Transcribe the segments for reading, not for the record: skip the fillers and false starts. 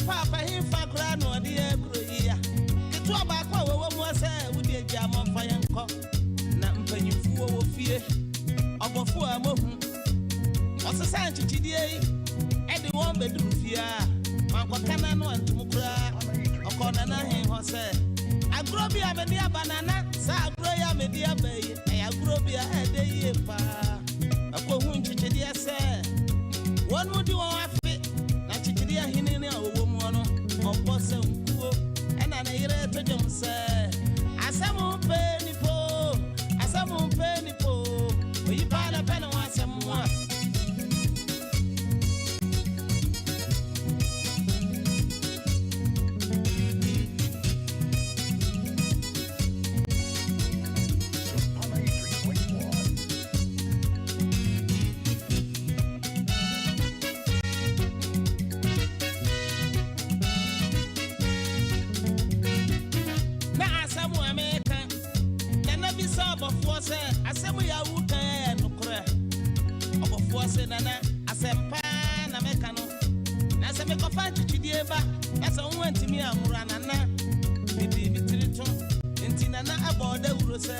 Paapa hefa koraa na ɔde yɛ kuro yi a ketewa baako a wɔwɔ mu sɛ wode agya mɔmfa yɛn nkɔ na mpanyimfoɔ wɔ fie ɔbɔfoɔ a mohu ɔsesa nkyekyedeɛ yi ɛde wɔn bɛduru fie a wankɔka na no antom koraa. Ɔkɔɔ nana hen hɔ sɛ agorɔ bi a mede aba nana, saa agorɔ yi a mede aba yi ɛyɛ agorɔ bi a ɛdɛ yie paa. Ɛkɔhu nkyekyedeɛ sɛ wɔn mu di wɔn afe na nkyekyedeɛ hene ne a ɔwɔ mu no ɔbɔ sɛ nkuo ɛna ne yere to dwom sɛ asɛm mpɛ nipo, asɛm mpɛ nipo, oyi paa na pɛ ne ho asɛm a. Sompa 93.1. Na asɛm a meka, nana bisa ɔbɔfoɔ sɛ asɛm yɛ awo kan yɛ nokorɛ. Ɔbɔfoɔ sɛ nana asɛm paa na meka no, na sɛ mekɔfa nkyekyedeɛ ba na sɛ wo antumi anwora nana mede me tiri to nti nana ɛbɔ dawuro sɛ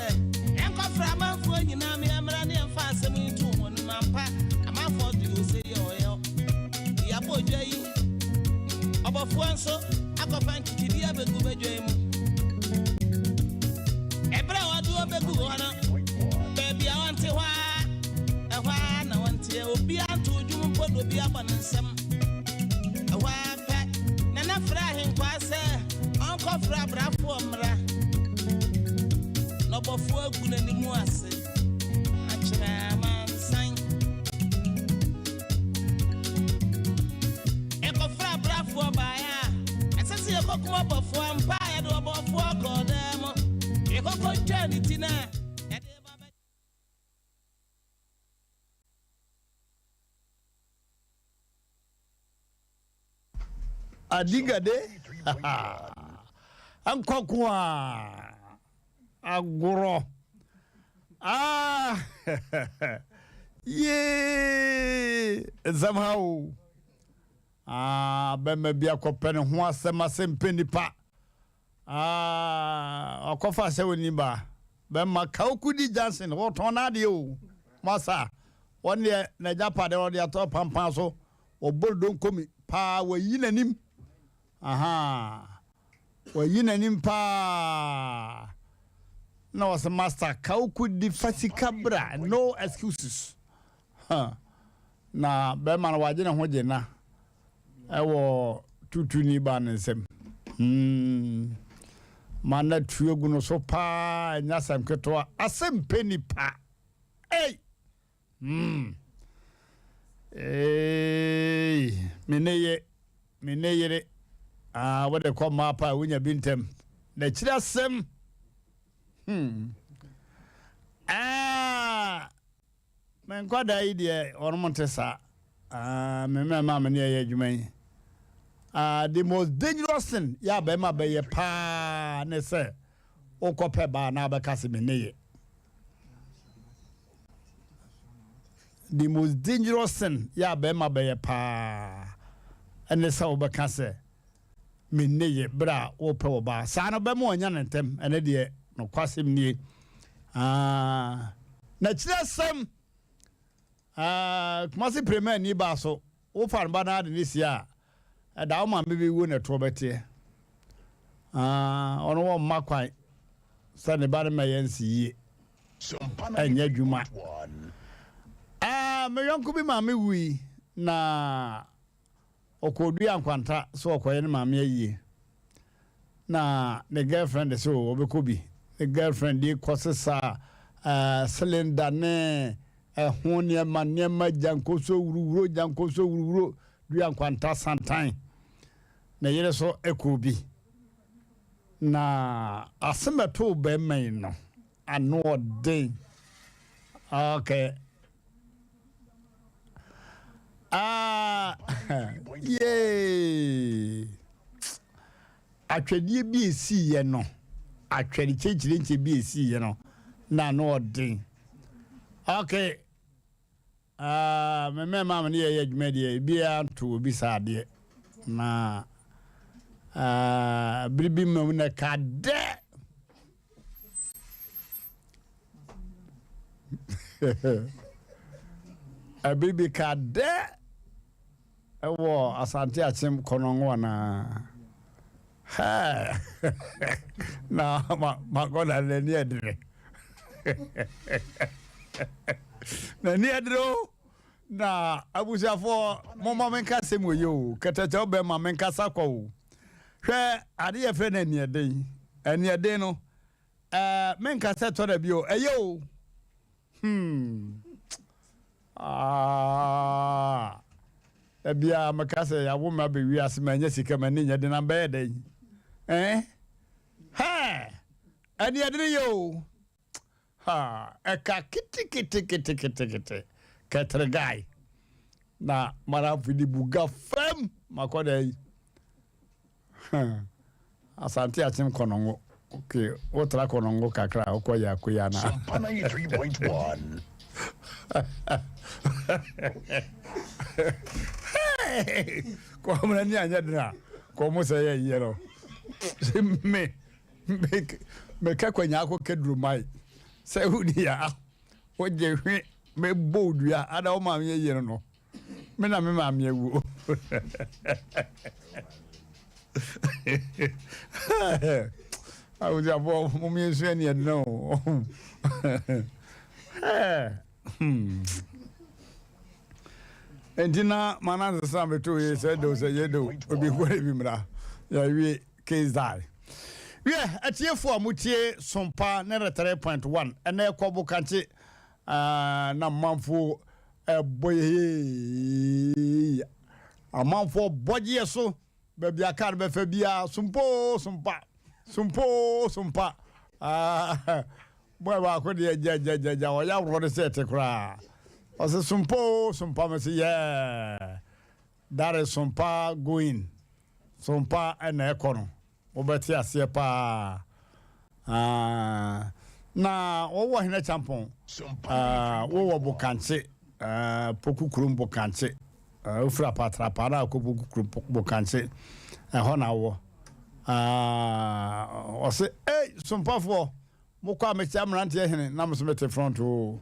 ɛnkɔfrɛ amanfoɔ nyinaa meɛmmra ne ɛmfa asɛm yi to wɔn no ampa amanfoɔ de ose yɛ ɔyɛ yɛabɔ dwa yi. Ɔbɔfoɔ nso akɔfa nkyekyedeɛ abɛgu badwa yi mu. Ɛberɛ a wɔde wɔbɛgu hɔ no 3.1. baabi a wɔnte hɔ a ɛhɔ a na wɔnteɛ obiara nto dwom mpo de obi abɔ ne nsɛm ɛhɔ a pɛ nana frɛ ahenkwaa sɛ ɔnkɔfrɛ abrafoɔ mmra na ɔbɔfoɔ agu n'anim ase akyerɛ amansan. Ɛkɔfrɛ abrafoɔ baeɛ a ɛsɛ sɛ yɛkɔkum ɔbɔfoɔ ampa a yɛde ɔbɔfoɔ kɔɔ dan mu yɛkɔkɔ twaa ne ti no a yɛde ba bɛ Adigade. 93.1. Nkɔko a agorɔ ah yee nsɛm ha o. Ah, bɛma bi akɔpɛ ne ho asɛm asɛm pɛ nipa. Ah, ɔkɔfa sɛ oni ba bɛma Kawokudi Johnson wɔtɔn n'adeɛ o. Masa wɔn deɛ n'agyapadeɛ wɔde atɔ pampan so wɔbɔ donkomi paa wɔyi n'anim aha wɔyi n'anim paa na wɔsɛ master Kawokudi fa sika bra, no excuses. Huh. Na bɛrima no wagye ne ho gye na ɛwɔ tutu ni ba ne nsam ma na tuo gu no so paa ɛnyɛ asɛm ketewa asɛm pɛ nipa ei Ei, me ne ye me ne yere ah wode kɔ mmaa pa a wonya bi ntɛm na akyiri asɛm ah me nkwadaa yi deɛ wɔnom nte saa. Ah, me mmarima a me ne ɛyɛ adwuma yi, ah, the most dangerous thing yɛ a bɛrima bɛyɛ paa ne sɛ wokɔpɛ baa na abɛka sɛ me ne yɛ. The most dangerous thing yɛ a bɛrima bɛyɛ paa ɛne sɛ wobɛka sɛ me ne yɛ berɛ a wopɛ wɔ baa saa no bɛma ɔnya ne ntɛm. Ɛne deɛ nokwasɛm nie. Ah, na kyerɛ sɛm. Ah, Kumasi Prema ni baa so wofa no ba no ade ne sie a ɛda wo maame bi wuo na ɛtoɔ bɛteɛ. Ah, ɔno wɔ mma kwan sɛ ne ba no mɛyɛ nsi yie Sompa ɛnyɛ adwuma. 93.1. Ah, me yɔnko bi maame wui na ɔkɔdua nkwanta sɛ ɔkɔyɛ ne maame ayie na ne girlfriend sɛ ɔbɛkɔ bi. Ne girlfriend de kɔ sesa cylinder ne ɛho nneɛma nneɛma gyankoso wuruwuro gyankoso wuruwuro dua nkwanta santan na yere so ɛkɔ bi na asɛm ɛtoo bɛrima yi no ano ɔden. Okay, ah, yee atwɛdeɛ bi esiiɛ no atwɛde kyɛnkyerɛnkyɛn bi esiiɛ no na ano ɔden. Okay, ah, me mmarima a me ne yɛyɛ adwuma deɛ ebiara nto obi saa adeɛ na. Ah, bere bi mmam na ɛka dɛ. Ɛbere bi ka dɛ ɛwɔ Asante Akyem Kɔnɔngo anaa. Hɛɛ na makɔda n'ani ɛdere. N'ani ɛdere o. Na abusuafoɔ momma menka asɛm wɔ yi o, kɛtɛkyɛw bɛma menkasa kwa o. Hwɛ ade yɛfrɛ no aniɛden. Aniɛden no, ɛɛ menka sɛ tɔ da bi o, ɛyɛ o. Hmm. Ah. Ebia meka sɛ yɛawo me abɛ wiase manya sika m'ani nyɛ den na mbɛyɛ dɛn? Eh? Hɛ! Aniɛden yɛ o. Ha, ɛka keteketeketekete, kɛteregae, na madamfo de buga fam makɔ dɛ yi. Asante akyem kɔnɔngo. Okay, wotra kɔnɔngo kakra a wokɔ yɛ akoya na. Sompa 93.1. Kɔmna ni anyɛ den a kɔmo sɛ yɛ yɛ no. Me meka kwanya akɔ kɛduro mae sɛ wodi a wogye hwe mebɔ wo dua ada wo maame yɛ yie no no me na me maame awuo. Abusuafoɔ mom yɛnsua ni ɛdena o. Enti na manansesa meto yɛ sɛ de sɛ yɛ de obi nkɔ ne bi mmra yɛawie. Kzai. Wiɛ, atiefo a motie Sompa 93.1 ɛnɛ ɛkɔ Bokankye ah, na amanfo ɛbɔ yɛ amanfoɔ bɔgyeɛ so baabi a kaa no bɛfa biara sompo sompa sompo sompa ah, bɔɛ baako deɛ gyagyagyaga ɔyɛ aworɔ no sɛ ɛte koraa ɔsɛ sompo sompa me se yɛɛ that is sompa going So mpa na ɛkɔ no wobɛte aseɛ paa aah Na wowɔ hene kyampɔn aah Wowɔ bokankye aah Poku kurom bokankye aah Wofiri apatrapaa na akɔ poku kurom bokankye ɛhɔ na wowɔ aah Ɔse ei sompafoɔ mokɔ a mekyia mmeranteɛ hene na mo so mete front oo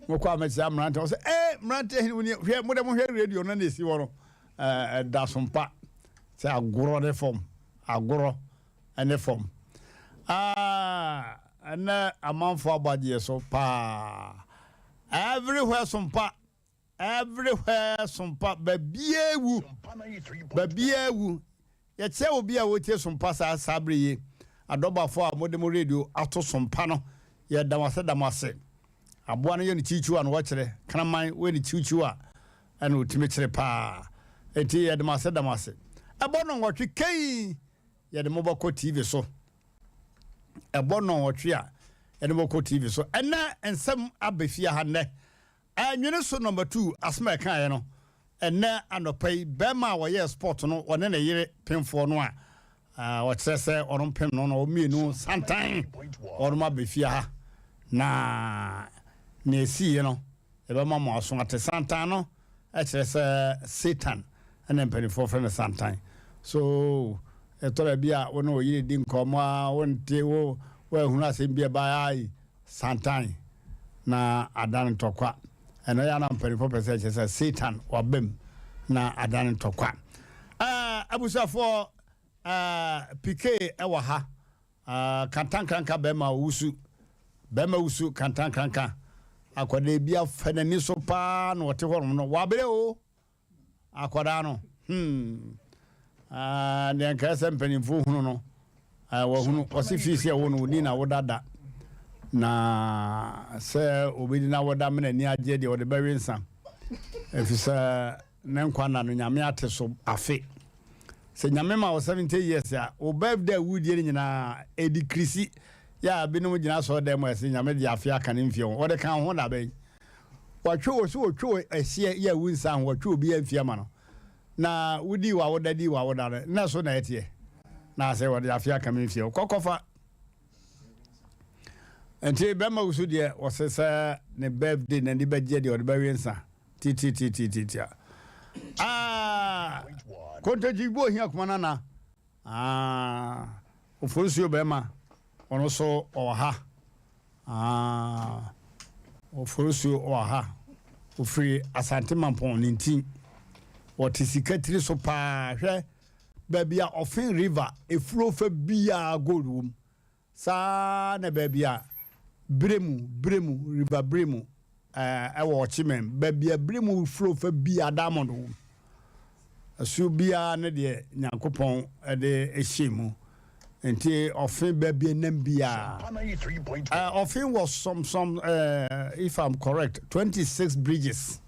Mokɔ a mekyia mmeranteɛ ɔse ei mmeranteɛ hene wonie hwɛ mo dɛ mohwɛ radio no na ɛsi hɔ no Ɛda so mpa sɛ agorɔ ne fam, agorɔ ne fam. Ah, ɛnɛ amanfoɔ abɔ so paa. Everywhere so mpa, everywhere so mpa, baabiara wu, baabiara wu. Yɛkyerɛ obi a ɔretie Sompa saa saa bere yi, adɔbafo a mode mo radio ato Sompa no, yɛda mo ase da mo ase. Aboa no yɛ no kyiwkyiw a na wɔkyerɛ, kraman woyɛ no kyiwkyiw a ɛna ɔtumi kyere paa. Enti yɛde mo ase da mo ase. Ɛbɔ nnɔnwɔtwe kei yɛde mo bɛkɔ TV so. Ɛbɔ nnɔnwɔtwe a yɛde mo bɛkɔ TV so. Ɛnɛ nsɛm aba fie ha nnɛ. Ɛnwene so nɔmba tuu asɛm a ɛkaeɛ no ɛnnɛ anɔpa yi, barima a ɔyɛɛ sport no ɔne ne yere pemfoɔ no a ɔkyerɛ sɛ ɔno mpem no na wɔn mmienu santan wɔn aba fie ha na nea ɛsiiɛ no yɛbɛma mo aso ate. Santan no kyerɛ sɛ Satan ɛna mpanimfoɔ frɛ no santan. So ɛtɔ da bi a wo ne wo yere di nkɔmmɔ a wonte wo woahunu asɛm bi a ɛbaeɛ ai Santan na adan ntɔkwa. Ɛno yɛ a na mpanyinfoɔ pɛ sɛ ɛkyerɛ sɛ Satan waba mu na adan ntɔkwa. Ɛɛ abusuafoɔ ɛɛ Pike ɛwɔ ha. Ɛɛ kantankranka bɛrima owusu bɛrima wusu kantankranka akwadaa bi afa n'ani so paa na ɔte hɔnom no wabrɛ o. Akwadaa no, hmm, ah, deɛ nkae sɛ mpanimfoɔ hunu no, ah, wahunu. Ɔse fii sɛ ɛwo no, ɔni na woda da. Na sɛ obɛdi na woda mena ani agyeɛ deɛ ɔde bɛwe nsa. Ɛfiri sɛ ne nkwa nna no, Nyame ate so afe. Sɛ Nyame ma wo 70 years a, wo birthday a wodie no nyinaa, ɛdi kirisi. Yɛ a binom gyina asɔre dan mu a ɛsɛ Nyame de afe aka ne mfeɛ ho. Wɔde ka wo ho da bɛn? Wɔtwe wo so wɔtwe wo ɛhyeɛ yɛ wo nsa ho wɔtwe obi amfi ama no na wodii w'awoda dii w'awoda no na so na ɛteɛ na sɛ wɔde afe aka me mfie kɔkɔfa nti bɛma wo so deɛ wɔsɛ sɛ ne birthday n'ani bɛgyeɛ deɛ ɔde bɛwe nsa titititititia ah, kontagyi bi ohia kuma nana. Ah, Oforisuo bɛrima, ɔno nso ɔwɔ ha. Ah, Oforisuo ɔwɔ ha. Ofiri Asante Mampɔn ne nti. Ɔte sika tiri so paa. Hwɛ, baabi a Ɔfen River efuro fa biara gold wom. Saa ara na baabi a Biremu, Biremu, River Biremu, ɛɛ, wɔ Ɔkyeman, baabi a Biremu flow fa biara diamond wɔ mu. Asuo biara ne deɛ Nyankopɔn de hyɛ mu. Nti ɔfe baabi a nam biara. Ɛɛ, ɔfe wɔ some, some, ɛɛ, if I'm correct, 26 bridges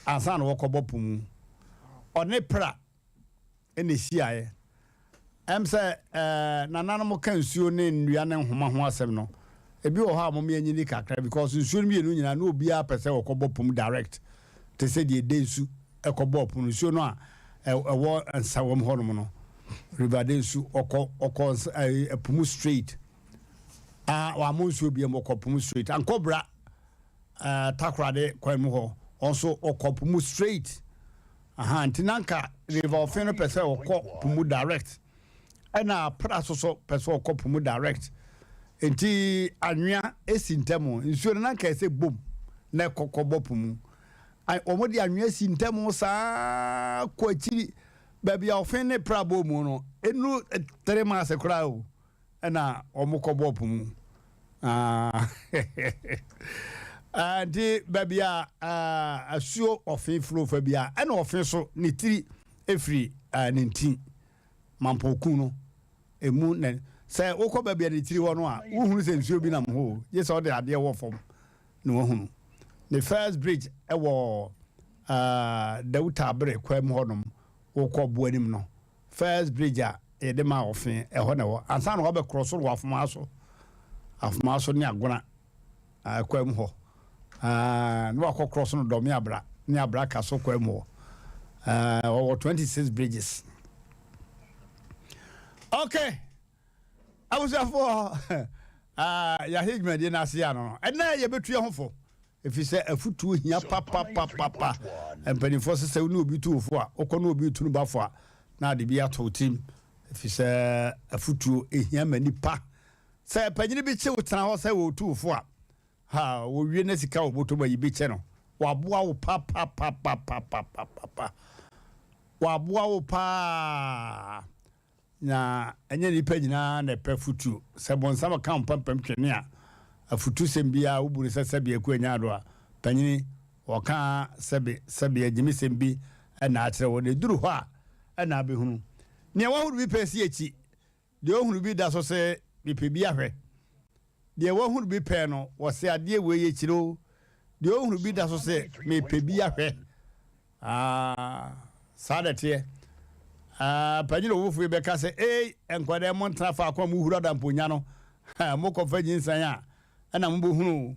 ansa na wɔkɔbɔ po mu. Ɔne Pra na ɛhyiaeɛ. Ɛm sɛ eh, nananom ka nsuo ne nnua ne nhoma ho asɛm no, ebi wɔ hɔ a mom yɛnyini kakra because nsuo no mmienu nyinaa na obiara pɛ sɛ ɔkɔbɔ pom direct te sɛ deɛ ɛde nsu ɛkɔbɔ po no nsuo no a ɛwɔ nsawam hɔnom no river de nsu ɔkɔ ɔkɔ ɛpo mu straight a wɔamɔ nsuo biam ɔkɔ po mu straight ankɔbra ɛɛ takorade kwan mu hɔ ɔnso ɔkɔ po mu straight Ahaa nti na nka River Ɔfen no pɛ sɛ ɔkɔ po mu direct ɛna Pra so so pɛ sɛ ɔkɔ po mu direct nti anwea esi ntam nsuo no na nka ɛsɛ bom na ɛkɔ kɔbɔ po mu wɔn de anwea si ntam saa kɔ akyiri baabi a Ɔfen ne Pra bɔ mu no enu tere miles koraa o. ɛna wɔn kɔ bɔɔ po mu ah, ah, nti baabi a ah, asuo ɔfe furo fa bi a ɛna ɔfe so ne tiri efiri ah, ne nti mampɔku no emu na sɛ wokɔ baabi a ne tiri hɔ no a wohunu sɛ nsuo bi nam hɔ gye sɛ ɔde adeɛ wɔ fam na wahunu ne first bridge ɛwɔ uh, Dawuta abere kwan mu hɔnom wokɔ boanim no First bridge a yɛde maa ɔfe, ɛhɔ na ɛwɔ. Ansa na wabɛkorɔ soro wɔ Afomaa so, Afomaa so ne Agona kwan mu hɔ. Na wakɔ korɔ so no Dɔme Abra ne Abra ka so kwan mu hɔ. Ɔwɔ 26 bridges. Okay. Abusuafoɔ, yɛahyɛ dwumadie no ase ano no. Ɛnɛ yɛbɛtu yɛn ho fo. Efisɛ afotuo hia papapapapa. Mpanimfoɔ se sɛ wo ne obi tu wo fo a, wokɔ ne obi retu no ba fo a, na ade bi ato wo tirim. Efisɛ afotuo hia ma nipa. Sɛ panyini bi kye wo tena hɔ sɛ ɔretu wo fo a, ha, wɔwie na sika wɔ bɔtɔ mu a, yi bi kyɛ no. Waboa wo papapapapapapa. Waboa wo paa. Na ɛnyɛ nnipa nyinaa na ɛpɛ afotuo. Sɛ bonsam ka wo mpampam twene a, afutusɛm biara wobu no sɛ sɛbe aku anya ado a, panyini, wɔka sɛbe sɛbe agyimisɛm bi na akyerɛ wo. Na ɛduru hɔ a na abɛhunu. Nea wahunu bi pɛ si akyi, deɛ ɔhunu bi da so se mepɛ bi ahwɛ. Deɛ wahunu bi pɛ no, wɔse adeɛ wei yɛ kyire o. Deɛ ɔhunu bi da so se mepɛ bi ahwɛ. Ah, saa na ɛteɛ. Ah, panyin owofo yi bɛka sɛ, Ei, nkwadaa montena faako a mohuru adamponya no. Mokɔfa nyinsɛn a, ɛna mobɛhunu.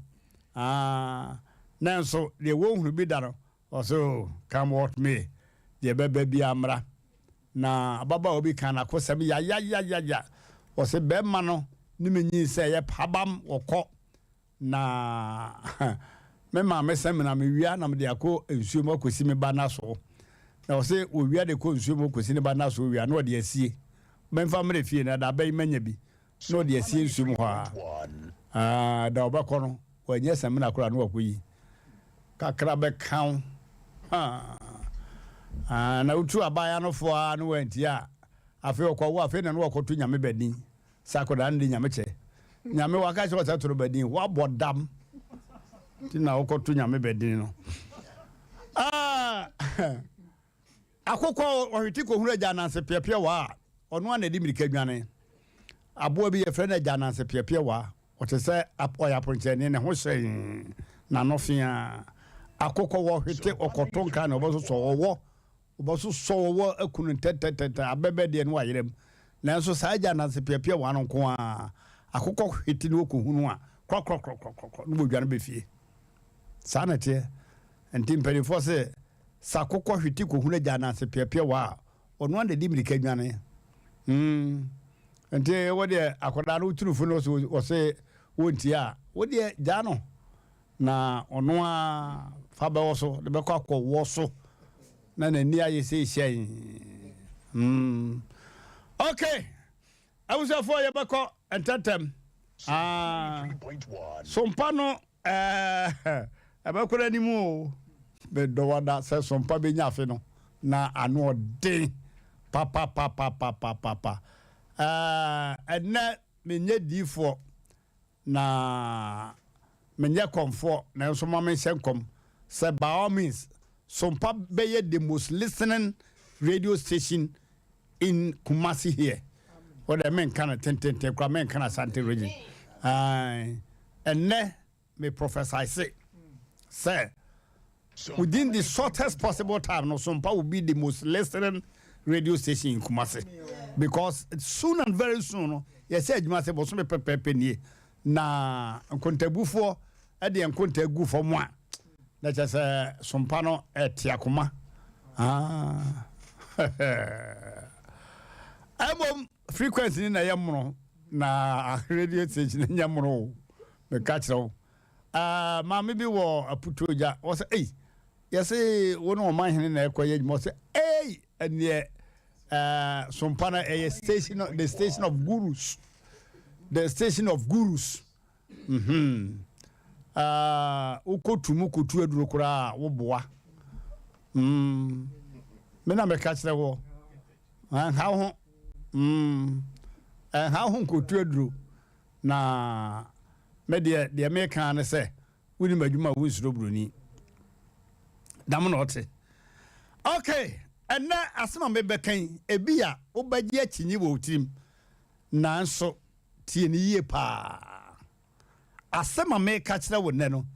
Ah, nanso deɛ wɔnhunu bi da no, ɔsɛ oh, come what may, deɛ ɛbɛba biara mmra. Na ababaawa bi kaa n'akosɛm yayayayaya. Ɔsɛ bɛrima no ne me nyinsɛn yɛ pabam wɔkɔ. Na me maame sɛ me na mewia na mede akɔ nsuo mu akɔsi me ba no aso. Na ɔse wɔwia de kɔ nsuo mu kɔsi ne ba no aso wia na ɔde asie. Memfa mmerɛ fie na da bɛn manya bi na ɔde asie nsuo mu hɔ a. Ah, da ɔbɛkɔ no wanyɛ samina koraa na wakɔyi. Kakra bɛka wo. Ah, na wotu abaayewa no fo a na wantie a, afei ɔkɔwo afei na na wakɔto nyame bɛdin. Sɛ akwadaa no de nyame kyɛ nyame waka kyerɛ sɛ toro bɛdin wabɔ dam nti na wokɔto nyame bɛdin no ah, akokɔ ɔhwete kɔhunu agya ananse peapeɛ wɔ a ɔno a na ɛde mmirika dwane aboa bi yɛfrɛ no agya ananse peapeɛ wɔ a ɔte sɛ ɔyɛ aponkyɛne ne ho hyɛn n'ano fea akokɔ wɔhwete ɔkɔto nka na ɔbɛsosɔ ɔwɔ Wɔbɛsosɔ wɔn aku no ntɛntɛntɛntɛn, abɛbɛ deɛ ne wayera mu. Nanso saa agya ananse piapia wɔn ano nko ara, akokɔ hwete ne wɔkɔhu no a, korɔkorɔkorɔkorɔkorɔ ne wɔdwane ba fie. Saa na ɛteɛ. Nti mpanimfoɔ se, sɛ akokɔ hwete kɔhunu agya ananse piapia wɔ a, ɔno ara na ɛdi mmirika dwane. Hmm. Nti wo deɛ akwadaa no wotu no fo no ɔse wɔntie a, wo deɛ gyaa no. Na ɔno ara fa bɛwɔ so de bɛkɔ akɔwɔ so na n'ani ayɛ sɛ hyɛn. Mm. Okay, abusuafoɔ, yɛbɛkɔ ntɛntɛm. Ah, 3.1. Sompa no ɛbɛkɔ n'anim o. Bɛdɔ wada sɛ sompa bɛnya afe no na ano ɔden papapapapapapa. Ɛnɛ menyɛ diifoɔ na menyɛ kɔmfoɔ, nanso ma menhyɛ nkɔm sɛ by all means Sompa bɛyɛ the most listening radio station in Kumasi here. Wɔde menka no tententen kora, menka no Asante Region. Ɛnɛ me prophesy sɛ within the shortest possible time no, Sompa will be the most listening radio station in Kumasi, because soon and very soon no, yɛsɛ adwuma sɛ bɔsome pɛpɛɛpɛ nie na nkontabufoɔ ɛde nkonta gu fam a, na kyerɛ sɛ Sompa no ɛte akoma. Ah. Ɛmmom frequency ni na ɛyɛ mono na radio station nyɛ mono o. Meka kyerɛ wo. Ah, maame bi wɔ Aputuogya, wɔ sɛ ei, yɛse wo ne ɔman hene na ɛkɔ yɛ adwuma. Wɔ sɛ ei, ɛneɛ Sompa no ɛyɛ station, the station of gurus, the station of gurus. Wokɔtu mu kɔtu aduro koraa a, woboa. Me na meka kyerɛ wɔ, ɛnha wo ho. Ɛnha wo ho nkɔtu aduro na me deɛ, deɛ meka ne sɛ wonim adwuma a, wonsuro buroni dam na ɔte. Okay, ɛnɛ asɛm a mebɛka yi, ebi a wobɛgye akyinyi wɔ wo tirim, nanso tie ne yie paa. Asɛm a meka kyerɛ wo nnɛ no,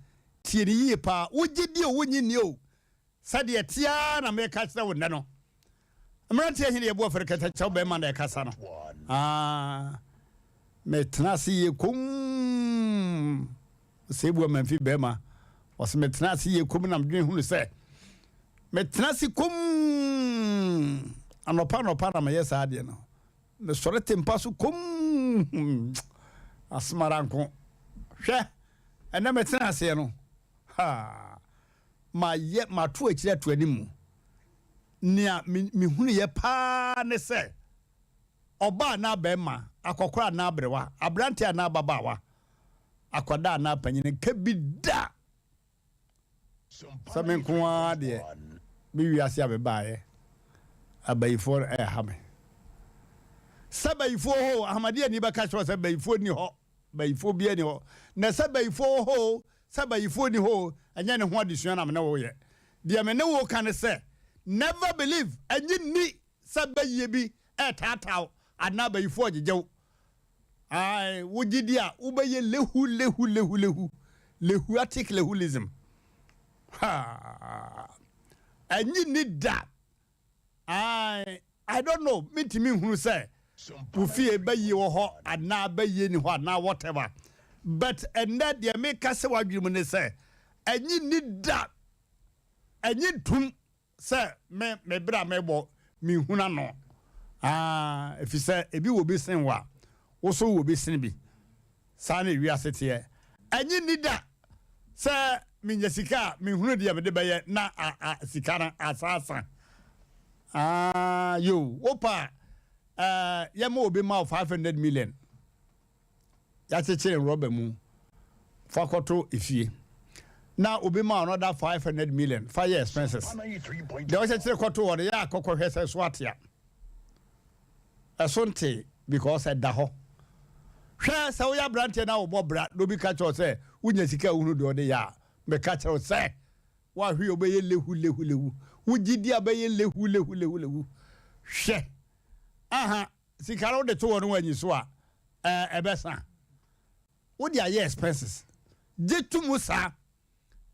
tie ne yie paa. Wogye di o, wonyi ni o, sɛdeɛ tiaa na meka kyerɛ wo nnɛ no. Mmeranteɛ hene yɛbu afɛre kɛtɛkyɛw bɛrima na ɛkasa no. Ah, metena ase yie kom sɛ ebu amanfi bɛrima ɔsɛ metena ase yie kom na medwene hunu sɛ metena ase kom anɔpa anɔpa na meyɛ saa adeɛ no. Mesɔre te mpa so kom asomara nko hwɛ. Ɛnɛ metena aseɛ no ha, mayɛ mato akyiri ato anim. Nea mehunuyɛ paa ne sɛ ɔbaa anaa bɛrima, akɔkora anaa aberewa, aberante anaa ababaawa, akwadaa anaa panyin, nka bi da sɛ me nko ara deɛ, me wiase a mebaeɛ, abayifoɔ ɛɛha me. Sɛ bayifoɔ hɔ, Ahmadiyya ni bɛka kyerɛ sɛ bayifoɔ ni hɔ, bayifoɔ biara ni hɔ. Na sɛ bayifoɔ hɔ, sɛ bayifoɔ ni hɔ, ɛnyɛ ne ho adesua na me ne wo yɛ. Deɛ me ne wo ka ne sɛ never believe, ɛnyi ni sɛ bɛyie bi ɛɛtaataa anaa bayifoɔ gyegyew. Ae, wogye di a, wobɛyɛ lehu lehu lehu lehu lehuatic lehulism ha. Ɛnyi ni da. Ae, I don't know, mentumi nhunu sɛ wo fie bɛyie wɔ hɔ anaa bɛyie ni hɔ anaa whatever, but ɛnnɛ deɛ meka sɛ w'adwene mu ne sɛ ɛnyi ni da, ɛnyi ntum sɛ me berɛ a mebɔ menhunu ano. Ah, ɛfiri sɛ ebi wɔ bi sen wɔ a, wo so wɔ bi sen bi. Saa na ewiase teɛ. Ɛnyi ni da sɛ menya sika a, menhunu deɛ mede bɛyɛ na a, a, sika no asaasa. Ah, yo, wopa a, yɛma obi ma wo 500 million yɛakyekyere rɔba mu fa kɔto efie, na obi ma another 500 million fa yɛ expenses. Deɛ ɔkyekyere kɔto hɔ no, yɛ akɔkɔhwɛ sɛ so atea ɛso nte, because ɛda hɔ. Hwɛ, sɛ woyɛ aberanteɛ na wobɔ bra na obi ka kyerɛ wo sɛ wonya sika a, wohunu deɛ ɔde yɛ a, meka kyerɛ wo sɛ woahwe yɛ, wobɛyɛ lehu lehu lehu. Wogye di a, bɛyɛ lehu lehu lehu lehu. Hwɛ aha, sika no wode to hɔ no, wanyi so a, ɛbɛsa wode ayɛ expenses. Gye to mu saa,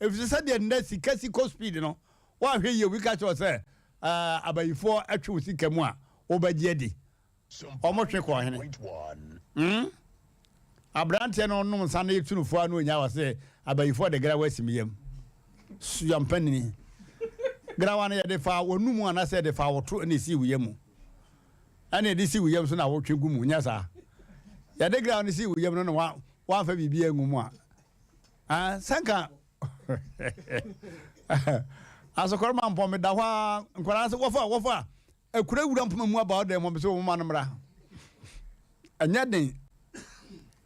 ɛfiri sɛ sɛdeɛ nnɛ sika si kɔ speed no, woahwɛ yie, obi ka kyerɛ wo sɛ abayifoɔ atwe wo sika mu a, wobɛgye adi. Ɔmo twe kɔ ɔhene. Aberanteɛ no ɔnom nsa no, yɛtu no foa no, onya wɔ sɛ abayifoɔ de grawa asi me yam. Suampanini, grawa no yɛde fa wɔnum anaasɛ yɛde fa wɔto na esi wo yam mu, ɛna yɛde si wo yam so na wotwe gu mu. Nyɛ saa, yɛde grawa no si wo yam no na wa wamfa biribi angu mu a, ah, sɛnka asokɔrɔ ma mpɔ meda hɔ a, nkwadaa sɛ wɔfa wɔfa. Akura wura mpoma mu aba ɔdan mu sɛ ɔmoma no mmra. Ɛnyɛ den.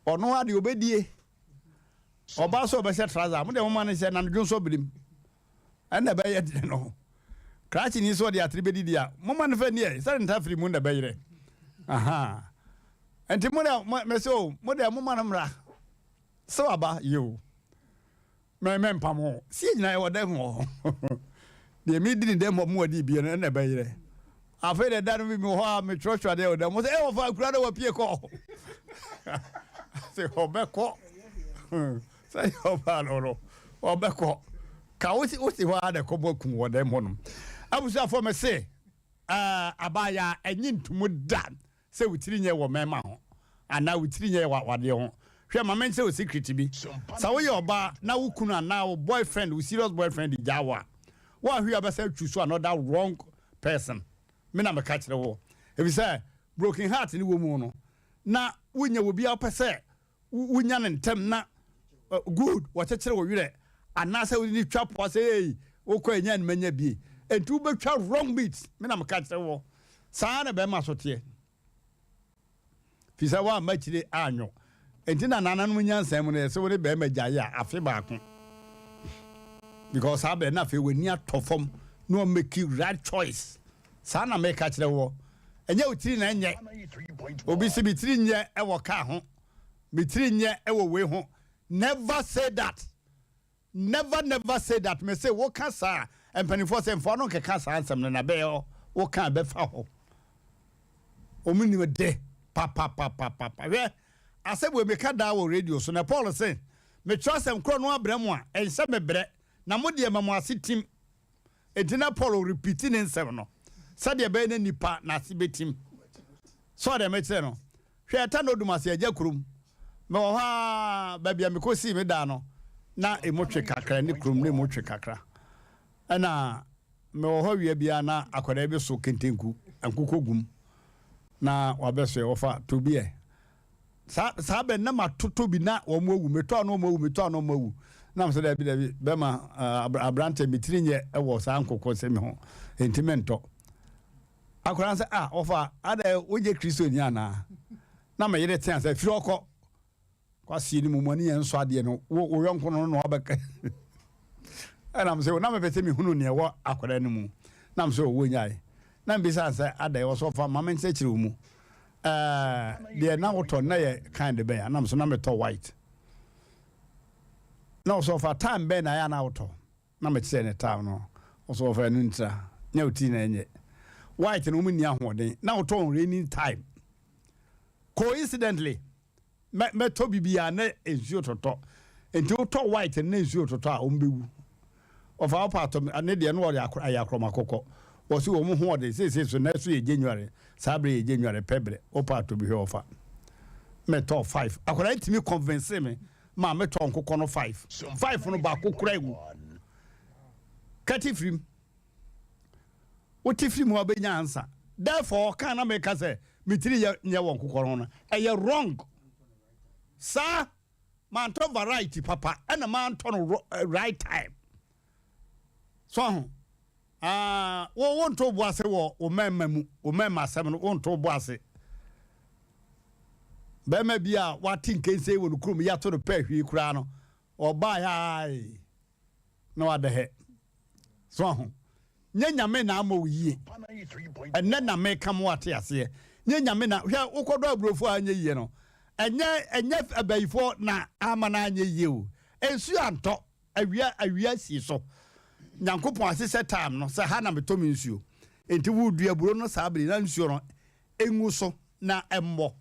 Ɔno ara deɛ ɔbɛdie. Ɔbaa sɛ ɔbɛhyɛ trouser. Mo deɛ moma no hyɛ na no dwonsɔ birim. Ɛna ɛbɛyɛ den no. Krakye ni sɛ ɔde atere bɛdidi a, moma no fɛ neɛ sɛ ne ntafiri mu na ɛbɛyerɛ. Aha. Nti mo deɛ mɛsɛ o, mo deɛ moma no mmra. Sɛ waba, yoo. Mɛ mɛmpam ho. Sie nyinaa yɛwɔ dɛm hɔ. Deɛ medi ne dɛm hɔ mu ɔde bie no ɛna ɛbɛyerɛ. Afei deɛ da no bi mewɔ hɔ a metwerɛtwerɛ adeɛ wɔ dɛm hɔ sɛ ɛwɔ fa akura no wapie kɔ. Sɛ ɔbɛkɔ. Sɛ yɛ ɔbaa no no ɔbɛkɔ. Ka wosi wosi hɔ a na ɛkɔm akum wɔ dɛm hɔ nom. Abusuafoɔ me se abaayaa ɛnye ntumu da. Sɛ wo tiri nyɛ wɔ mmarima ho anaa wo tiri nyɛ wɔ awadeɛ ho. Hwɛ, ma menkyerɛ wo secret bi. Sɛ woyɛ ɔbaa na wo kunu anaa wo boyfriend, wo serious boyfriend gyaa wo a, woanhwɛ a wobɛsan achoose another wrong person. Me na meka kyerɛ wo. Efisɛ broken heart no wɔ mu no, na wonya obi a wopɛ sɛ wonya no ntɛm na good wɔkyekyere wo werɛ anaasɛ wode ne twa poa sɛ ei wokɔ ɛnya no manya bie enti wobɛtwa wrong beat. Me na meka kyerɛ wɔ saa na bɛrima so teɛ fi sɛ woamma kyire anwo. Enti na nananom nyansa mu no yɛsɛ wo ne bɛrima gyae a afe baako, because saa berɛ na afei w'ani atɔ fam na ɔmaki right choice. Saa na meka kyerɛ wɔ, ɛnyɛ wo tiri na ɛnyɛ. Obi si me tiri nyɛ ɛwɔ kaa ho, me tiri nyɛ ɛwɔ wei ho. Never say that, never, never say that. Me say woka saa, mpanimfoɔ sɛ mfoɔ no nkeka saa nsɛm no na bɛyɛ woka bɛfa hɔ. Wɔn nim de papapapapa. Hwɛ, asɛm wei meka daa wɔ radio so na Paul sɛ metwerɛ asɛm korɔ no abrɛ mo a ɛnhyɛ me brɛ na mo deɛ ma mo ase tim. Enti na Paul repiti ne nsɛm no sɛdeɛ ɛbɛyɛ na nipa n'ase bɛtim. Sɛ ɔdeɛ mekyerɛ no, hwɛ ɛta na odum ase agya kurom. Mewɔ hɔ ara, baabi a mekɔsii me dan no, na emu twe kakra, ne kurom na emu twe kakra. Ɛna mewɔ hɔ wia biara na akwadaa bi so kentenku, nkokɔ gum, na wabɛsoɛ, wɔfa tobi ɛ. Saa saa bɛ na matotɔ bi na wɔn awu, metɔ a na wɔn awu, metɔ a na wɔn awu. Na mesɛ dabi dabi, bɛma aberante me tiri nyɛ wɔ saa nkokɔ sɛ me ho, enti mentɔ. Akwadaa sɛ ah wɔfa adɛ wonyɛ Kristoni anaa? Na me yere tea sɛ firi ɔkɔ. Kwasie no mu mo ani yɛn nsɔ adeɛ no, wo wo yɔnko no na wabɛka. Ɛna mesɛ na mepɛ sɛ mehunu nea ɛwɔ akwadaa no mu. Na mesɛ ɔwɔ nyae. Na mebisa sɛ adɛ wɔ so ɔfa ma me nkyerɛkyerɛ wo mu. Ɛɛ deɛ na wotɔ na yɛ kind bɛn a? Na mesɛ na metɔ white. Na ɔsɛ ɔfa time bɛn na ayɛ na wotɔ? Na mekyerɛ ne time no. Ɔsɛ ɔfa ɛno ntira. Nyɛ wo ti na ɛnyɛ. White no wɔn nni ahoɔden. Na wotɔ on raining time. Coincidentally, mɛ mɛtɔ bibi a na nsuo totɔ. Nti wotɔ white no na nsuo totɔ a wɔn bɛwu. Ɔfa wopɛ atɔ ne deɛ no wɔde ayɛ akorɔma kɔkɔ. Wɔsi wɔn ho ɔden seesei so na so yɛ January, saa bere yɛ January pɛ bere wopɛ atɔ bi hwɛ ɔfa. Mɛtɔ five. Akwadaa ntumi convince me ma metɔ nkokɔ no five. Five no baako kura egu. Kati firim. Wote firi mu a wobɛnya ansa. Therefore ɔka na meka sɛ me tiri yɛ nyɛ wɔ nkokɔ ho no ɛyɛ wrong. Saa mantɔ variety papa ɛna mantɔ no right time. So ho ah wo wo nto bo ase wɔ wo mmarima mu, wo mmarima asɛm no wo nto bo ase. Bɛrima bi a wate nkensen wɔ no kurom yɛato no pɛ hwii koraa no ɔbaa yae na wada hɛ. So aho? Nyɛ Nyame na ama wo yie. Ɛnɛ na meka mo ate aseɛ. Nyɛ Nyame na, hwɛ wokɔdɔ aburofo a anyɛ yie no, ɛnyɛ ɛnyɛ abayifoɔ na ama no anyɛ yie o. Nsuo antɔ, awia awia sii so. Nyankopɔn ahyehyɛ time no sɛ ha na metɔ me nsuo. Nti wodua aburo no saa bere na nsuo no ngu so na ɛmmɔ.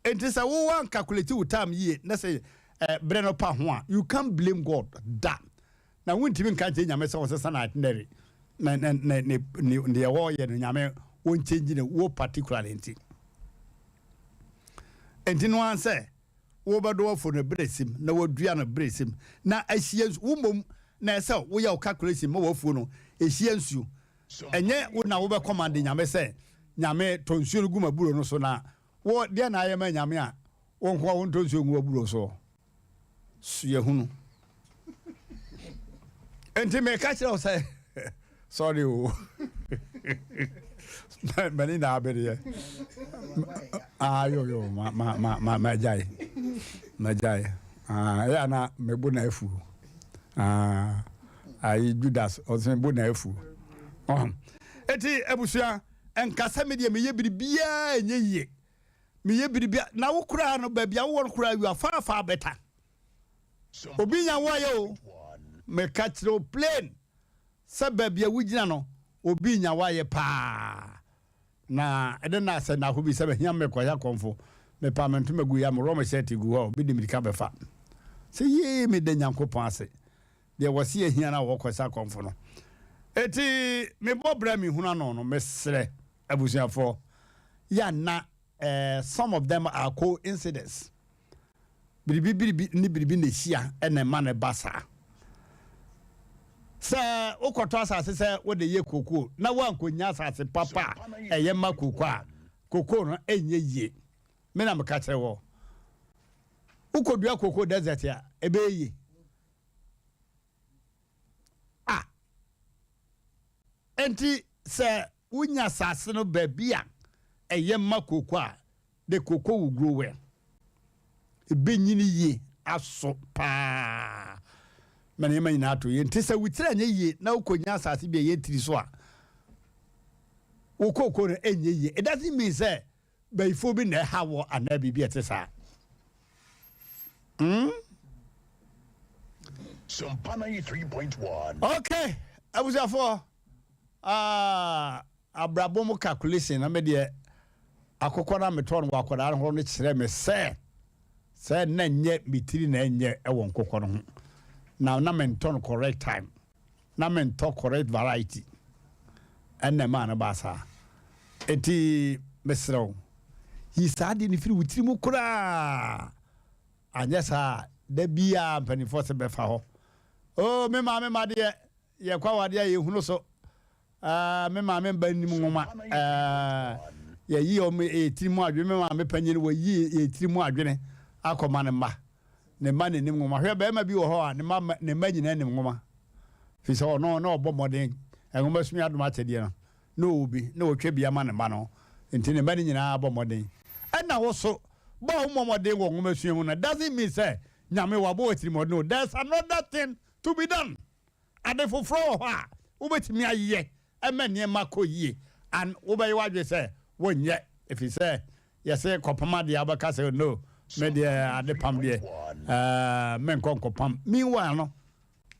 Nti sɛ wo an calculate wo time yie na sɛ eh, berɛ no pa ho a, you can't blame God da. Na wontumi nka nkyerɛ Nyame sɛ ɔnsesa no itinerary na na na ne ne deɛ wɔyɛ no Nyame wɔnkyɛngyi no wo particularly nti. Nti no ara sɛ wobɛdɔ afuo no berɛ sim na wadua no berɛ sim na ahyia nsuo, wo mmom na ɛsɛ woyɛ wo calculation ma w'afuo no ɛhyia nsuo. Ɛnyɛ wo na wobɛ command Nyame sɛ Nyame tɔ nsuo no gu m'aburo no so na wo deɛ na ayɛ ma Nyame a wo nkoa wontɔ nsuo ngu w'aburo soɔ. Suahunu. Nti meka kyerɛ wo sɛ sorry o. M'ani na abereɛ. Ah, yo, yo, ma, ma, ma, ma, magyae. Magyae. Ah, ɛyɛ na mebo na afu. Ah, ayi Judas, ɔsɛ mebo na afu. Ɔhom. Eti abusua, nkasa me deɛ meyɛ biribiara ɛnyɛ yie. Meyɛ biribiara, na wo koraa no, baabi a wowɔ no koraa, you are far, far better. Obi nya wo ayɛ o. Meka kyerɛ wo plain sɛ baabi a wogyina no, obi nya wo ayɛ paa. Na ɛde na asɛ na bi sɛ mehia mekɔyɛ akɔmfo. Mepa me ntoma gu ya, morɔ me shirt gu hɔ, obi de mirika bɛfa. Sɛ yee, meda Nyankopɔn ase. Deɛ wɔse ahia na wɔkɔ sɛ akɔmfo no. Eti mebɔ brɛ mehunu ano no, mesrɛ abusuafoɔ. Ya na some of them are coincidence. Biribi biribi ne biribi na ehyia ɛna ɛma ne ba saa. Sɛ wokɔtɔ asase sɛ wode yɛ kokoo na woankɔnya asase papa a ɛyɛ ma kokoo a, kokoo no ɛnyɛ yie. Me na meka kyerɛ wɔ. Wokɔdua kokoo desert a, ɛbɛyɛ yie. Ah, enti sɛ wonya asase no baabi a ɛyɛ ma kokoo a, the cocoa will grow well. Ɛbɛnyini yie aso paa ma nneɛma nyinaa ato yie. Nti sɛ wo tiri anyɛ yie na wokɔnya asase bi a ɛyɛ tiri so a, wo kokoo no ɛnyɛ yie. It doesn't mean sɛ bayifoɔ bi na ɛha wɔ anaa biribi a ɛte saa. Sompa 93.1. Okay, abusuafoɔ, abrabɔ mu calculation na me deɛ akokɔ na metɔ no wɔ akwadaa no hɔ no kyerɛ me sɛ na nyɛ me tiri na ɛnyɛ ɛwɔ nkokɔ no ho na mentɔ no correct time, na mentɔ correct variety, ɛnna ɛmaa no baa saa. Eti mesrɛ wo, yi saa de ne firi wo tiri mu koraa. Anyɛ saa, da biara mpanimfoɔ sɛ bɛfa hɔ o, me maame ma deɛ yɛkɔ awadeɛ a yɛhunu so. Me maame mba nim nwoma. Yɛyi ɔmo yɛ tiri mu adwene. Me maame panyin wɔyi yɛ tiri mu adwene akɔma ne mma, ne mma ne nim nwoma. Hwɛ, bɛrima bi wɔ hɔ a ne mma nyinaa nim nwoma, fi sɛ ɔno na ɔbɔ mmɔden nwoma sumi adom akyɛdeɛ no na ɔwɔ bi na ɔtwa bi ama ne mma no, nti ne mma no nyinaa bɔ mmɔden. Ɛna wo so bɔ a womɔ mmɔden wɔ nwoma sua mu no doesn't mean sɛ Nyame wabɔ wɔ tirimɔden o. There's another thing to be done. Ade foforɔ wɔ hɔ a wobɛtumi ayɛ ɛmɛ nneɛma kɔ yie, and wobɛyɛ w'adwe sɛ wonyɛ, ɛfiri sɛ yɛsɛ kɔpam adeɛ a wobɛka sɛ, "No, me deɛ ade pam deɛ, menkɔ nkɔpam." Meanwhile no,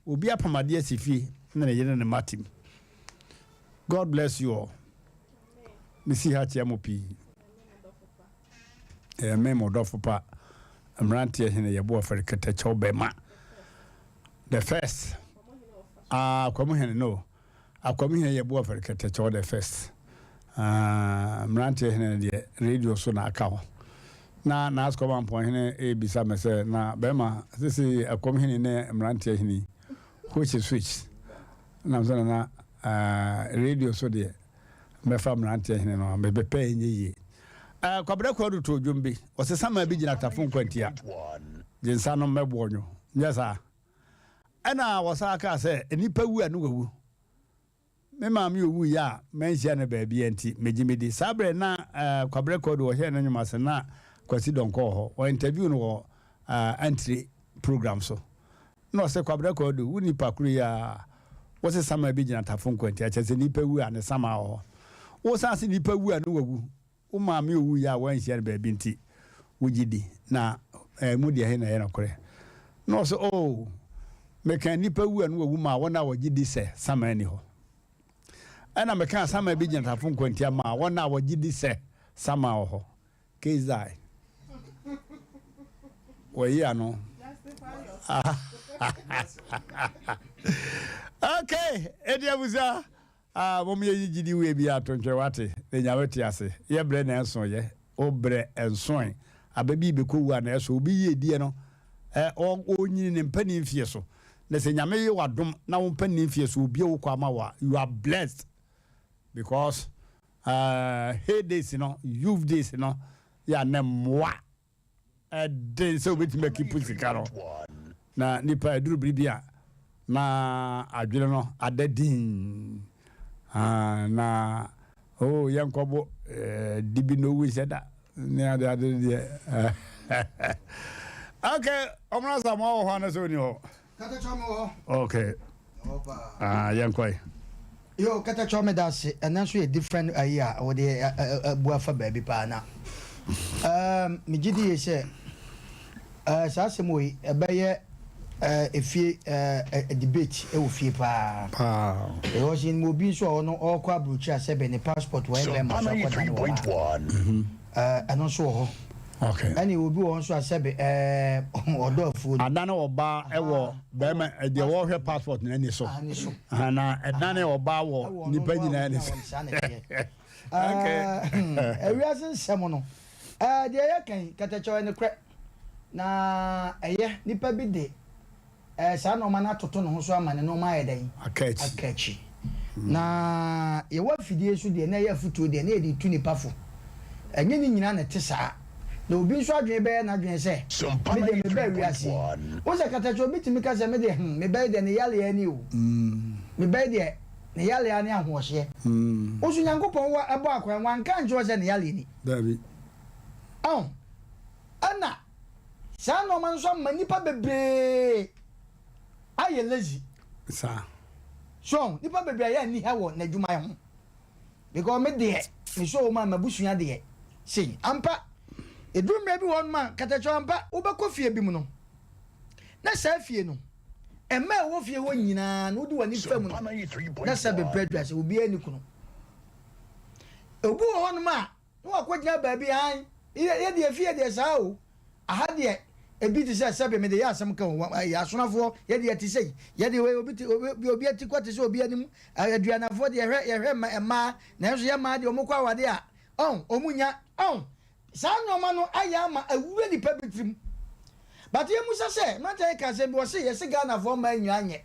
obi apam adeɛ asi fie na ne yere ne mma tim. God bless you all. Mesi ha kyia mo pii. Ɛyɛ me mo dɔfo pa, mmeranteɛ hene, yɛbo ɔfɛre kɛtɛkyɛw bɛma the first. Ah, Akwamu hene no, Akwamu hene, yɛbo ɔfɛre kɛtɛkyɛw the first. Ah, mmeranteɛ hene no deɛ, radio so na aka hɔ na naaskɔma mpɔnhene ebisa me sɛ, na bɛrima sisi Akwamu hene ne mmeranteɛ hene, which is which? Nam sɛ nana, radio so deɛ mɛfa mmeranteɛ hene no a mebɛpɛ ɛnyɛ yie. Kwabena Kwadu to dwom bi, ɔsɛ sama bi gyina tafo nkwantia gye nsa no mmɛboɔ nwo nyɛ saa. Ɛna wɔsaa kaa sɛ nnipa wu a ne wawu. Me maame owu yɛ a manhyia no baabi a, nti megye me di. Saa berɛ na Kwabena Kwadu ɔhyɛ ne nnwom ase na Kwasi Dɔnkɔ wɔ hɔ, wɔ interview no wɔ Antire program so, na ɔsɛ, "Kwabena Kwadu, wo nipa koro yi a wɔsɛ sama bi gyina tafo nkwantia, kyerɛ sɛ nipa wu a ne sama wɔ hɔ, wosan sɛ nipa wu a ne wawu, wo maame owu yɛ a wanhyia no baabi, nti wogye di na mu deɛ he na ɛyɛ nokorɛ?" Na ɔsɛ, "Oh, meka nipa wu a ne wawu ma wɔn a wɔgye di sɛ sama ni hɔ, ɛna meka sama bi gyina tafo nkwantia ma wɔn a wɔgye di sɛ sama wɔ hɔ." Keisai wɔyi ano. Okay, ɛdi abusa, ah, mom yɛyi gyidi wei bi ato ntwɛ wate na Nyame te ase. Yɛ brɛ na ɛnso yɛ wo brɛ ɛnsoe aba bi bɛkɔ wu a na ɛso obi yie diɛ no ɔnyini ne mpani mfie so, na sɛ Nyame yɛ wadom na wo mpani mfie so obi a wokɔ ama wo a, you are blessed, because heydays no, youth days no yɛ anɛ mmoa ɛden sɛ wobɛtumi akipu sika no na nipa aduru biribi a na adwene no ada din. Ah, na Oh, yɛnkɔbo eh, dibi na owu nhyɛ da ne ade ade deɛ. Okay, ɔmena sa mo wɔ hɔ anasɛ ɔni hɔ? Katakyɛ mo wɔ hɔ. Okay. Ah, yɛnkɔe. Yo, Katakyɛ me da ase. Ɛnɛ nso yɛ different ayi a wɔde abu afa baabi paa na. Um, megye di yie sɛ Eh saa asɛm wei ɛbɛyɛ eh efie eh debate ɛwɔ fie paa. Paa. Because yɛnim obi nso a ɔno ɔɔkɔ aburokyire a sɛbɛ ne passport wɔyɛ bɛɛma so akɔda ne ɔbaa. Eh ɛno nso wɔ hɔ. Okay. Ɛne obi wɔ hɔ nso a sɛbɛ eh ɔdɔ afuo no. Adane ɔbaa ɛwɔ bɛɛma deɛ wɔhwɛ passport no ani so. Ani so. Na ɛdane ɔbaa wɔ nipa nyinaa ani so. Saa na ɛteɛ. Okay. Eh ewiase nsɛm no eh deɛ yɛka yi kɛtɛkyɛw ɛnokorɛ. Na ɛyɛ, nipa bi de eh, saa nnoɔma no atoto ne ho so ama ne nnoɔma ayɛ dɛn? Aka akyi. Aka akyi. Na yɛwɔ afidie so deɛ, na ɛyɛ afotuo deɛ, na yɛde tu nipa fo. Ɛnyɛ ne nyinaa na ɛte saa. Na obi nso adwene bɛyɛ n'adwene sɛ, me deɛ mebaa wiase yi. Wohu sɛ katakyɛ obi tumi ka sɛ, me deɛ hmm, me ba yi deɛ ne yareɛ ni o. Me ba yi deɛ ne yareɛ ne ahoɔhyeɛ. Wo nso Nyankopɔn wɔ ɛbɔ akwadaa no, wanka ankyerɛ wo sɛ ne yareɛ ni. Daabi. Ɔho? Ɛna saa nnoɔma no nso ama nnipa bebree ayɛ lazy. Saa. So nnipa bebree ayɛ aniha wɔ n'adwuma ho. Because me deɛ, me sɔ wɔn a m'abusua deɛ, sei. Ampa, ɛduru mmerɛ bi wɔ hɔnom a, katakyɛ ampa, wobɛkɔ fie bi mu no, na saa fie no, mmaa a ɛwɔ fie hɔ nyinaa no, wode w'ani fa mu no, na sɛ bebree adwa sɛ obiara nni kunu. Obi wɔ hɔnom a, Na wakɔgyina baabi, Aane, yɛ deɛ fie deɛ saa o, aha deɛ ebi te sɛ sɛbe mede yɛ asɛm ka o, yɛ asonafoɔ yɛ deɛ te sei, yɛ deɛ wei obi te obi obi ati kɔ te sɛ obi anim, aduanafoɔ deɛ yɛhwɛ yɛhwɛ mmaa, nanso yɛ mmaa deɛ wɔn kɔ awadeɛ a, ɔn, wɔn nya, ɔn, saa nnoɔma no ayɛ ama awura nipa bi tirim. But yɛmmusa sɛ, mmeranteɛ yi ka asɛm bi, wɔse yɛse Ghanafoɔ mmaa nyinaa nyɛ.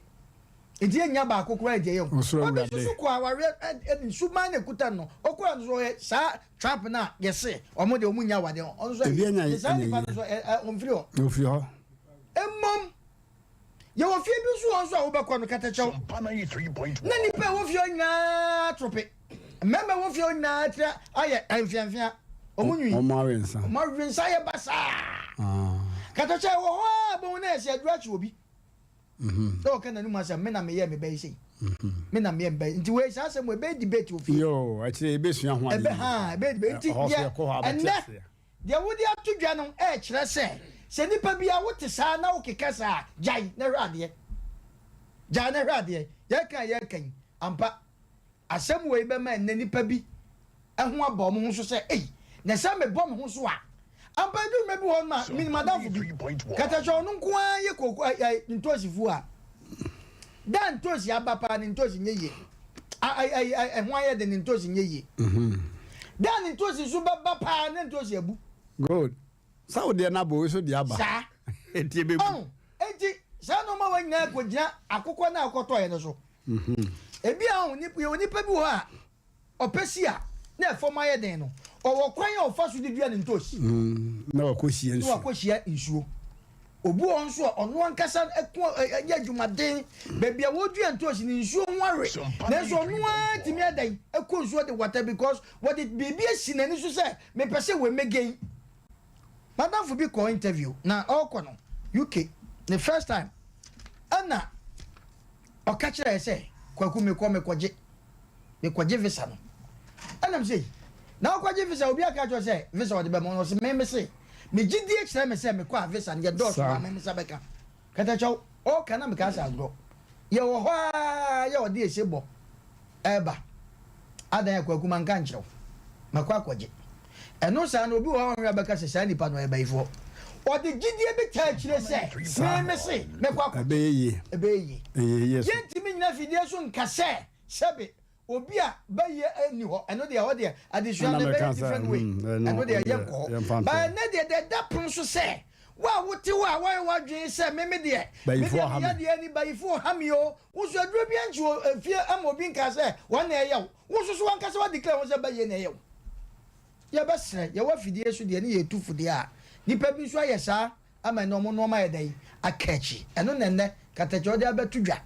Nti yɛnnya baako koraa nti ɛyɛ Ɔsoro Obi Awurade. nso so kɔ awareɛ ɛ ɛ suban na ɛkuta no no ɔkɔ a nso ɔyɛ saa trap no a yɛse ɔmo deɛ ɔmo nnya awadeɛ no ɔno nso Ebi ɛyɛ anya ne saa anya nipa no yie. nso ɛ ɛ ɔmfiri hɔ. Ofiri hɔ. Mmom yɛwɔ fie bi nso wɔ hɔ nso a wobɛkɔ no kɛtɛkyɛw Sompa 93.1. na nipa a ɛwɔ fie hɔ nyinaa torope mmarima a ɛwɔ fie hɔ nyinaa tiri ayɛ mfeamfea ɔmo nwi Ɔmo awe nsa. ɔmo awe nsa ayɛ basaa Ah. kɛtɛkyɛw ɛwɔ hɔ a bohu na yɛsɛ aduru akye obi. Na ɔka n'anum asɛm, me na meyɛɛ me ba yi sei. Me na meyɛɛ me ba yi. Nti wei saa asɛm wei ɛbɛyɛ debate wɔ fie. Yoo, akyire yɛbɛsua ho adeɛ Ɛbɛ ha, ɛbɛyɛ debate. Nti Ɛhɔ so deɛ yɛkɔ hɔ a bɛte ɛnnɛ aseɛ. deɛ wode ato dwa no ɛrekyerɛ sɛ sɛ nipa bi a wote saa na wokeka saa a, gyae na hwɛ adeɛ. Gyae na hwɛ adeɛ. Yɛreka a yɛreka yi, ampa. Asɛm wei bɛma ɛnnɛ nnipa bi ho aba wɔn ho so sɛ, 'Ei, na sɛ mebɔ me ho so a, ampa edu mmerɛ bi wɔ hɔnom a, menim adamfo bi, katakyɛ ɔno nko ara yɛ kooko ɛ ɛ ntoosi fuo a, da a ntoosi aba paa ne ntoosi nyɛ yie. A ɛ ɛ ɛ ɛho ayɛ den ne ntoosi nyɛ yie. Da a ne ntoosi nso bɛba paa ne ntoosi abu. Good. Sɛ wo deɛ no aba, wei nso deɛ aba. Saa. Enti ɛbɛbu. Ɔho, enti saa nnoɔma wei nyinaa kɔgyina akokɔ no a wokɔtɔeɛ no so. Ebia yɛwɔ nipa bi wɔ hɔ a, ɔpɛ si a na ɛfam ayɛ den no, ɔwɔ kwan a ɔfa so de dua ne ntoosi. Na wakɔhyia nsuo. Na wakɔhyia nsuo. Obi wɔ hɔ nso a, ɔno ankasa ko yɛ adwumaden. Baabi a wɔdua ntoosi no, nsuo ho awe. Nanso ɔno ara tumi adan kɔ nsuo de wata because wɔde biribi asi n'ani so sɛ mepɛ sɛ wei mɛgain. M'adamfo bi kɔɔ interview na ɔrekɔ no UK ne first time ɛna ɔka kyerɛɛ sɛ Kwaku mekɔ mekɔgye mekɔgye visa no ɛna me sɛ na wokɔgye visa obi aka kyerɛ sɛ visa ɔde bɛma no ɔse me me se me gyidie kyerɛ me sɛ mekɔ a visa no yɛ dɔɔso ma me me nsa bɛka katakyɛw ɔka na meka sɛ agorɔ yɛwɔ hɔ ara yɛ ɔde ese bɔ ɛreba. Adan a Kwaku manka ankyerɛ wo. Makɔ akɔgye. Ɛno saa no obi wɔ hɔ a ɔnhwɛ a bɛka sɛ saa nipa no ɔyɛ bayifoɔ. Ɔde gyidie bi taa akyire sɛ me mese mɛkɔ akɔgye. Ɛbɛyɛ yie. Ɛbɛyɛ yie. Ɛyɛ yie so. Yɛntumi nnyina afidie so nka sɛ sɛbe obi a bayie nni hɔ. Ɛno deɛ ɛhɔ deɛ adesua no ɛbɛyɛ different way. Ɛno deɛ yɛnkɔ hɔ. But ɛnnɛ deɛ deɛ ɛda pono so sɛ Wo a wote hɔ a woayɛ w'adwene sɛ me me deɛ, me deɛ me yadeɛ ni, bayifoɔ ha me o, wo nso aduro biara nkyi wɔ fie ama obi nkaa sɛ wɔn na ɛyɛ wo, wo nso so w'ankasa wa declare ho sɛ bayie na ɛyɛ wo. Yɛbɛsrɛ, yɛwɔ afidie so deɛ ne yɛtu fo deɛ a, nnipa bi nso ayɛ saa ama ɛnnɛ wɔn nnoɔma ayɛ dɛn? Aka akyi. Ɛno na ɛnnɛ katakyɛ ɔde abɛto dwa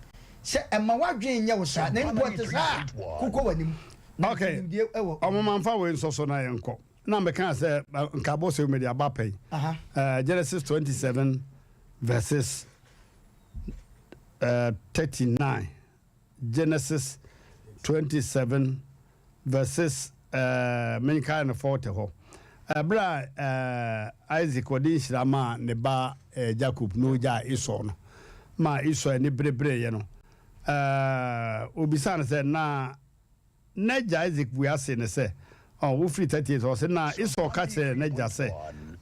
sɛ ɛmma w'adwene nyɛ wo saa, na mpo ɛte saa a, kokɔ w'anim. Na Okay. nkonimdie wɔ. Ɔmo ma nfa wei nsɔ so na yɛn kɔ. Na meka sɛ nkaabɔ sɛ mede aba pɛn. Genesis 27 verses 39. Genesis 27 verses menkae no 40 hɔ. Ɛberɛ a Isaac ɔde nhyira maa ne ba Jacob na ogyaa Esau no, ma Esau ani berebereeɛ no, obisaa no sɛ, na N'agya Isak bua see no sɛ, Ɔ, wofiri 38 hɔ. Ɔse, Na Esau ka kyerɛɛ n'agya sɛ,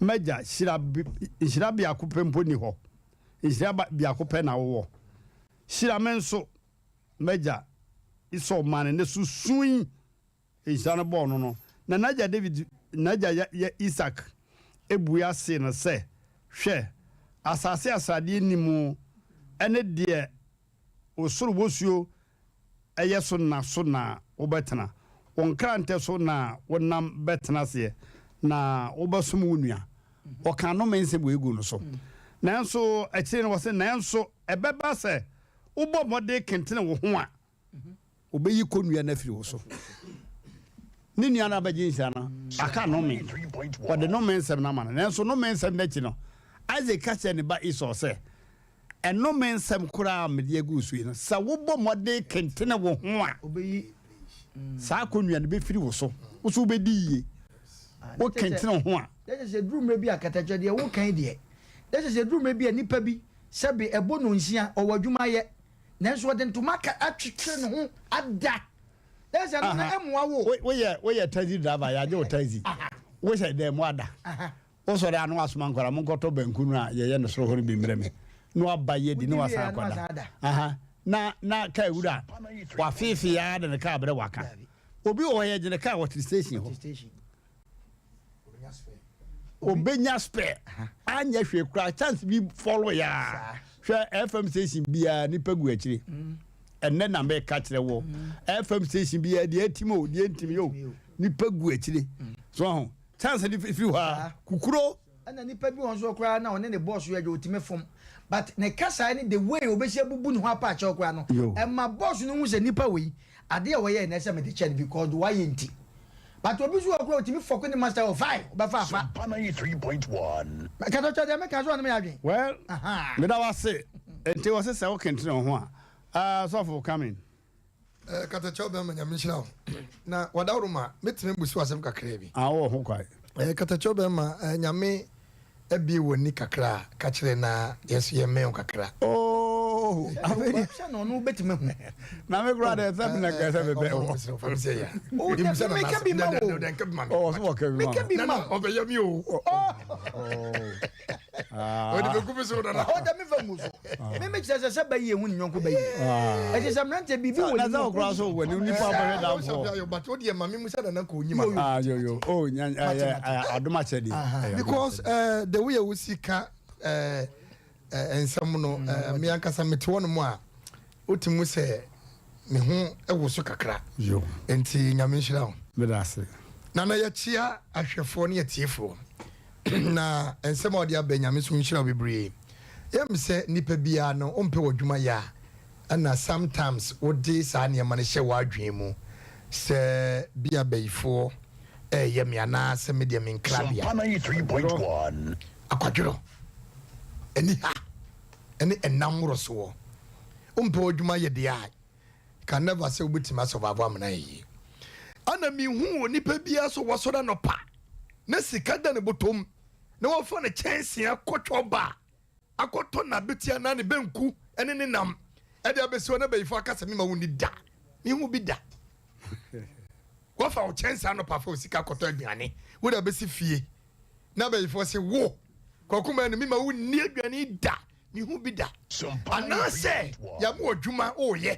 M'agya, hyira, nhyira biako pɛ mpo nni hɔ? Nhyira ba, biako pɛ na wowɔ? Hyira me nso, m'agya. Esau maa ne nne so sui. Nhyira no bɔɔ no no. Na n'agya David, n'agya ya, Isak bua see no sɛ, Hwɛ, asase a sradeɛ nni mu ne deɛ osoro bosuo yɛ so nna so na wobɛtena, wo nkrantɛ so na wonam bɛtena aseɛ, na wobɛsom wo nua. Wɔkaa nnome nsɛm wei guu no so. Nanso akyire no wɔse, nanso ɛbɛba sɛ wobɔ mmɔden kentene wo ho a, wɔbɛyi kɔnnua no afiri wo so. Ne nua no abɛgye nhyira no, aka nnome. Wɔde nnome nsɛm no ama no. Nanso nnome nsɛm no akyi no, Isaac ka kyerɛɛ ne ba Esau sɛ, Ɛnome nsɛm koraa a mede agu wo so yi no, sɛ wobɔ mmɔden kentene wo ho a, saa kɔnnua no bɛfiri wo so. Wo nso wobɛdi yie. Wokentene wo ho a. Na kyerɛ sɛ ɛduru mmerɛ bi a, katakyɛ deɛ woka yi deɛ, na kyerɛ sɛ ɛduru mmerɛ bi a nipa bi, sɛbe ɛbɔ nnɔnsia, ɔwɔ adwuma ayɛ, nanso ɔde ntoma aka atwetwere ne ho ada. Na kyerɛ sɛ ɛno no ɛmmoa wo. Woyɛ woyɛ taxi driver, yɛagye wo taxi, wohyɛ dan mu ada. Wosɔre a na wasoma nkwadaa, monkɔtɔ banku no a yɛyɛ no soro hɔ no bi mmrɛ me. Na waba yɛ di na wasan akɔda. Aha. Na na kaa wura wafeefee ara de ne kaa brɛ waka. Obi wɔ hɔ yɛgye ne kaa wɔte station hɔ. Obenya spare. Anyɛ hwee koraa chance bi follow ya. Hwɛ FM station biara nipa gu akyire. Ɛnnɛ na meka kyerɛ wɔ. FM station biara deɛ atim o deɛ ntim yo nipa gu akyire. So ho. Chance no firi hɔ a, kukuro. Ɛna nipa bi wɔ hɔ nso koraa na ɔne ne boss yɛ adwuma otumi fom but ne kasaɛ ne the way obesi abubu ne ho apa akyɛw koraa no ɛma boss no hu sɛ nipa wei adeɛ a ɔyɛɛ no ɛsɛ mede kyɛ no because deɛ wayɛ nti but obi nso wɔ hɔ koraa otumi fɔko ne master oh fine ɔbɛfa afa. Sompa 93.1. Katakyɛ deɛ meka so ɔne me yɛ adwen. Well, meda wo ase. Nti wɔse sɛ wo kentene wo ho a, ah, sɔfo come in. Eh, katakyɛw bɛrima nyame nhyira wo na wadaworo ma mɛtumi abu so asɛm kakraa bi. Ah, wowɔ ho kwan. Eh, katakyɛw bɛrima eh, nyame abie w'ani kakra ka kyerɛ na yɛn nso yɛmmɛn wo kakra. Oh, afei deɛ. Sɛ na ɔno wobɛtumi ahu. Na me koraa deɛ sɛ mena nka sɛ mebɛn wɔ. Oh, dabi meka bi ma wo. Oh, ɔso wɔka bi ma Meka bi ma wo. Ɔbɛyɛ mi o. Ɔde bɛgu me so nana. Ɔda me fa ngu so. Me me kyerɛ sɛ sɛ bɛyɛ ehu ne yɔnko bɛyɛ. Ɛkyɛ sɛ mmeranteɛ biribi wɔ ne mu. Na sɛ ɔkora so wɔ ne nipa bɛhwɛ danfoɔ. But o deɛ ma me musa nana kò onyima. Ah yo yo oh nya ɛyɛ adom akyɛ deɛ. Because the way a wosi ka nsɛm no me ankasa mete hɔ nom a wotumi hu sɛ me ho woso kakra. Nti Nyame nhyira wo. Meda ase. Nana yɛkyea ahwɛfoɔ ne atiefoɔ na nsɛm a wɔde aba Nyame nso nhyira wo bebree. Yɛm sɛ nipa biara no wompɛ w'adwuma yɛ a ɛna sometimes wode saa nneɛma no hyɛ w'adwene mu sɛ bi a bayifoɔ ɛɛyɛ me anaa sɛ me deɛ me nkrabea. Sompa 93.1. Akwadworɔ, aniha ne ɛnam mmorosoɔ. Wompɛ w'adwuma yɛ deɛ a, you can never sɛ wobɛtumi asurvive amena ayɛ yie. Ɛna menhuu onipa biara sɛ wasɔre anɔpa na sika da ne bɔtɔm na wafa ne kyɛnsee akɔ twɔba akɔtɔ n'abeti anaa ne banku ne ne nam ɛde abɛsi hɔ na bayifo aka sɛ mema wonni da. Menhu bi da. Wafa wo kyɛnsee anɔpa fa wo sika akɔtɔ aduane wode abɛsi fie na abayifoɔ se, Wo, Kwaku Manu, mema wo nni aduane yi da, mehu bi da. Anaasɛ yɛama wo adwuma woreyɛ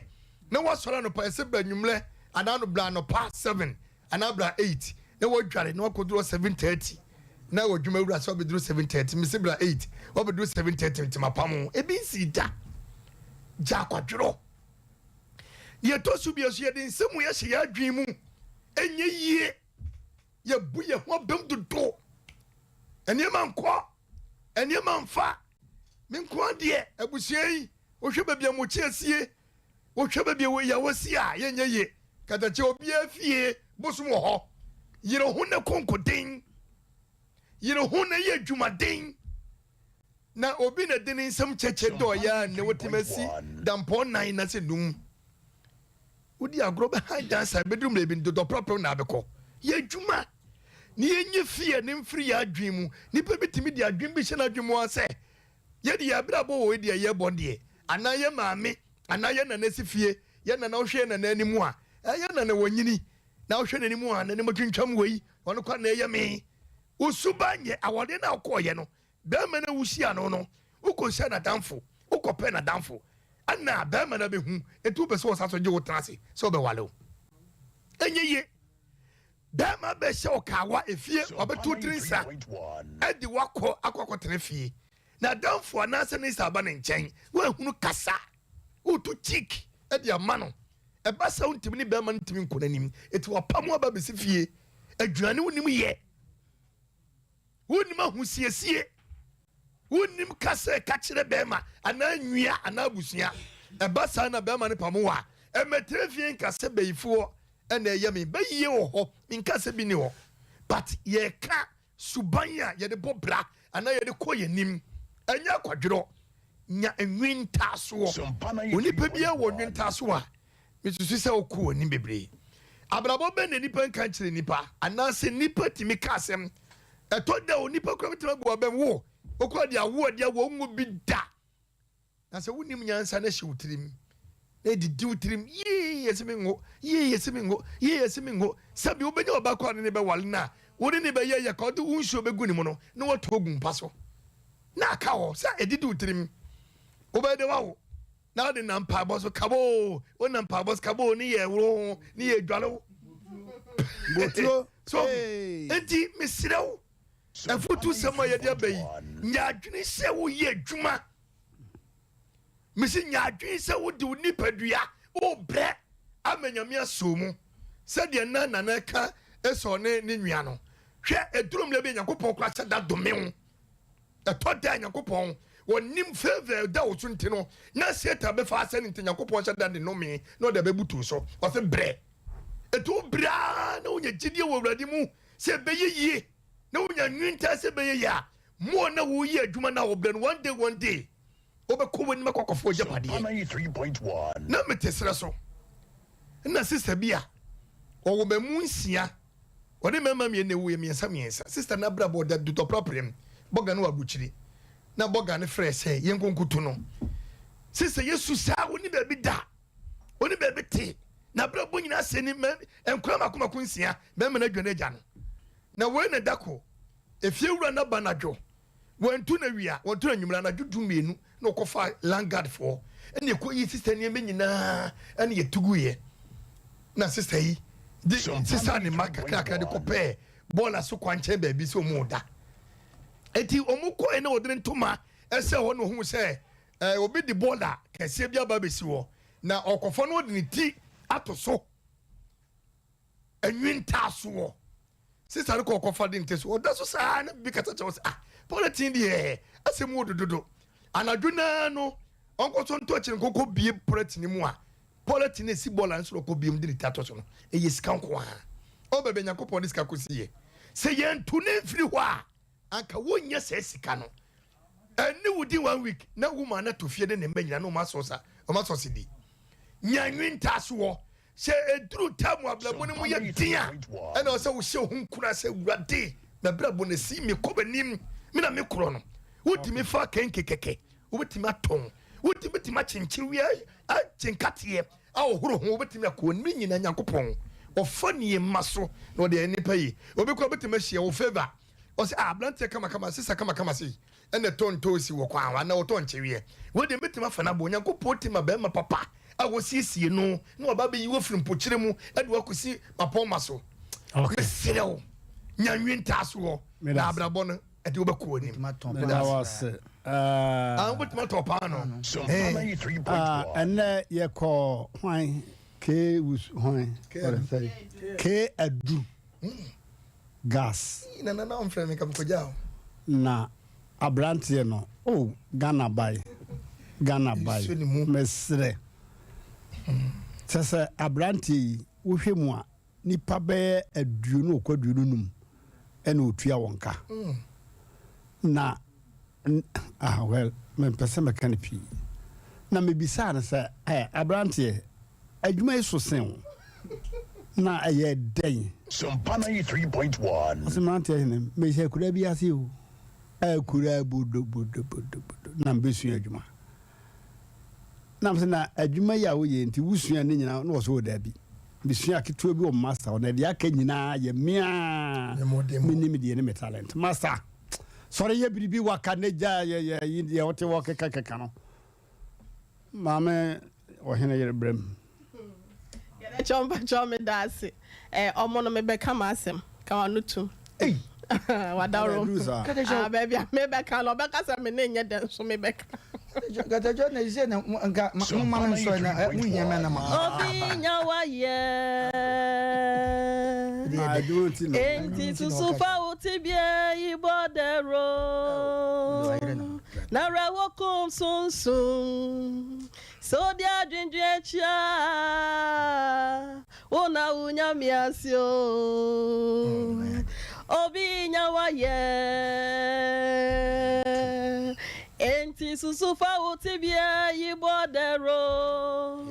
na woasɔre anɔpa, ɛsɛ bra anwummerɛ anaa no bra anɔpa 7 anaa bra 8 na woadware na woakɔduru hɔ 7:30 na w'adwuma wura sɛ wabɛduru 7:30, mese bra 8 woabɛduru 7:30 nti mapam wo. Ebi nsii da. Gya akwadworɔ. Deɛ ɛtɔ so bio nso, yɛde nsɛm wei ahyɛ yɛn adwene mu, ɛnyɛ yie. Yɛbu yɛn ho abam dodo. Nneɛma nkɔ, nneɛma mfa. Me nko ara deɛ, abusua yi, wohwɛ baabi a mokyi asie, wohwɛ baabi a yɛwɔ si a, yɛnyɛ yie. Katakyie obiara fie bosom wɔ hɔ. Yere ho na konkoden. Yere ho na yɛ adwumaden. Na obi na de ne nsam kyɛkyɛ dɔ ɔyɛ a nnɛ watumi asi dampɔn nan na sɛ num. Wodi agorɔ bɛhan dan saa bɛduru mmerɛ bi no dodɔ prapram na abɛkɔ. Yɛ adwuma na yɛnyi fear no mfiri yɛn adwene mu. Nipa bi tumi de adwene bi hyɛ n'adwene mu ara sɛ yɛde yɛn abrabɔ wɔ wei deɛ yɛbɔ deɛ anaa yɛn maame anaa yɛn nana si fie, yɛn nana wohwɛ yɛn nana anim a, ɛɛ yɛn nana wanyini na wohwɛ n'anim a n'anim atwintwam wei ɔno kwa na ɛyɛ me. Wo suban nyɛ awadeɛ no a wokɔɔyɛ no. Barima no a wuhyia no no, wukohyia n'adamfo, wokɔpɛ n'adamfo, ɛnna barima no abehu, enti wopɛ sɛ ɔsan so gye wo tena ase sɛ ɔbɛware wo. Ɛnyɛ ye. Barima bɛhyɛ wo kawa efie, ɔbɛto wo tiri nsa de wo akɔ akɔ akɔtena fie. N'adamfo anaasɛ ne nsa aba ne nkyɛn, woanhunu kasa, woto cheek de ama no. Ɛba saa wontumi ne barima no ntumi nkɔ n'anim, enti wapam wo aba abɛsi fie. Aduane wonim yɛ. Wonnim ahosiesie. Wonnim kasa a ɛka kyerɛ bɛrima anaa nua anaa abusua. Ɛba saa na bɛrima no pamo wo a, ɛmmɛtena fie nka sɛ bayifoɔ na ɛyɛ me. Bayie wɔ hɔ, menka sɛ bi nni hɔ. But yɛreka suban a yɛde bɔ bra anaa yɛde kɔ yɛn anim. Ɛnyɛ akwadworɔ. Nya nwentaasoɔ. Onipa biara wɔ nwentaasoɔ a Mesusu sɛ wokɔ w'anim bebree. Abrabɔ bɛn na nnipa nka nkyerɛ nnipa? Anaasɛ nnipa tumi ka asɛm? Ɛtɔ da a onipa koraa bɛtumi abu w'abam. Wo, wokora de awo adi awo nwo bi da. Na sɛ wonim nyansa na ɛhyɛ wo tirim, na ɛdidi wo tirim, yee, yɛse me nwo, yee, yɛse me nwo, yee, yɛse me nwo. Sɛbi wobɛnya ɔba koraa ne ne bɛwale no a, wo ne ne bɛyɛ yɛ ka ɔde wo nsuo bɛgu ne mu no, na watu agu mpa so. Na aka hɔ sɛ ɛdidi wo tirim. Wobɛyɛ dɛ wawo. Na ɔde nam mpaebɔ so kaboo, wonam mpaebɔ so kaboo ne yɛ woro ho ne yɛ dwale wo. Botuo. So enti mesrɛ wo afutu sɛm a yɛde aba yi nya adwene sɛ woyɛ adwuma. Mesi nya adwene sɛ wode wo nipadua wobrɛ ama Nyame asɔ mu sɛdeɛ na Nana ka Esau ne ne nua no. Hwɛ ɛduru mmerɛ bi a Nyankopɔn koraa hyɛ da dome wo. Ɛtɔ da a Nyankopɔn ɔnim favour ɛda wo so nti no na Satan bɛfa asɛ no nti Nyankopɔn hyɛ da de nnome na ɔde abɛbutu so. Ɔse brɛ. Ɛti wo brɛ ara na wonya gyidie wɔ Awurade mu sɛ ɛbɛyɛ yie na wonya nwintaa sɛ ɛbɛyɛ yie a, more na woyɛ adwuma na wobrɛ no one day one day wobɛkɔ w'anim akɔ akɔfa w'agyapadeɛ. Na mete serɛ so na sister bi a ɔwɔ mmamu nsia Ɔne mmarima mmienu na ɛwuiɛ, mmiɛnsa mmiɛnsa. Sista no abrabɔ ɔda dutɔpraprem, bɔga no wɔ aburukyiri. Na bɔga no frɛɛ sɛ yɛnkɔ nkotu no. Sista yɛsu saa, ɔnni baabi da, ɔnni baabi te. N'abrabɔ nyinaa sɛ ni, nkwadaa mako mako nsia, bɛrima no adwane agya no. Na wei na da ko, efiewura no aba anadwo. Wɔantu no awia, wɔantu no anwummere, anadwo dumienu na wɔkɔfaa landguard foɔ ɛna ɛkɔyii sista nneɛma nyinaa ɛna yɛtu guiɛ. Na sista yi de sesaa ne mma kakrakra de kɔpɛɛ bɔɔla so kwankyɛn baabi sɛ wɔn da. Eti wɔn kɔɛ na wɔde ne ntoma ɛsɛ hɔ na ohun sɛ ɛɛ obi de bɔɔla kɛseɛ bi aba abɛsi hɔ na ɔkɔfa no ɔde ne ti ato so. Nwintaasoɔ. Sista no kɔ kɔfa de nte so ɔda so saa na bibi kasa kyerɛ sɛ ah polythene deɛ asɛm wɔ dododo anadwo naa no ɔnkɔ so ntɔ akyire nkɔkɔ bie polythene mu a polythene esi bɔɔla nso ɔkɔ bie mu de ne ti atɔ so no ɛyɛ sika nko ara ɔbɛbɛ Nyankopɔn de sika kɔsi yɛ sɛ yɛntu ne mfiri hɔ a anka wonnya saa sika no ɛne wo di one week na wo maa no ato fie ne ne mma nyina na ɔma asɔ sa ɔma asɔ se di nya nwi ntaasoɔ sɛ ɛduru tam abrabɔ no mu yɛ den a ɛna ɔsɛ wohyɛ wo ho nkura sɛ wurade mabrabɔ no si mekɔ m'anim me na mekorɔ no wotumi fa kenke kɛkɛ wobɛtumi atɔn wotumi bɛtumi akyenkyen wia akye nkateɛ a ɔhoro ho wobɛtumi akɔ ne nyina Nyankopɔn ɔfa nneɛma so na ɔde ayɛ nipa yi obi kora wobɛtumi ahyia wo favor ɔsɛ ah aberanteɛ kamakama sisa kamakama sei ɛna ɛtɔ ntoosi wɔ kwan ho anaa ɔtɔ nkyeweɛ wei deɛ mɛtumi afa no abɔ Onyankopɔn ti ma bɛrima papa a wɔsiesie no na waba abɛyi wo afiri mpokyerɛ mu ɛde wakɔsi mapɔma so mesrɛ wo nya nwi ntaasoɔ na abrabɔ no ɛde wobɛkɔ w'anim meda wo ase wobɛtumi atɔ paa no ɛnɛ yɛkɔ hwan K hwan K adu Gas. Nana na ɔmfrɛ me nka mekɔgyaa wo. Na abranteɛ no oh Ghana bae Ghana bae mesrɛ kyɛsɛ abranteɛ yi. wohwɛ mu a, nnipa bɛyɛ 20 ɔkɔ 25 ɛna ɔtua wɔn ka. Na ah well, mempɛ sɛ mɛka no pii. Na mebisaa no sɛ, eh, aberanteɛ, adwuma yi so sen wo, na ɛyɛ dɛn? Sompa 93.1. Ɔse, mmeranteɛ hene, mehyɛ akuraa bi ase o, akuraa bodobodobodobodo na mebɛsua adwuma. Na mese, na adwuma yi a woyɛ nti wosua ne nyinaa? Na ɔse, o daabi, mesua ketewa bi wɔ master hɔ, na deɛ aka nyinaa yɛ me a menim deɛ ne me talent. Master, sɔre yɛ biribi waka ne gya yɛ yɛ yi deɛ wote hɔ keka keka no. Maame ɔhene yere brɛ mu. Yɛbɛkyɛ mpakyɛw meda ase. Eh, ɔmo no mebɛka m'asɛm. Ka w'ano tum. Ei! Wadaworo. Ɛduru saa. Ah, baabi a mebɛka no, ɔbɛka sɛ me ne nyɛ dɛ nso mebɛka. Katakyo na sɛ na nka mo ma me nsɔre na mo hia me na ma. Obi nya wayɛ. Ah, adwuma nti na. Enti susu fa wo tibia yi bɔ dɛro. Na werɛ wo kum sunsum. Sɛ odi adwendwen akyi a, wo na wunya me ase o. Obi nya wayɛ. Enti susu fa wo tebea yi bɔ dawuro.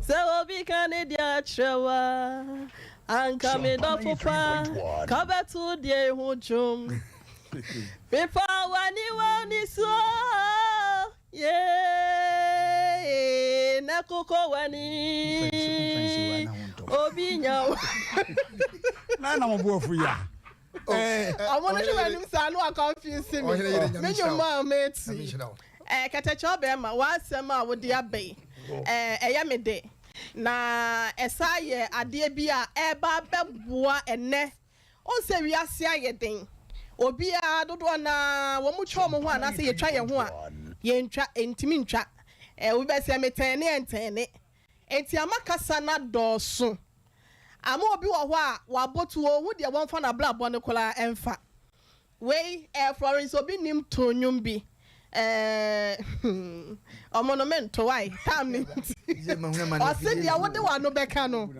Sɛ obi ka ne deɛ akyerɛ wo a, anka me dɔfo pa ka bɛto deɛ ho dwom. Pepa w'aniwa nisuo. Yee, na koko wani. Obi nya wo. Na na mo bo afu ya. Ɔmo no hwɛ m'anim saa no wa confuse me. Me nnwuma a meti. Eh, kɛtɛkyɛ ɔbɛrima, w'asɛm a wode aba yi, eh, ɛyɛ me de. Na ɛsa yɛ adeɛ bi a ɛreba abɛboa ɛnnɛ. Wohu sɛ wiase ayɛ den. Obiara, dodoɔ no ara, wɔtwa wɔn ho anaasɛ yɛtwa yɛn ho a, yɛntwa, ɛntumi ntwa. Eh, obi bɛsɛ metɛne ɛntɛne. Enti ama kasa no adɔɔso. Ama obi wɔ hɔ a, waboto, ɔnhu deɛ wɔmfa n'abrabɔ no koraa ɛmfa. Wei eh Florence obi nim to nnwom bi eh hmm ɔmo no mento wai time no nti ɔse deɛ wode w'ano bɛka no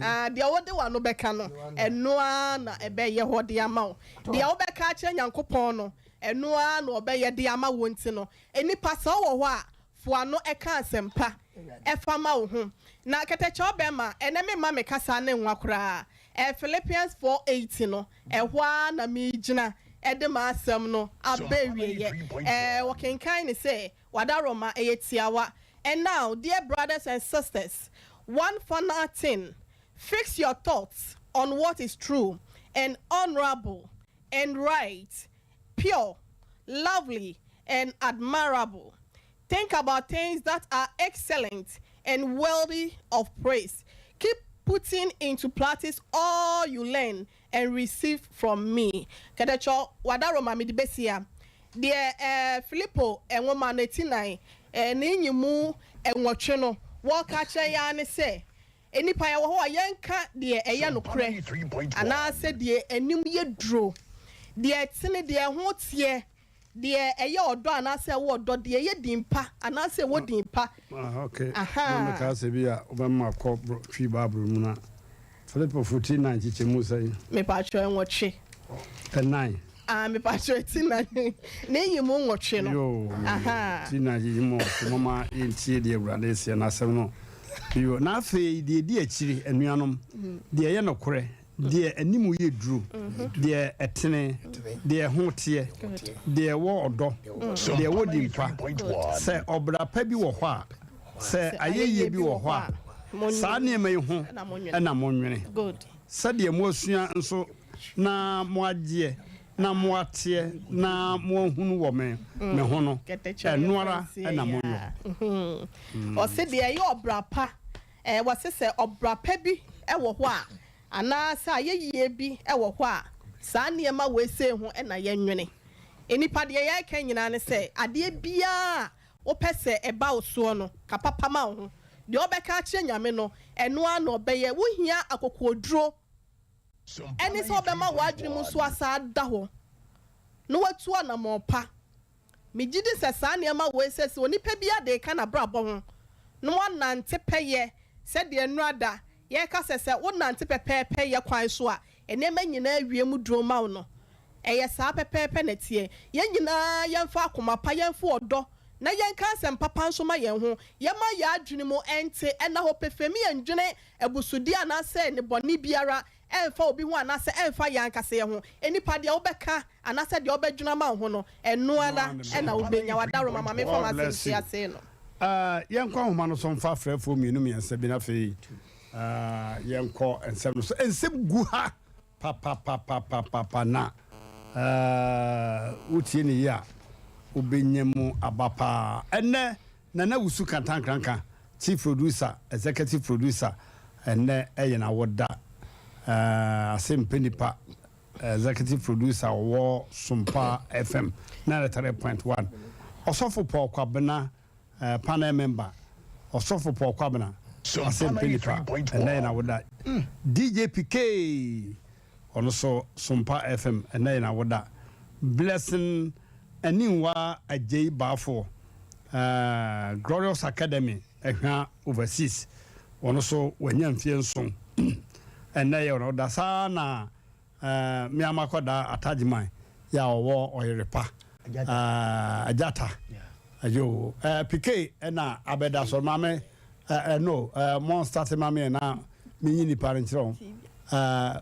ah deɛ wode w'ano bɛka no ɛno ara na ɛbɛyɛ hɔ de ama wo deɛ wobɛka akyerɛ Nyankopɔn no ɛno ara na ɔbɛyɛ de ama wo nti no nnipa sɛ wowɔ hɔ a fo ano ɛka asɛmpa ɛfa ma wo ho na kɛtɛkyɛw bɛma ɛnɛ memma me kasa ne nwa koraa eh Philippians 4:8 no Ɛhɔ ara na meregyina de m'asɛm no aba awieɛ. Ɛɛ, wɔkenkan no sɛ, W'adaworoma, ɛyɛ tiawa. And now, dear brothers and sisters, one final thing, fix your thoughts on what is true and honourable and right, pure, lovely, and admirable. Think about things that are excellent and worthy of praise. Keep putting into practice all you learn and receive from me. Kɛtɛkyɔ w'adaworoma mede bɛsi ha. Deɛ eh, Filipo nwoma no ti nan eh, ne nyimu nwɔtwe no wɔreka akyerɛ yɛn ara ne sɛ, nnipa yɛwɔ hɔ a yɛnka deɛ ɛyɛ nokorɛ anaasɛ deɛ anim yɛ duro, deɛ ɛtene, deɛ ɛho teɛ, Deɛ ɛyɛ ɔdɔ anaasɛ ɛwɔ ɔdɔ, deɛ ɛyɛ din pa anaasɛ ɛwɔ din pa. Ah, ok. Ahaa. Na mekaa sɛ bi a wobɛma makɔ bro, Twi Bible mu na. Filipofo ti nan nkyekyɛmu sɛn? Mepakyɛw nwɔtwe. Ɛnan. Ah, mepakyɛw ti nan. Ne nyimu nwɔtwe no. Yoo, Ahaa. ti nan nkyekyɛmu nwɔtwe. Momma yɛntie deɛ Awurade seɛ n'asɛm no. Yoo, na afei deɛ ɛdi akyire, anuanom, deɛ ɛyɛ nokorɛ, Deɛ anim yɛ duro, deɛ ɛtene, deɛ ɛho teɛ, deɛ ɛwɔ ɔdɔ, deɛ ɛwɔ din pa, sɛ ɔbra pa bi wɔ hɔ a, sɛ ayɛyie bi wɔ hɔ a, saa nneɛma yi ho na monnwene. Sɛdeɛ moasua nso na moagyeɛ na moateɛ na moahunu wɔ me me ho no, ɛno ara na monyɔ. Ɔse deɛ ɛyɛ ɔbra pa, wɔse sɛ ɔbra pa bi wɔ hɔ a, Anaasɛ ayɛyie bi wɔ hɔ a, saa nneɛma wei sei ho na yɛnwene. Nnipa, deɛ yɛreka nyinaa ne sɛ, adeɛ biara a wopɛ sɛ ɛba wo soɔ no, ka papa ma wo ho. Deɛ wobɛka akyerɛ Nyame no, ɛno ara na ɔbɛyɛ. Wohia akokoɔduro ne sɛ wobɛma w'adwene mu nso asan ada hɔ na woatu anammɔn pa. Megye di sɛ saa nneɛma wei sɛ sɛ onipa biara de reka n'abrabɔ ho na wanante pɛyɛ sɛdeɛ nnora da. Yɛreka sɛ, sɛ wonante pɛpɛɛpɛ yɛ kwan so a, nneɛma nyinaa wie mu duro ma wo no, ɛyɛ saa pɛpɛɛpɛ na ɛteɛ. Yɛn nyinaa yɛmfa akoma pa, yɛmfa ɔdɔ, na yɛnka asɛm papa nso ma yɛn ho. Yɛmma yɛn adwene mu nte nna hɔ pefee, mma yɛnnwene abusudeɛ anaasɛ nnebɔne biara ɛmfa obi ho anaasɛ ɛmfa yɛn ankasa yɛn ho. Nnipa, deɛ wobɛka anaasɛ deɛ wobɛdwene ama wo ho no, ɛno ara na wobɛnya. W'adaworoma, ma memfa God m'asɛm bless nsi you. ase no. Eh, yɛnkɔ ahoma no so mfa afrɛfoɔ mmienu mmiɛnsa bi na afei eh, yɛnkɔ nsɛm no so. Nsɛm gu ha papapapapapa na eh, wotie ne yie a wobɛnya mu aba paa. Ɛnnɛ Nana Wusu Kantankranka, Chief Producer, Executive Producer, ɛnnɛ ɛyɛ n'awoda. Eh, ase mpɛ nipa, Executive Producer ɔwɔ Sompa FM 93.1. Ɔsɔfo Paul Kwabena, eh, panel member, Ɔsɔfo Paul Kwabena, ase Sompa mpɛ nipa, ɛnnɛ yɛ 93.1. n'awoda. DJ PK, Ɔno so Sompa FM ɛnɛ yɛ n'awoda. Blessing Aninwa Adjei Baafoɔ Glorious Academy Ahwa Overseas ɔno so wanya mfie nson ɛnɛ yɛ ɔno saa ara na me ara makɔda Atagyeman yɛ a ɔwɔ Ɔyerepa Agyata Yoo PK ɛna abɛda so maame Eh no eh mon starte ma me na me nyi nipa no nkyerɛ wo eh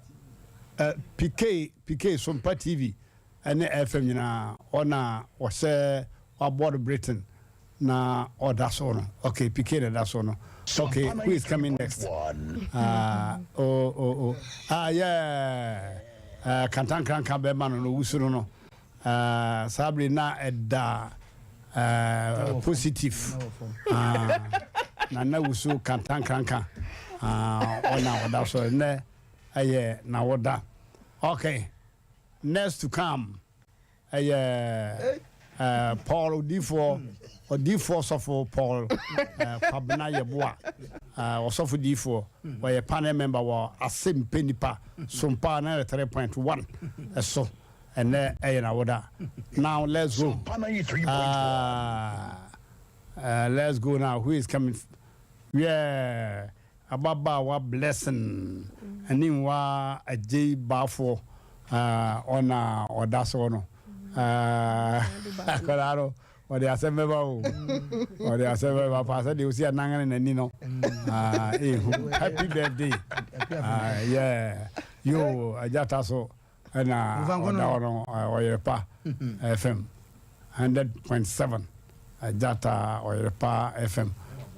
eh PK PK Sompa TV ɛne FM nyinaa ɔna ɔhyɛ wabɔd Britain na ɔda so no okay PK na ɛda so no okay Sompa who is coming next 93.1. ah oh oh oh ah yeah eh kantankranka bɛma no no owusu no no Eh, saa bere na ɛda eh, positive ah, na na wusu kantankranka ah, ɔna ɔda so nnɛ ɛyɛ na woda okay next to come ɛyɛ eh, Paul odiifoɔ odiifoɔ sɔfo Paul eh, Kwabena Yeboah eh, ɔsɔfo diifoɔ ɔyɛ panel member wɔ Asempe Nipa Sompa 93.1 ɛso. Ɛnɛ ɛyɛ n'awoda. Now let's go. Ah, uh, let's go now. Who is coming? Yeah, ababaawa blessing. Ɛne nwa agyei baafoɔ ɔna ɔda so no. Akwadaa no ɔde asɛm bɛba o. Ɔde asɛm bɛba paa sɛ deɛ osi anangane n'ani no. Ehu. Happy birthday. Uh, yeah. Yo, agyata so. Ɛna ɔda hɔ no Ɔyerepa FM 100.7 Gyata Ɔyerepa FM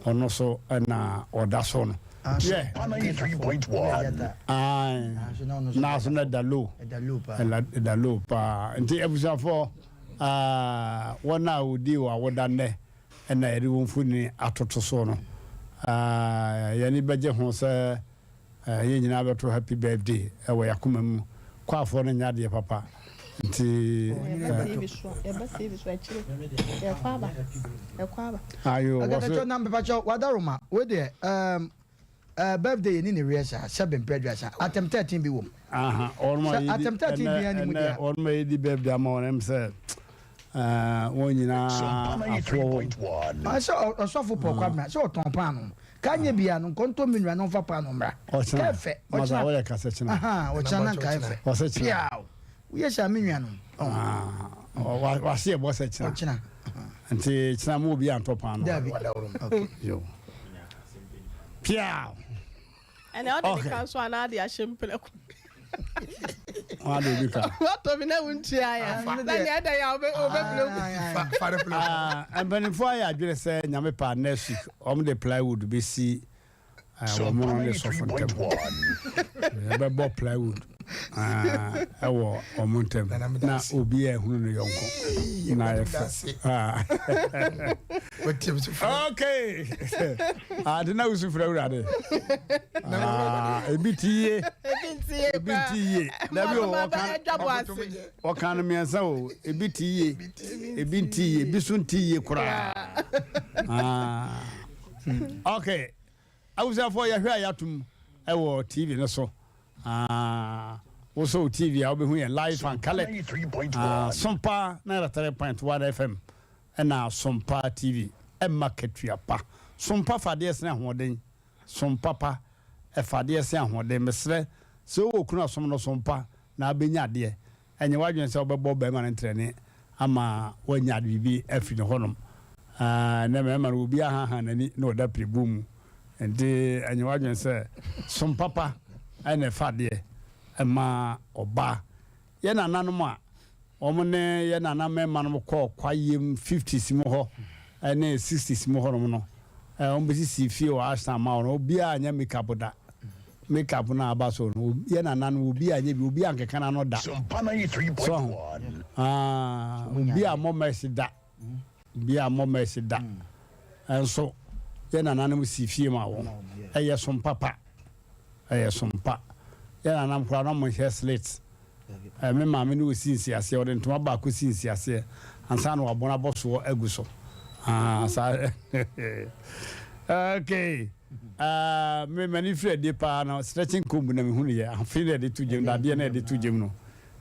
ɔno so ɛna ɔda so no. Yeah. Aye. Na so na da low. Ɛda low paa. Nti abusuafoɔ wɔn a wɔdi wɔ awoda nnɛ ɛna yɛde wɔn mfoni atoto so no. Yɛn ani bɛgye ho sɛ Yɛn nyinaa bɛto happy birthday wɔ y'akoma mu. Kwafoɔ no nyɛ adeɛ papa nti. Ayo wɔ so. Akatakyɛ na mepakyɛw wadaroma wei deɛ um, uh, birthday yɛ ni ne wiɛ saa sɛbe mpɛ aduasa atɛm 13 bi wom. Aha wɔn a Sɛ yɛdi atɛm 13 ɛnɛ bi ani mu ɛnɛ deɛ. wɔn a yɛdi birthday ama wɔn ɛm sɛ ɛɛ wɔn nyinaa Sompa afoɔ wɔm. 93.1. Ah, sɛ ɔsɔfo Paul Kwabena sɛ ɔtɔn paano. Ka nyɛ bia no nkɔntɔ me nua na ɔmfa paano mmra. Ɔkyena. Ka ɛfɛ. Masa Ɔkyena. woyɛ kasa kyena. Ahaa, ɔkyena na nka ɛfɛ. Ɔsɛ kyena. Piaw. Woyɛ saa me nua no. Ɔn. Ah, wase ɛbɔ sɛ kyena. Ɔkyena. Nti kyena mo obi antɔ paano. Dabi. Okay. Yo. Piaw. Ɛnna ɔde ne ka nso anaa de ahyɛ mprako. Wọn de obi ka. Watɔ bi na wontua ya. Na nea ɛda ya ɔbɛbrɛ mu. Mpanimfoɔ ayɛ adwene sɛ nyame pa next week wɔn de plywood bɛsi wɔn no ne sɔfo ntam. Yɛbɛbɔ plywood ɛwɔ wɔn ntam na obi a ehunu ne yɔnko na ayɛ fɛ. Okay. Ade na wusu frɛ awurade. Ah, ebi ti yie. Ebi ti yie. Dabi o ɔka ɔka no mmiɛnsa o. Ebi ti yie. Ebi nti yie. Ebi so nti yie koraa. Ah. Okay. Abusuafoɔ yɛhwɛ a yɛatom ɛwɔ TV no so. Ah, wosɔ wo TV a wobɛhu yɛn live and colored. Ah, Sompa 93.1 FM ɛna Sompa TV ɛma katua pa. Sompa fa adeɛ sene ahoɔden. Sompa pa. Ɛfa adeɛ sen ahoɔden. Mesrɛ, sɛ wowɔ kunu a som no som pa na abɛnya adeɛ. Ɛnyɛ w'adwene sɛ wobɛbɔ barima no ntrɛne ama wanya biribi afiri ne hɔnom. Ɛnnɛ mmarima no obiara haha n'ani na ɔda pirebuo mu. Nti ɛnyɛ w'adwene sɛ som papa na ɛfa adeɛ ma ɔbaa. Yɛn nananom a wɔn ne yɛn nana mmarima nom kɔɔ kwayem fifties mu hɔ ne sixties mu hɔnom no, wɔn bɛsisii fie wɔ Ashtown ma wɔn. Obiara anyɛ makeup da. Makeup no a aba so no, yɛn nananom obiara anyɛ bi, obiara ankeka n'ano da. So ho? Ah, obiara ammɔ mess da. Obiara ammɔ mess da. Nso yɛn nananom sii fie ma wɔn. Ɛyɛ som papa. Ɛyɛ som pa. Yɛn nananom koraa na wɔnhyɛ slit. Eh, me maame ne ɔsi nsiaseɛ, ɔde ntoma baako si nsiaseɛ ansa na wabɔn abɔsoɔ agu so. Ah, saa. Okay. Uh, me m'ani firi adie paa no stretching comb na mehu no yɛ afei na yɛde to gyam dadeɛ na yɛde to gyam no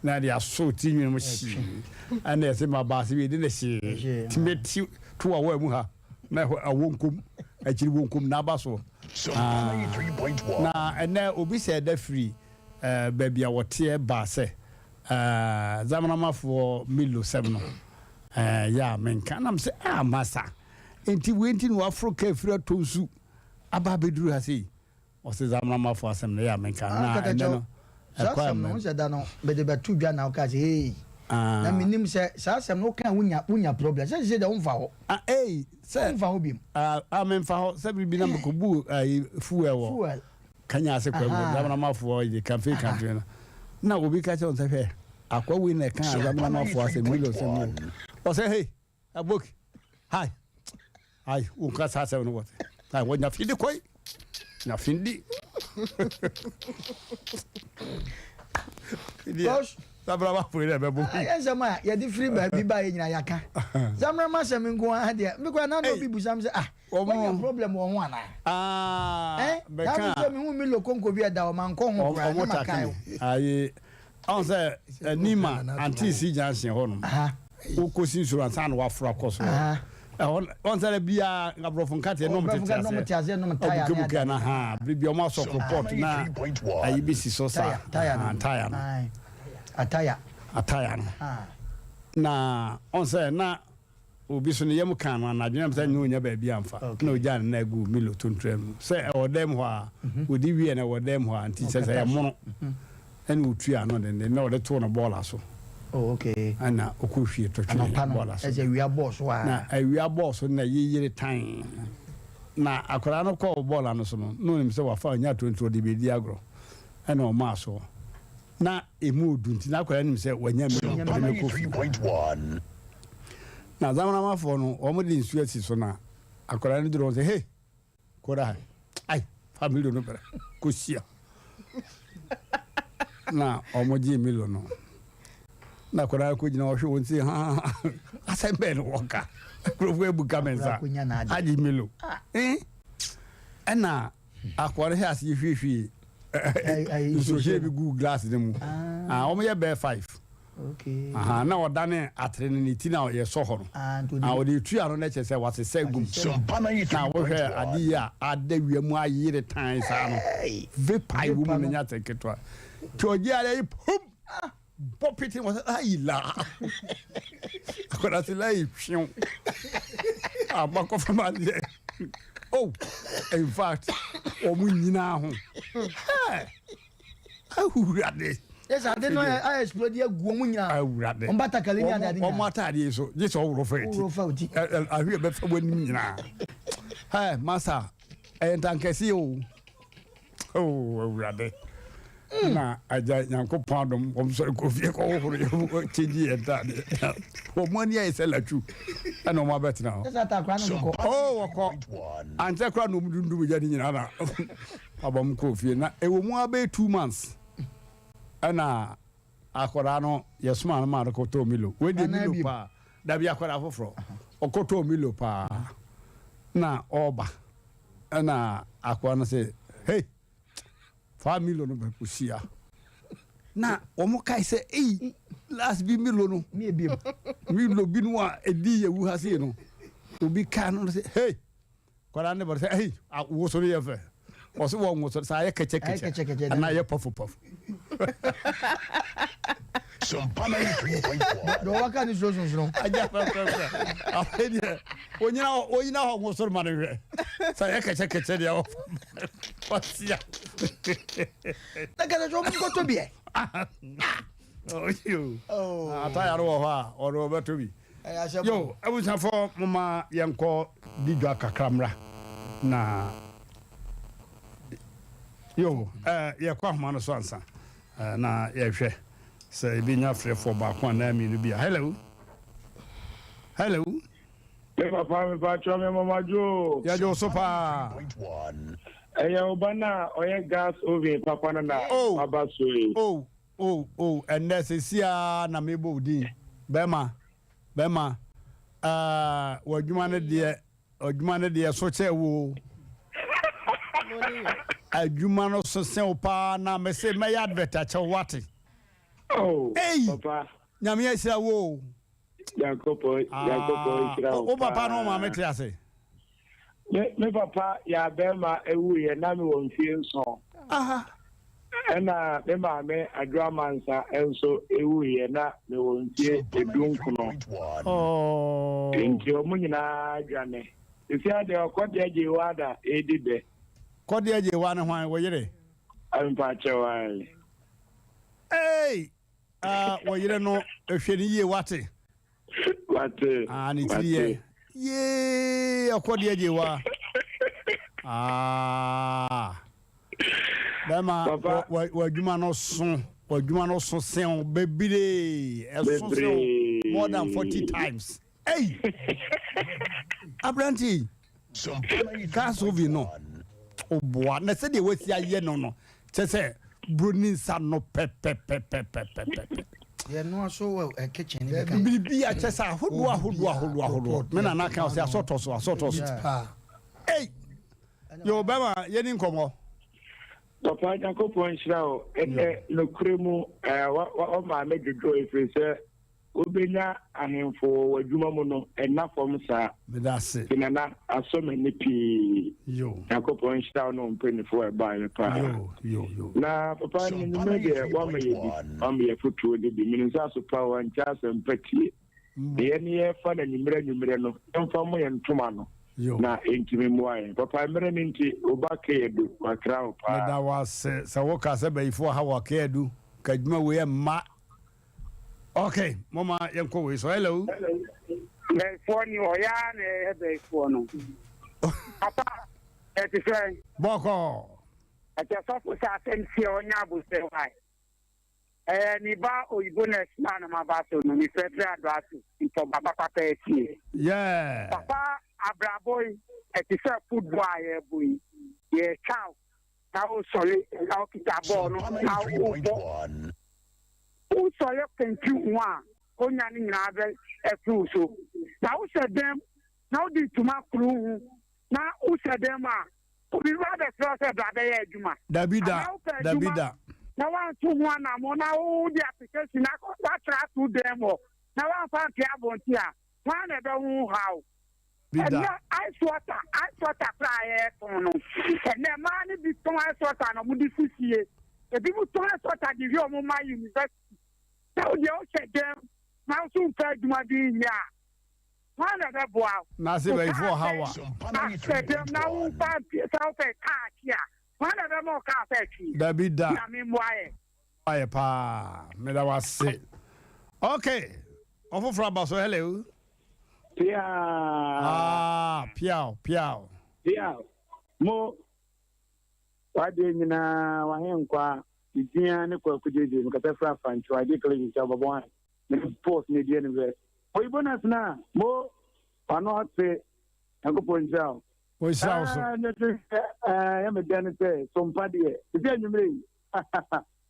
na yɛde aso ti nwene mu hyee ɛna yɛsɛ ma baase bi yɛde na hyee ti mɛti to awɔ mu ha na ɛhɔ awɔ nkom akyiri wɔ nkom na aba so. Ah, na ɛnɛ obi sɛ ɛda firi eh, baabi a wɔteɛ baa sɛ eh, Zamanamafoɔ Milo sɛm no eh, yɛ a menka nam sɛ ah, masa nti wei nti na waforo ka afiri atɔ nsu aba abɛduru ha sei ɔsɛ Zamanamafoɔ asɛm no yɛ a menka ah, na ɛnɛ no saa asɛm no sɛ da no mede bɛto dwa na woka sɛ hei ah. na menim sɛ saa asɛm no woka wonya wonya problem sɛ sɛ deɛ womfa hɔ ah, ei, sɛ womfa hɔ biom ah, ah, memfa hɔ sɛ biribi na mekɔbu fuel wɔ Kanya ase kwa mu Zamanamafoɔ yi kamfe kamfe no na obi ka kyerɛ wɔn sɛ hwɛ akwa wei na ɛka Zamanamafoɔ asɛm million sɛm no ɔsɛ hei aboki hai hai wonka saa asɛm no wɔte hai wɔnya findi kɔi nya findi Zamanamafoɔ yi na ɛbɛbɔ ayɛ nsɛm a yɛde firi baabi ba yɛ nyina yɛaka Zamanama asɛm nko ara deɛ mekora na na obi busam sɛ ah Wanya problem wɔ ho anaa? Ah, eh, bɛka. Na sɛ mehu Milo konko bi ɛda hɔ mankɔ ho koraa na makae o. Ayi, ɔn sɛ Nima Antisi junction hɔ nom. Wokɔsi nsuo ansa na waforo akɔ so. Ɛhɔ ɔn sɛ biara aborɔfo nkateɛ na ɔmo tete aseɛ. Ɔbukebuke na ha bere bi ɔmo asɔ koropɔt na ayi bi si so saa. Taya no. Taya no. Ataya. Ataya no. Na ɔn sɛ na Obi so ne yam kaa no anadwo na sɛ nyɛ onya baabi amfa na ogyaa ne nan guu Milo tontura mu sɛ ɛwɔ dɛm hɔ a odi wie na ɛwɔ dɛm hɔ a nti sɛ sɛ ɛmono ɛna otua ano denden na ɔde too no bɔɔla so oh, okay. ɛna ɔkɔ hwie tɔtwe bɔɔla so awia bɔɔ so a na awia bɔɔ so na yeyere tan na akwadaa no kɔɔ bɔɔla no so no na onim sɛ wafa ɔnya tontura ɔde bɛdi agorɔ ɛna ɔmaa soɔ na emu odu nti na akwadaa nim sɛ wanya mi ɔde bɛkɔ fie. Na Zamanamafoɔ no, wɔn de nsuo asi so na akwadaa no duru wɔn sɛ, hey, kɔda ha, ai, fa Milo no bra, kɔhyia. Na wɔn gyee Milo no. Na akwadaa no kɔgyina ɔhwɛ wɔn sɛ, ha, asɛm bɛn no wɔka. Nkurɔfoɔ abu ka me nsa, agye Milo. Eh? Ɛna Akoa no hyɛ aseɛ hwiehwie nsuohyɛ bi gu glass no mu. Ah. Wɔn yɛ bɛɛ five. Okay. Aha, na ɔdane atere no ne ti na yɛsɔ hɔ no. Ah, ah, ɔde etu ano na kyerɛ sɛ wasesɛ gum. Na wohwɛ ade yi a ada wia mu ayere tan saa no. Vapor wɔ mu no nya sɛ ketewa. Nti ɔgye ara yi pum. Ah. Bɔ pete wɔ sɛ ayi la. Akwadaa sɛ la yi hwew. Aba kɔfa ma adeɛ. Oh, in fact, wɔn nyinaa ho. Hey, awurade. Yes, ade no ayɛ explode agu wɔn nyinaa. Awurade. Wɔn batakari ne ade ade nyinaa. Wɔn ataadeɛ yi so, gye sɛ ɔworɔ fa ti. Ɔworɔ fa ti. Ahwe ɛbɛfa wɔn anim nyinaa. Hey, masa, ɛyɛ ntankɛseɛ o. Oh, Awurade. Hmm. Na agya Nyankopɔn adom wɔn sɔre kɔ fie kɔ hohoro yɛn mu kyegye yɛn ntaade. Wɔn ani ayɛ sɛ latwu ɛna wɔn abɛtena hɔ. Oh, wɔkɔ. Ankyɛ koraa na wɔn dundum gya ne nyinaa na abɔ kɔ fie. Na ɛwɔ mu abɛyɛ 2 months ɛna akwadaa no yɛsoma no maa no kɔtɔɔ Milo. Wei deɛ Milo paa. Dabi akwadaa foforɔ. Ɔkɔtɔɔ Milo paa na ɔreba. Ɛna akoa no sɛ, Hei, fa Milo no bɛ kɔhyia. Na wɔn kae sɛ, Ei, last bi Milo no, Milo bi no a ɛdi yɛwu ha sei no, obi kaa no sɛ, Hei, kwadaa no bɔ sɛ, Ei, wo so no yɛ fɛ. Ɔse wɔ nwoso sɛ ayɛ kɛkyɛkɛkyɛ anaa ayɛ pɔfopɔfo. Sompa 93.1. Deɛ ɔwɔ ka ne suro sonsono. Agya pɛpɛpɛ. Afei deɛ onyina hɔ onyina hɔ nwoso ma no hwɛ. Sɛ ayɛ kɛkyɛkɛkyɛ deɛ ɔfa ɔsia. Na kɛkyɛ sɛ ɔmo nkɔtɔ bi ɛ. Ataya no wɔ hɔ a ɔno ɔbɛtɔ bi. Yo, abusuafo moma yɛnkɔ di dwa kakra mmra na yo eh, yɛkɔ ahoma no so ansa eh, na yɛhwɛ sɛ yɛbɛnya frɛfoɔ baako anaa mmienu bi a. Hello. Hello. Me papa me pa kyerɛ me mama dwo. Yɛgye wo so paa. Ɛyɛ wo ba no a ɔyɛ gas oven papa no na Oh. waba so yi. Oh, oh, oh, ɛnnɛ seesei ara na mebɔ wo din. Bɛrima, bɛrima, ah, w'adwuma no deɛ, adwuma no deɛ so kyɛ wo o. Adwuma no so sen wo paa na mese mɛyɛ advert akyɛ wo wate. Oh, Ei, papa. Nyame ahyira wo o. Nyankopɔn, Nyankopɔn nhyira Ah, wo wo papa ne wo maame paa. te ase? Me me papa yɛ abɛɛma ewuiɛ na me wɔ mfie nson. Aha. Ɛna me maame Adwo Amansa nso ewuiɛ na me wɔ mfie edunkron. Oh. Nti ɔmo nyinaa adwane. Sisi adeɛ ɔkɔ deɛ gyewa da edi dɛ. Kɔ deɛ gyewa ne hwan, wo yere? Mpakyɛw ae. Ei! Ah, wo yere no, hwɛ no yie wate. Wate. Ah, ne tiri yɛ. Yee, ɔkɔ deɛ gye wa. Ah. Bɛma w'adwuma no so, w'adwuma no so sen wo bebree. Ɛso sen wo more than 40 times. Ei! Aberante yi, gas oven no, ɔboa na sɛdeɛ wasi ayɛ no no, kyɛ sɛ buroni nsa no pɛpɛpɛpɛpɛpɛ. Yɛnoa so wɔ eh, kitchen ne bi ka. Biribi a kyɛ sɛ ahodoɔ ahodoɔ ahodoɔ ahodoɔ. Me nana ka ɔsɛ asɔtɔ so asɔtɔ so. Ei! Yo bɛma yɛni nkɔmmɔ. Papa Nyankopɔn nhyira wo. Ɛnɛ nokorɛ mu eh, wa maame dwodwo ɛfiri sɛ Wobenya ahemfo wɔ w'adwuma mu no, ɛnna fam saa. Meda ase. Nti Nana, asɔ m'ani pii. Yo. Nyankopɔn nhyira wo ne wo mpanyinfoɔ a ɛbaeɛ paa. Yo, yo, yo. Na papa anwummerɛ deɛ woama yɛ bi, woama yɛ afotuo no bi. Menim sɛ asopa o, ankyɛ asɛmpa tie. Deɛ yɛne yɛfa no anwummerɛ anwummerɛ no, yɛmfa mmɔ yɛn ntoma no Yo. na ɛntumi mmoa yɛn. Papa mmerɛ no nti, wo ba Kayadu, wakra wo paa. Meda wo ase sɛ woka sɛ bayifoɔ ha wɔ Kayadu, nka adwuma wei ɛmma. Okay, moma yɛnkɔ wei so. Hello. Bɛyifoɔ ni hɔ, yaa na ɛyɛ bɛyifoɔ no. Papa, ɛte sɛ. Bɔkɔ. Ɛkyɛ sɔfo sɛ asɛm si a ɔnya abosɛ wae. Ɛyɛ ne ba oyibo na ɛsoma no ma ba so no, ne fɛfɛ adɔ aso, ntɔba papa atie. Yeah. Papa, abrabɔ yi, ɛte sɛ football a yɛbɔ yi, yɛtwa na wosɔre na wokita bɔɔl no na wobɔ. Wosɔre pempem ho a, onya no nyinaa bɛ afiri wo so. Na wohyɛ dɛm na wode ntoma kuru ho na wohyɛ dɛm a, obi ba bɛsrɛ wo sɛ bra bɛyɛ adwuma. Dabi da, Anaa wopɛ dabi adwuma da. na woanto ho anammɔn na wode application akɔ woatra ato dɛm hɔ na woamfa ampue abɔnten a, hwan na ɛbɛho wo haw? Bi da. Ɛnɛ ice water, ice water koraa a yɛtɔn no, ɛnɛ mmaa no bi tɔn ice water na wɔde si fie. Ebinom tɔn ice water de hwɛ wɔn mma university. Sɛ wo deɛ wohyɛ dɛm na wo nso wompɛ adwuma bi nyɛ a, hwan na ɛbɛboa wo? Na se Wo bayifo kaa ɔhaw a. sɛ ahyɛ dɛm na womfa mpie sɛ wopɛ kaa twe a, hwan na ɛbɛma wo kaa sɛ twe? Dabi da. Nyame mmoa yɛn. Ayɛ paa. Meda wo ase. Okay. Ɔfoforɔ aba so. Hello. Piaa. Ah, piaw, piaw. Piaw. Mo, w'adeɛ nyinaa, w'ahenkwa, ne din ara ne Kwaku Gyegye, mekasa firi Afrancho, Ade College nkyɛn, ɔbɔbɔ han, me ne boss na ɛdi anim sɛ, Oyi bonus no a, mo, w'ano ate, Nyankopɔn nhyira wo. Ɔnhyira wo so. Ɛɛ, ne te sɛ, ɛɛ, yɛ me dɛ ne sɛ, sompa deɛ, te sɛ anwummerɛ yi,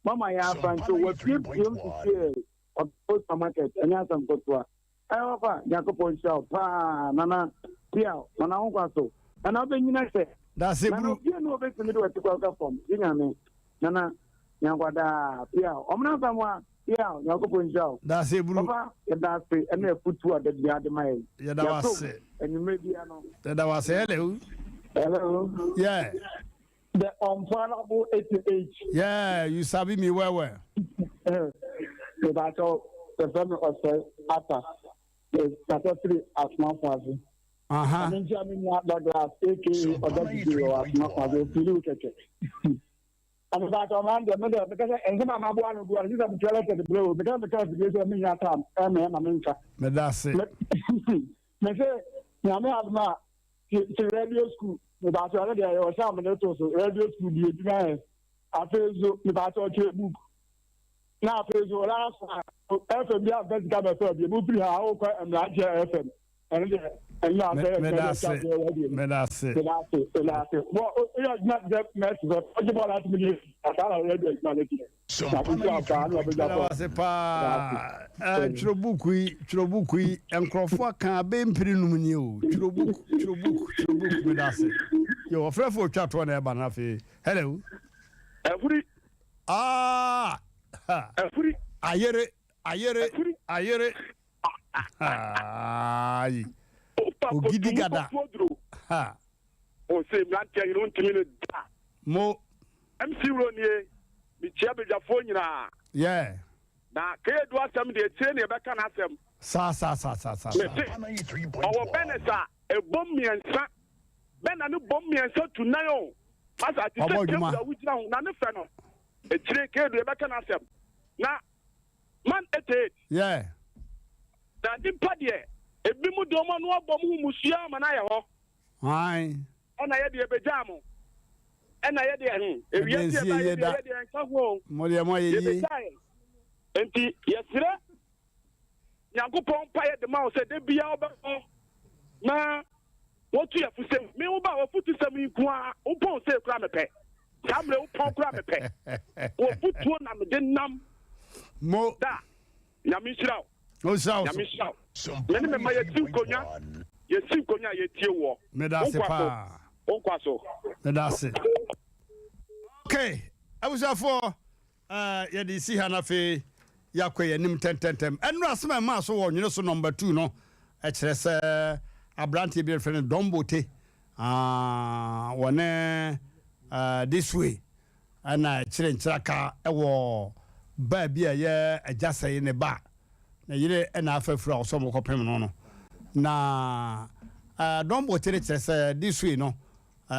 mama yɛ Afrancho, wapiepiem sisiɛ, ɔbɔ supermarket, ɛnyɛ asɛm ketewa. Ɛɛ ɔfa Nyankopɔn nhyira wo paa Nana Piaw Nana wo nkwa so Nana wobɛnyina kyɛ Dase Nana bru. obia ni obɛtumi de wati kɔ aka fam gye Nyame Nana Nyankwa daa Piaw Ɔmena Nsamoa Piaw Nyankopɔn nhyira wo Dase bru. Papa yɛda ase ɛne afutuo a da biara de ma yɛn Yɛda wo Yɛatom ase. anwummerɛ biara no. Yɛda wo ase. Hello. Hello. Yeah. The unpardonable 88. Yeah, you sabi me well well. Mebakyɛw, yɛfrɛ me Ɔsɛe Arthur. Mekasa firi Asomafo ase. Aha. Ɔno nti a me nua Douglas aka Ɔdɔ Didi wɔ Asomafo ase, ofili wo kɛkɛ. Mebakyɛw man deɛ me deɛ meka sɛ nsɛm a maboa no gu ano sɛ metua lɛtɛ de brɛ o. Meka sɛ meka afidie sɛ menya tam ɛmɛ ma menka. Meda ase. Me se Nyame adom a te radio school mebakyɛw ɛno deɛ ɛyɛ ɔhyɛ a mede to so radio school bi adwuma yɛ afei nso mebakyɛw twerɛ book na afei nso last one fm bi amfa sika mɛfɛ bi mu firi ha wokɔ mmeranteɛ fm ɛno deɛ ɛno na afɛ meda ase meda ase meda ase meda ase bɔ oyɛ adwuma te sɛ mɛsi sɛ ɔgye bɔɔl atumi de asaa na radio adwuma no teɛ. Meda wo ase paa. Eh, twerɛ buku yi, twerɛ buku yi. Nkurɔfoɔ aka abɛ mpiri num nie o. Twerɛ buku, twerɛ buku, twerɛ buku. Meda ase. Yo, ɔfrɛfo otwa toɔ na ɛba no afei. Hello. Ahuri. Ah. Ha. Ahuri. Ayere, ayere, ayere. Ayi. Ogidi gada. Ha. Ose mmeranteɛ yere wontumi no da. Mo. MC Wuro nie, mekyia badwafoɔ nyinaa. Yeah. Na Keyadu asɛm deɛ akyire na yɛbɛka n'asɛm. Saa saa saa saa saa. Mese, ɔwɔ bɛnɛs a ɛbom mmiɛnsa, bɛna no bom mmiɛnsa tu nan o. Masa te sɛ table a wogyina ho na ne fɛ no. Akyire Keyadu yɛbɛka n'asɛm. Na man 88. Yeah. Na nipa deɛ, ebi mu de wɔn ano abɔ mo ho musua ama no ayɛ hɔ. Ae. Ɛna yɛ deɛ bɛgyaa mo. Ɛna yɛ deɛ hmm, ewia Ɛdeɛ deɛ nsi ba yɛ yie deɛ da. yɛ deɛ nka ho o. Mo deɛ mo ayɛ yie. Yɛbɛgyaa yɛn. Nti yɛsrɛ Nyankopɔn mpaeɛ de ma wo sɛ da biara wobɛkɔ na wotu yɛ fo sɛ me wo ba w'afutusɛm yi nko ara wopɔn sei koraa mepɛ. Saa mmerɛ wopɔn koraa mepɛ. W'afutuo na mede nam Mo. da. Nyame nhyira wo. Ɔnhyira wo Nyame so. nhyira wo. Me ne me mma yɛsi nkonnwa, yɛsi nkonnwa a yɛtie woɔ. Meda Wo ase nkwa so, paa. wo nkwa so. Meda ase. Okay, abusuafoɔ, eh, yɛde si ha na afei yɛakɔ yɛn anim ntɛntɛntɛm. Ɛnora asɛm a ɛmaa so wɔ Nwene so nɔmba 2 no kyerɛ sɛ aberanteɛ bi a yɛfrɛ no Dombote, ah, wɔne eh, this way Ɛna ɛkyerɛ nkyeraka wɔ baa bi a ɛyɛ agya sɛe ne ba ne yere na afa afuru a ɔsɛ ɔmo kɔpem no no. Na Don Bote no kyerɛ sɛ this way no,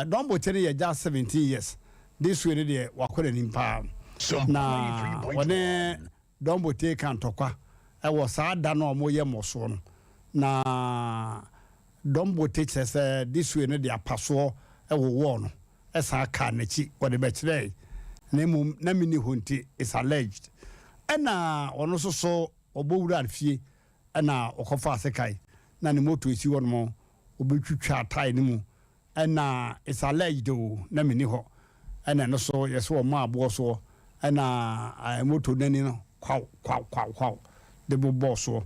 Don Bote no yɛ just 17 years, this way no deɛ wakɔ n'anim paa. Na ɔne Don Bote ka ntɔkwa wɔ saa da no a wɔyɛ mmɔsoɔ no. Na Don Bote kyerɛ sɛ this way no de apasoɔ wowɔɔ no. san kaa n'akyi, wɔde bɛkyerɛɛe, na mmom na menni hɔ nti, it's alleged. Ɛna ɔno nso so ɔbɔ wuraa fie ɛna ɔkɔfaa sekan na ne moto esi hɔ nom, ɔbɛtwitwaa tae no mu, ɛna it's alleged o, na menni hɔ, ɛna ɛno so yɛsɛ ɔmaa aboɔ soɔ, ɛna moto no ani no kwaw kwaw kwaw kwaw de bobɔɔ soɔ.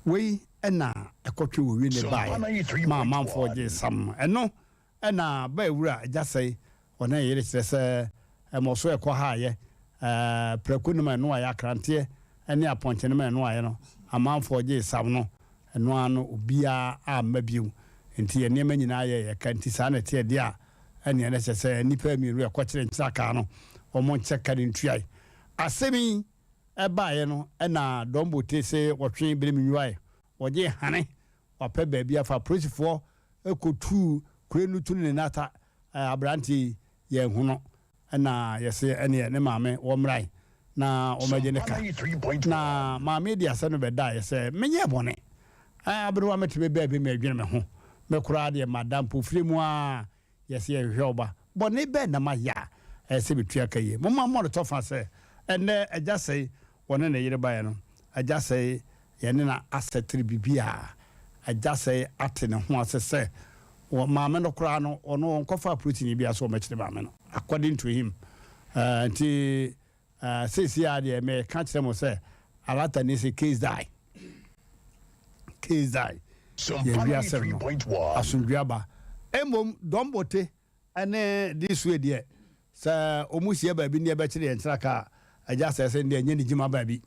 Wei ɛna ɛkɔtwe wɔ wie ne baeɛ ma amanfoɔ gyee sam. Ɛno Ɛna bɛ wura Gyasɛe ɔne ne yere kyerɛ sɛ mmɔso ɛkɔ ha ayɛ prɛko nom a ɛnoaeɛ akranteɛ ne apɔnkye nom a ɛnoaeɛ no amanfoɔ gyee sam no ɛno ara no obiara amma bio nti yɛn nneɛma nyinaa yɛɛ yɛ ka nti saa na ɛteɛ deɛ a ɛneɛ na kyerɛ sɛ nnipa mmienu ɛkɔkyere nkyrakaa no wɔn nkyɛ ka no ntuae. Asɛm yi ɛbaeɛ no ɛna Dɔmbote se wɔtwe Beremnwuae wɔgyee hane wapɛ baabi afa apolisifoɔ kɔtuu kure no tu ne nata aberanteɛ yi yɛnhu no ɛna yɛse ɛneɛ ne maame wɔmmrae na wɔmmɛgye ne ka na maame de asɛm no bɛdaeɛ sɛ menyɛɛ bɔne aberewa mete me baabi medwene me ho me koraa deɛ mada mpofire mu a Yɛse yɛhwehwɛ wo ba. Bɔne bɛn na mayɛ a ɛyɛ sɛ metua ka yi? Momma mmɔ no tɔfa sɛ ɛnnɛ Agya Sɛe wɔne ne yere baeɛ no, Agya Sɛe yɛne no asɛtere biribiara. Agya Sɛe ate ne ho ase sɛ wɔ maame no koraa no, ɔno ɔnkɔfaa polisini biara sɛ ɔmmɛkyere maame no, according to him. Eh, nti eh, seesei ara deɛ meka kyerɛ mo sɛ Alata ni se case die. Case die. Yɛn wiase no, asomdwoe aba. Mmom Dombote ne Disue deɛ, sɛ wɔn hyia baabi ne yɛbɛkyere yɛn nkyeraka a, agya sɛ sɛ deɛ nyɛ ne gyima baabi.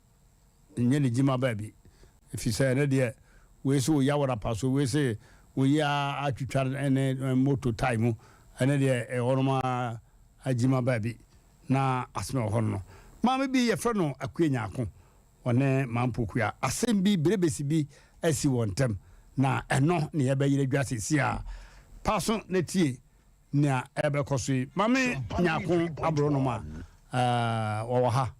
Nyɛ ne gyima baabi. Ɛfiri sɛ ɛno deɛ, wei sɛ oyi awɔrapa so, wei sɛ oyi atwitwa ne moto tae mu, ɛno deɛ ɛwɔ nom a. Agyima baabi na asɛm a ɛwɔ hɔ no no. Maame bi yɛfrɛ no Akua Nyarko, ɔne Maame Pokua, asɛm bi, berebesi bi asi wɔn ntam, na ɛno na yɛbɛyere dwa seesei a. Pa so na tie nea ɛrebɛkɔ so yi. Maame Nyarko aborɔnoma, wɔwɔ ha,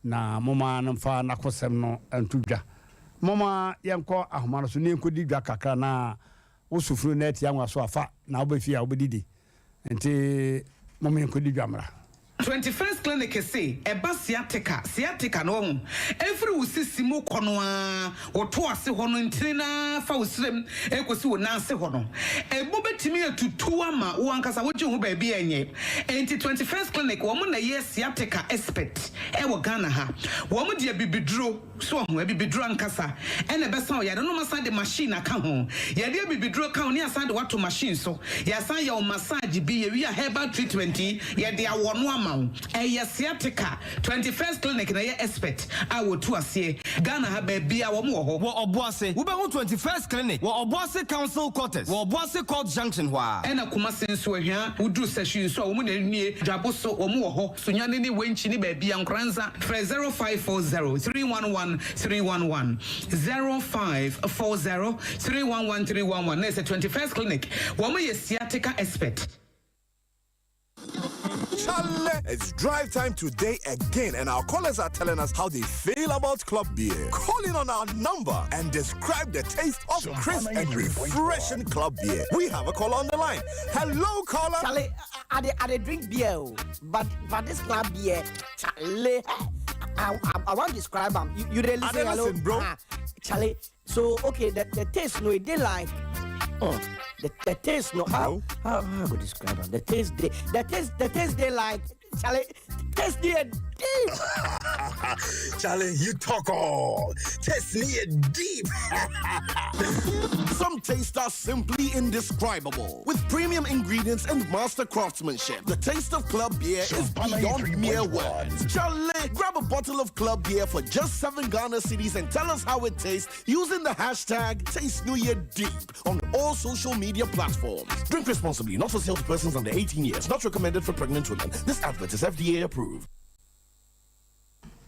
na momma no mfa n'akosɛm no nto dwa. Momma yɛnkɔ ahoma no so na yɛnkɔdi dwa kakra na wo sufunu na atia nwa so a, fa na wobɛ fie a wobɛdidi. Nti momma yɛnkɔdi dwa mmra. 21st Clinic se ɛba sciatica, sciatica no wahu, ɛfiri wo sisi mu kɔ no ara, wo to ase hɔ no ntini no ara fa wo srem ɛkɔsi wo nan ase hɔ no, ɛmu bɛtumi atutu ama wo ankasa wogye wo ho baabi a ɛnyɛ. Enti 21st Clinic wɔn na ɛyɛ sciatica expert ɛwɔ Ghana ha. Wɔn de abibiduro. So wahu? Abibiduro ankasa na ɛbɛsa wo yare no. Wɔasan de machine aka ho. Yɛde abibiduro ka ho na yɛasan de wo ato machine so. Yɛasan yɛ wo massage bi. Yɛwie a herbal treatment yi, yɛde awɔ no ama wo. Ɛyɛ sciatica. 21st Clinic na ɛyɛ expert a wɔtu aseɛ. Ghana ha baabiara wɔn wɔ hɔ. Wɔ Ɔboase, wobɛhu 21st Clinic wɔ Ɔboase Council Quarters wɔ Ɔboase Court Junction hɔ ara. Ɛna Kumasi nso, Ahwia, woduru Sahwi nso a, wɔn na nie. Dwabo so, wɔn wɔ hɔ. Sunyani ne Wenchi ne baabi a Nkoranza frɛ 0540 311 311 0540 311 311 na ɛsɛ 21st Clinic wɔn yɛ sciatica expert. Chale, it's drive time today again, and our callers are telling us how they feel about club beer. Call in on our number and describe the taste of crisp and refreshing club beer. We have a caller on the line. Hello, caller. Chale, I, I, I, drink beer, oh, but but this club beer, chale, I, I, I want to describe them. You, you really listen, hello? Listen, bro. Ah, chale, so okay, the, the taste no, it dey like oh, the, the taste no, how how how I go describe them? The taste they, the taste the taste they like, chale, taste they deep. Charlie, you talk all. Taste me deep. Some tastes are simply indescribable. With premium ingredients and master craftsmanship, the taste of club beer is beyond mere words. Charlie, grab a bottle of club beer for just 7 Ghana cedis and tell us how it tastes using the hashtag TasteNewYearDeep on all social media platforms. Drink responsibly, not for sale to persons under 18 years, not recommended for pregnant women. This advert is FDA approved.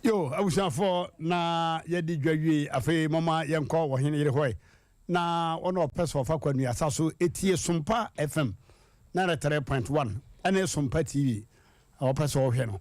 Yo, abusuafoɔ, na yɛadi dwa wie, afei momma yɛnkɔ ɔhene yere hɔ ɛ, na ɔno a ɔpɛ sɛ ɔfa kwanuasa so tie Sompa FM 93.1 ɛne Sompa TV a ɔpɛ sɛ ɔhwɛ no,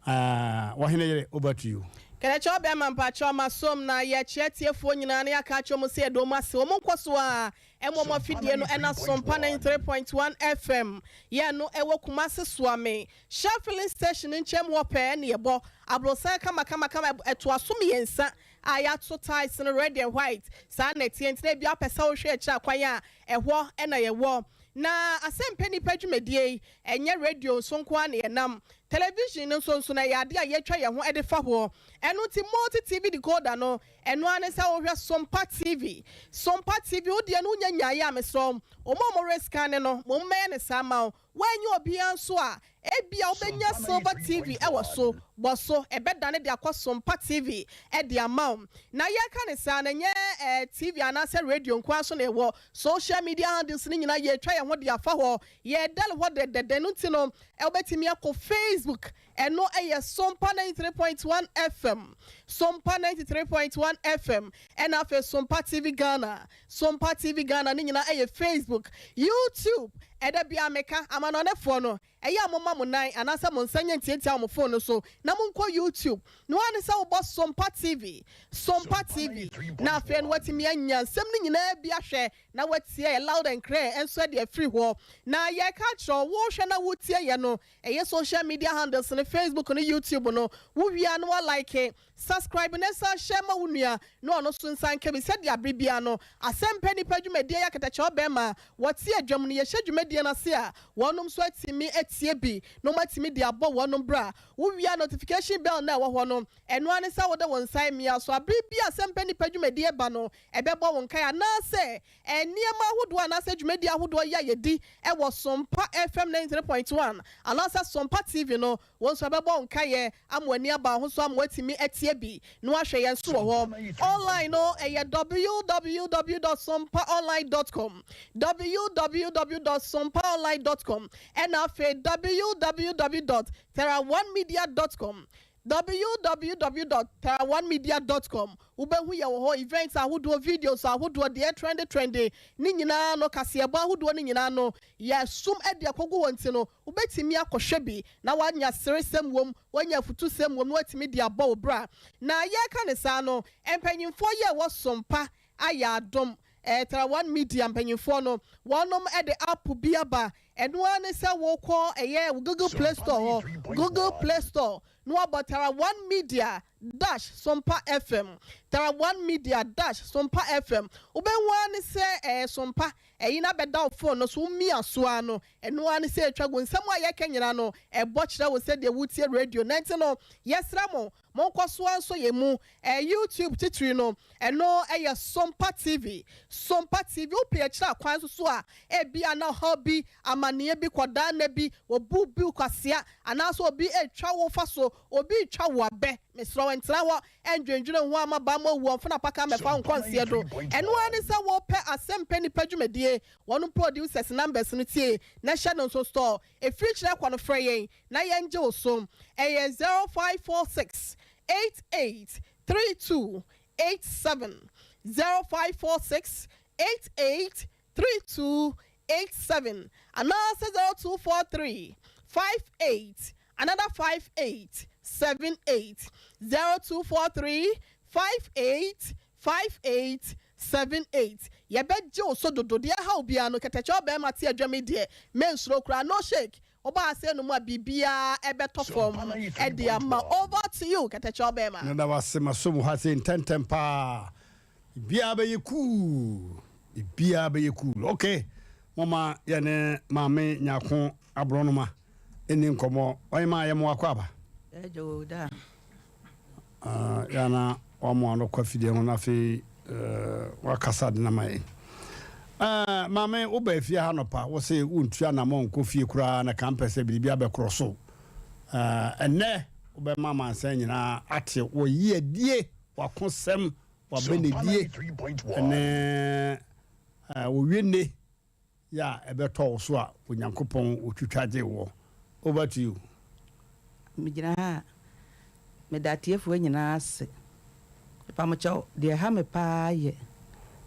ah, ɔhene yere, over to you. Kɛnɛkyɛw bɛɛma mpakyɛw masom na yɛkyea atiefoɔ nyinaa na yɛaka akyerɛ wɔn sɛ yɛda wɔn ase wɔn nkɔ so ara mmɔ wɔn afidie no ɛna Sompa 93.1 FM yɛn no ɛwɔ Kumasi Suame Shell filling station no nkyɛn mu hɔ pɛɛ na yɛbɔ aborosan kamakamakama ɛtoa so mmiɛnsa a yɛato tiles no red and white saa na ɛteɛ nti na ebia wopɛ sɛ wohwɛ akyiri akwan a ɛhɔ na yɛwɔ. Na asɛmpɛ nnipa dwumadie yi ɛnyɛ radio nso nko ara na yɛnam television no nso nso no ɛyɛ adeɛ a yɛtwa yɛn ho de fa hɔ ɛno nti multi TV decoder no ɛno ara ne sɛ wohwɛ Sompa TV Sompa TV wo deɛ no wonya nyaeɛ a mesrɛ wo wɔn a wɔrescanne no mo mmɛyɛ no saa ma wo Woannya obiara nso a, ebia wobɛnya Silver TV wɔ so. Bɔ so, ɛbɛdane de akɔ Sompa TV de ama wo. Na yɛreka no saa no, ɛnyɛ TV anaasɛ radio nko ara so na yɛwɔ. Social media handles no nyinaa, yɛretwa yɛn ho de afa hɔ. Yɛredɛle hɔ dɛdɛdɛ. Ɛno nti no, wobɛtumi akɔ Facebook, ɛno yɛ Sompa 93.1 FM, Sompa 93.1 FM, ɛna afei Sompa TV Ghana. Sompa TV Ghana ne nyinaa ɛyɛ Facebook, YouTube, ɛda biara meka, amanɔnefoɔ no, ɛyɛ a momma mo nan anaasɛ mo nsa nyɛ ntiantia wɔ mo phone no so na monkɔ YouTube, na woa ne sɛ wobɔ Sompa TV, Sompa TV, na afei no woatumi anya nsɛm no nyinaa bi ahwɛ na woatie yɛ loud and clear nso de afiri hɔ. Na yɛreka akyerɛ wo, wohwɛ na wotie yɛ no, ɛyɛ social media handles no, Facebook ne YouTube no, wowie a na woa like, Subscribe na san share ma wo nua na ɔno nso nsa nka bi sɛdeɛ abere biara no Asɛmpɛ Nnipa dwumadie yi akatakyɛw bɛɛma wɔte adwam no yɛhyɛ dwumadie no ase a wɔnom nso atumi atie bi na wɔn atumi de abɔ wɔnom bra. Wo wie a notification bell no a ɛwɔ hɔ no ɛno ara ne sɛ wode wo nsa amia so abere bi a Asɛmpɛ Nnipa dwumadie ba no ɛbɛbɔ wo nkae anaasɛ nneɛma ahodoɔ anaasɛ dwumadie ahodoɔ yi a yɛdi wɔ Sompa FM 93.1 anaasɛ Sompa TV no Wo nso ɛbɛbɔ wo nkaeɛ ama w'ani aba wo ho so ama woatumi atie bi na woahwɛ yɛn nso wɔ hɔ. Online no ɛyɛ www dot sompaonline dot com, www dot sompaonline dot com, ɛna afei. Ɛyɛ www dot terraonemedia dot com, www dot terraonemedia dot com. Wobɛhu yɛn wɔ hɔ, events ahodoɔ, videos ahodoɔ, deɛ ɛtrɛnde trɛnde ne nyinaa no, kaseɛbɔ ahodoɔ no nyinaa no, yɛasum de akɔgu hɔ nti no, wobɛtumi akɔhwɛ bi na woanya seresɛm wom, woanya afutusɛm wom na woatumi de abɔ wo bra. Na yɛreka no saa no, mpanyimfoɔ yi a ɛwɔ Sompa ayɛ adom, Tarawan Media mpanyimfoɔ no, wɔnom de app bi aba, ɛno ara ne sɛ wokɔ ɛyɛ Google Play Store hɔ, Google Play Store, na wɔabɔ Tarawan Media dash Sompa FM, Tarawan Media dash Sompa FM, wobɛhu ara ne sɛ ɛyɛ Sompa Ɛyi no abɛda wo phone no so, wo mia so ara no, ɛno ara ne sɛ ɛtwa gu. Nsɛm a yɛka nyinaa no, ɛbɔ kyerɛ wo sɛdeɛ wotie radio no. Ɛnti no, yɛsrɛ mo, monkɔ so ara nsɔ yɛn mu. Ɛɛ YouTube titiri no, ɛno yɛ Sompa TV. Sompa TV, wopɛ akyiri akwan nso so a, ebia na ɔhaw bi, amaneɛ bi, kɔdaa nna bi, wɔbu bi kwasea, anaasɛ obi retwa wo fa so, obi retwa wo abɛ, mesrɛ wo, ntena hɔ Ɛndwendwene ho ama bammɔ awu ɔmfena paka mmɛfa wo nkɔ nseɛ do. Ɛno ara ne sɛ wopɛ asɛmpɛ nnipa dwumadie, wɔnom producers numbers no tie na hyɛ no nso store. Ɛfiri kyerɛ kɔ no frɛ yɛn na yɛngye wo so. Ɛyɛ 0546 88 32 87, 0546 88 3287 anaasɛ 0243 58 another 5878, 0243 58 5878. Yɛbɛgye wo so dodo, deɛ ɛha wo biara no, kɛtɛkyɛ ɔbarima te adwam yi deɛ, mensuro koraa, no shake, woba ha sei no mu a biribiara ɛbɛtɔ fam de ama, over to you kɛtɛkyɛ ɔbarima. Meda wo ase maso mu ha sei ntɛntɛm paa. Biaa bɛyɛ cool Biaa bɛyɛ cool Ok momma yɛne Maame Nyarko Aborɔnoma nni nkɔmmɔ Ɔhemaa yɛ mo akwaaba Ɛgya o da. Ah, yɛ na wamoa no kɔ afidie ho na afei eh, wakasa de no ama yɛn. Eh, maame woba afie ha nɔpa wo se wontu anammɔn nkɔ fie koraa na ka mpɛ sɛ biribi abɛkorɔ so. Eh, ɛnnɛ wobɛma amansan nyinaa ate wo yiadie W'akosɛm, w'abenedie ne wo wenne yɛ a ɛbɛtɔ wo so a Onyankopɔn otwitwa gye woɔ. Over to you. Megyina ha a, meda atiefoɔ nyinaa ase. Mepamokyɛw, deɛ ɛha me paa yɛ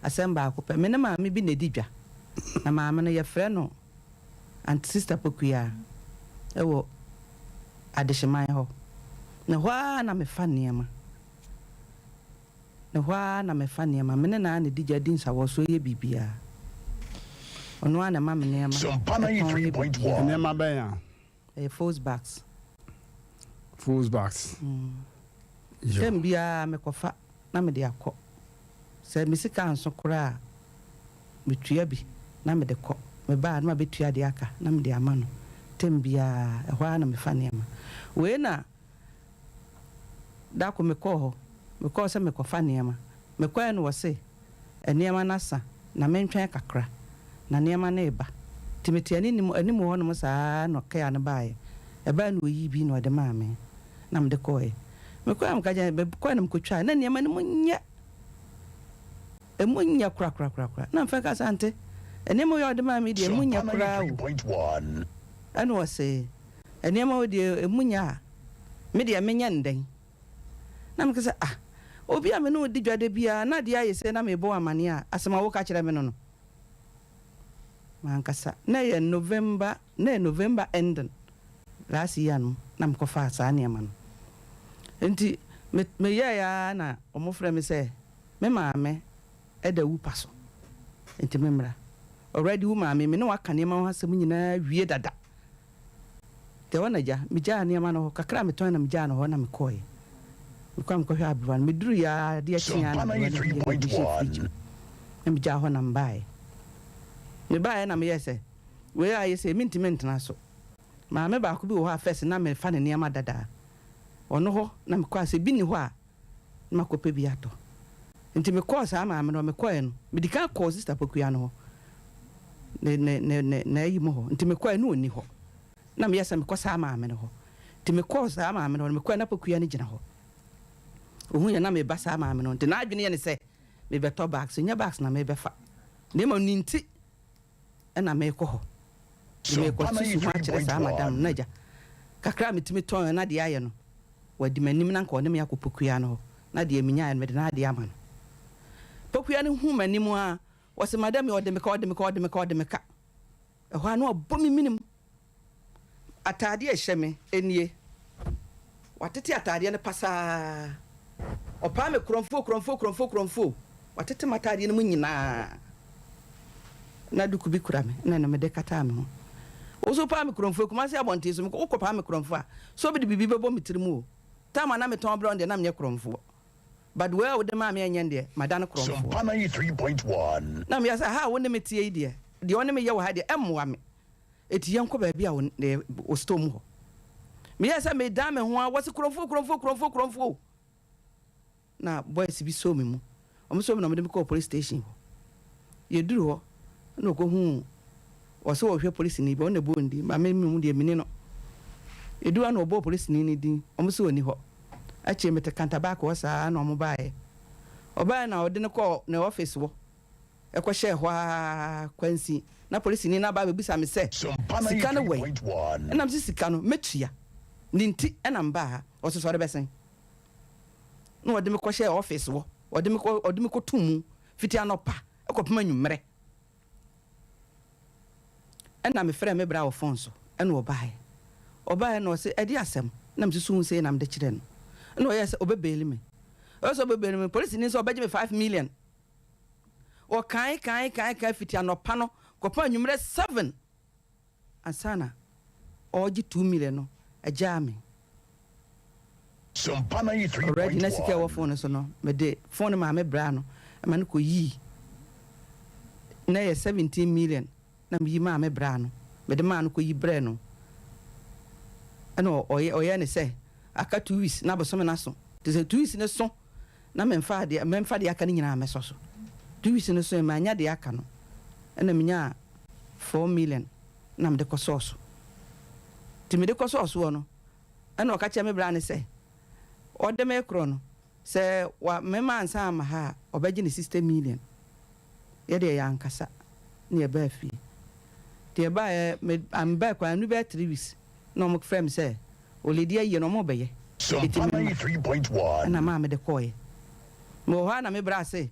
asɛm baako pɛ. Me ne maame bi na ɛdi dwa, na maame no yɛfrɛ no Aunt Sister Pokuaa wɔ Adehyeman hɔ. Na ɛhɔ ara na mefa nneɛma. Na ɛhɔ ara na mefa nneɛma. Me ne no ara na ɛdi gya, di nsawɔsoɔ, yɛ biribiara. Ɔno ara na ɛma me nneɛma, ɛtɔn yɛ biribiara. Nneɛma bɛn a? Ɛyɛ Foes bags. Foes bags. Yo. Term biara mekɔfa na mede akɔ. Sɛ me sika anso koraa a, metua bi na mede kɔ. Meba a na mabɛtua deɛ aka na mede ama no. Term biara, ɛhɔ ara na mefa nneɛma. Wei na da koro mekɔɔ hɔ, mekɔɔ sɛ merekɔfa nneɛma. Mekɔeɛ no wɔse nneɛma no asa na mentwɛn kakra na nneɛma no reba. Nti metee anim anim hɔnom saa ara na ɔkea no baeɛ. Ɛbaeɛ na ɔyii bi na ɔde maa me na mede kɔeɛ. Mekɔeɛ a meka kyerɛɛ no, mekɔeɛ na mekɔtwaeɛ na nneɛma no mu nyɛ, ɛmu nyɛ korakorakorakora. Na mfa ka sɛ ante, nneɛma wei a wode maa me yi deɛ ɛmu nyɛ koraa o. Ɛna ɔse, nneɛma wei deɛ ɛmu nyɛ a, me deɛ menyɛ no dɛn? Na meka sɛ, Ah, obi a me ne wo di dwa da biara na adeɛ ayɛ sei na merebɔ wo amaneɛ a, asɛm a woka kyerɛ me no no? Mankasa. Na ɛyɛ November, na ɛyɛ November ending last year no na mekɔfaa saa nneɛma no. Nti me meyɛeɛ ara na wɔfrɛ me sɛ me maame da wupa so, nti memmra. Already wo maame, me ne wo aka nneɛma ho asɛm nyinaa awie dada. Nti ɛhɔ na gya, megyaa nneɛma no hɔ, kakra a metɔn na megyaa no hɔ na mekɔeɛ. Mekɔ a mekɔhwɛ aberewa no, meduruiɛ ara adeɛ kyeeɛ ara na aberewa no wuiɛ na mede hyɛɛ fridge mu na megyaa hɔ na mebaeɛ. Mebaeɛ na meyɛɛ sɛ wei ayɛ sei mentumi ntena so. Maame baako bi wɔ hɔ a first na mefa ne nneɛma dada, ɔno hɔ na mekɔ a sɛ bi nni hɔ a na makɔpɛ bi atɔ. Nti mekɔɔ saa maame no hɔ, mekɔeɛ no, medi kan kɔɔ Sista Pokuya no hɔ, ne, ne, ne, ne, n'ayi mu hɔ. Nti mekɔeɛ no ɔnni hɔ. Na meyɛ sɛ mekɔ saa maame no hɔ. Nti mekɔɔ saa maame no hɔ no, mekɔeɛ na Pokuya no gyina hɔ. Ɔhuiɛ na meba saa maame no hɔ, nti n'adwene yɛ ne sɛ mebɛtɔ bags. Ɛnyɛ bags na mebɛfa, na mmom ne nti na merekɔ hɔ. Nti merekɔsusu ho akyerɛ saa madam no, na agya, kakra a metumi tɔn na deɛ ayɛ no, wadi m'anim na anka ɔne me akɔ Pokuaa no hɔ, na deɛ menyaeɛ no mede n'adeɛ ama no. Pokuaa no huu m'anim ara, ɔse, Madam yi, ɔde me ka, ɔde me ka, ɔde me ka, ɔde me ka. Ɛhɔ ara na wabɔ me menem. Ataadeɛ a ɛhyɛ me nie. Watete ataadeɛ no pasaa. Ɔpaa me korɔmfoɔ, korɔmfoɔ, korɔmfoɔ, korɔmfoɔ. Watete m'ataadeɛ no mu nyinaa. Na duku bi kura me na ɛno mede kataa me ho. Wo nso wopaa me korɔmfoɔ, Kumasi abɔnten so, wokɔpaa me korɔmfoɔ a, sɛ obi de biribi bɛbɔ me tirim o. Time a na metɔn brɛ wo no deɛ, na menyɛ korɔmfoɔ. But wei a wode maa me ɛnyɛ deɛ, madane korɔmfoɔ. Sompa 93.1. Na meyɛ sɛ, ha a wo ne me teɛ yi deɛ, deɛ wo ne me yɛ wɔ ha deɛ, ɛmmoa me. Enti yɛnkɔ baabi a wo store mu hɔ. Meyɛɛ sɛ medan me ho ara, wɔse korɔmfoɔ, korɔmfoɔ, korɔmfoɔ, korɔmfoɔ o. Na boys bi sɔɔ me mu. Wɔn sɔɔ me na wɔde me kɔɔ police station hɔ. Yɛduru hɔ na wɔkɔhuu, wɔse wɔhwɛ polisini bi, ɔno na ɛbɔɔ ne din, but me mmom deɛ menni no. Yɛduru hɔ na wɔbɔɔ polisini no din, wɔn se ɔnni hɔ. Akyire mete Kantabaako hɔ saa na wɔn baeɛ. Wɔbaeɛ na wɔde no kɔɔ ne office hɔ. Ɛkɔhyɛɛ hɔ ara kwansin na polisini no aba abɛbisa me sɛ, Sika no wɔ he? Ɛna mese, Sika no, mɛtua. Ne nti na mebaa ha. Ɔse, Sɔre bɛsen. Na ɔde me kɔhyɛɛ ɔfese hɔ. Ɔde me kɔ, ɔde me kɔtoo mu fiti anɔpa kɔpem anwummerɛ. Ɛna mefrɛɛ me bra wɔ fon so, ɛna ɔbaeɛ. Ɔbaeɛ na ɔse, Ɛdeɛ asɛm? Na mesusu ho sei na mede kyerɛɛ no. Ɛna ɔyɛɛ sɛ ɔbɛbeeli me. Ɔyɛɛ sɛ ɔbɛbeeli me, polisini no sɛ ɔbɛgye me 5 million. Wɔkae kae kae kae fiti anɔpa no kɔpem anwummerɛ 7 ansa na ɔregye 2 million no agyaa me. Already na sika a ɛwɔ phone no so no, mede phone no maa me bra no ma no kɔyii, na ɛyɛ 17 million na meyi maa me bra no, mede maa no kɔyi brɛɛ no. Ɛna ɔyɛ ɔyɛɛ ne sɛ aka 2 weeks na abosome no aso. Nti sɛ 2 weeks no so na memfa deɛ memfa deɛ aka no nyinaa mɛsɔ so. 2 weeks no so mannya deɛ aka no, ɛna menyaa 4 million na mede kɔsɔɔ so. Nti mede kɔsɔɔ soɔ no, ɛna ɔka kyerɛ me bra no sɛ ɔde me korɔ no, sɛ wa mema ansa ama ha a, ɔbɛgye ne 60 million. Yɛdeɛ yɛankasa na yɛbaa fie. Nti yɛbaeɛ, me mebaa kwan no bɛyɛ 3 weeks na ɔmo frɛ me sɛ oledi ayie no ɔmo bɛyɛ. Nti memma. Ɛna maa mede kɔɔeɛ. Mewɔ hɔ a na me bra se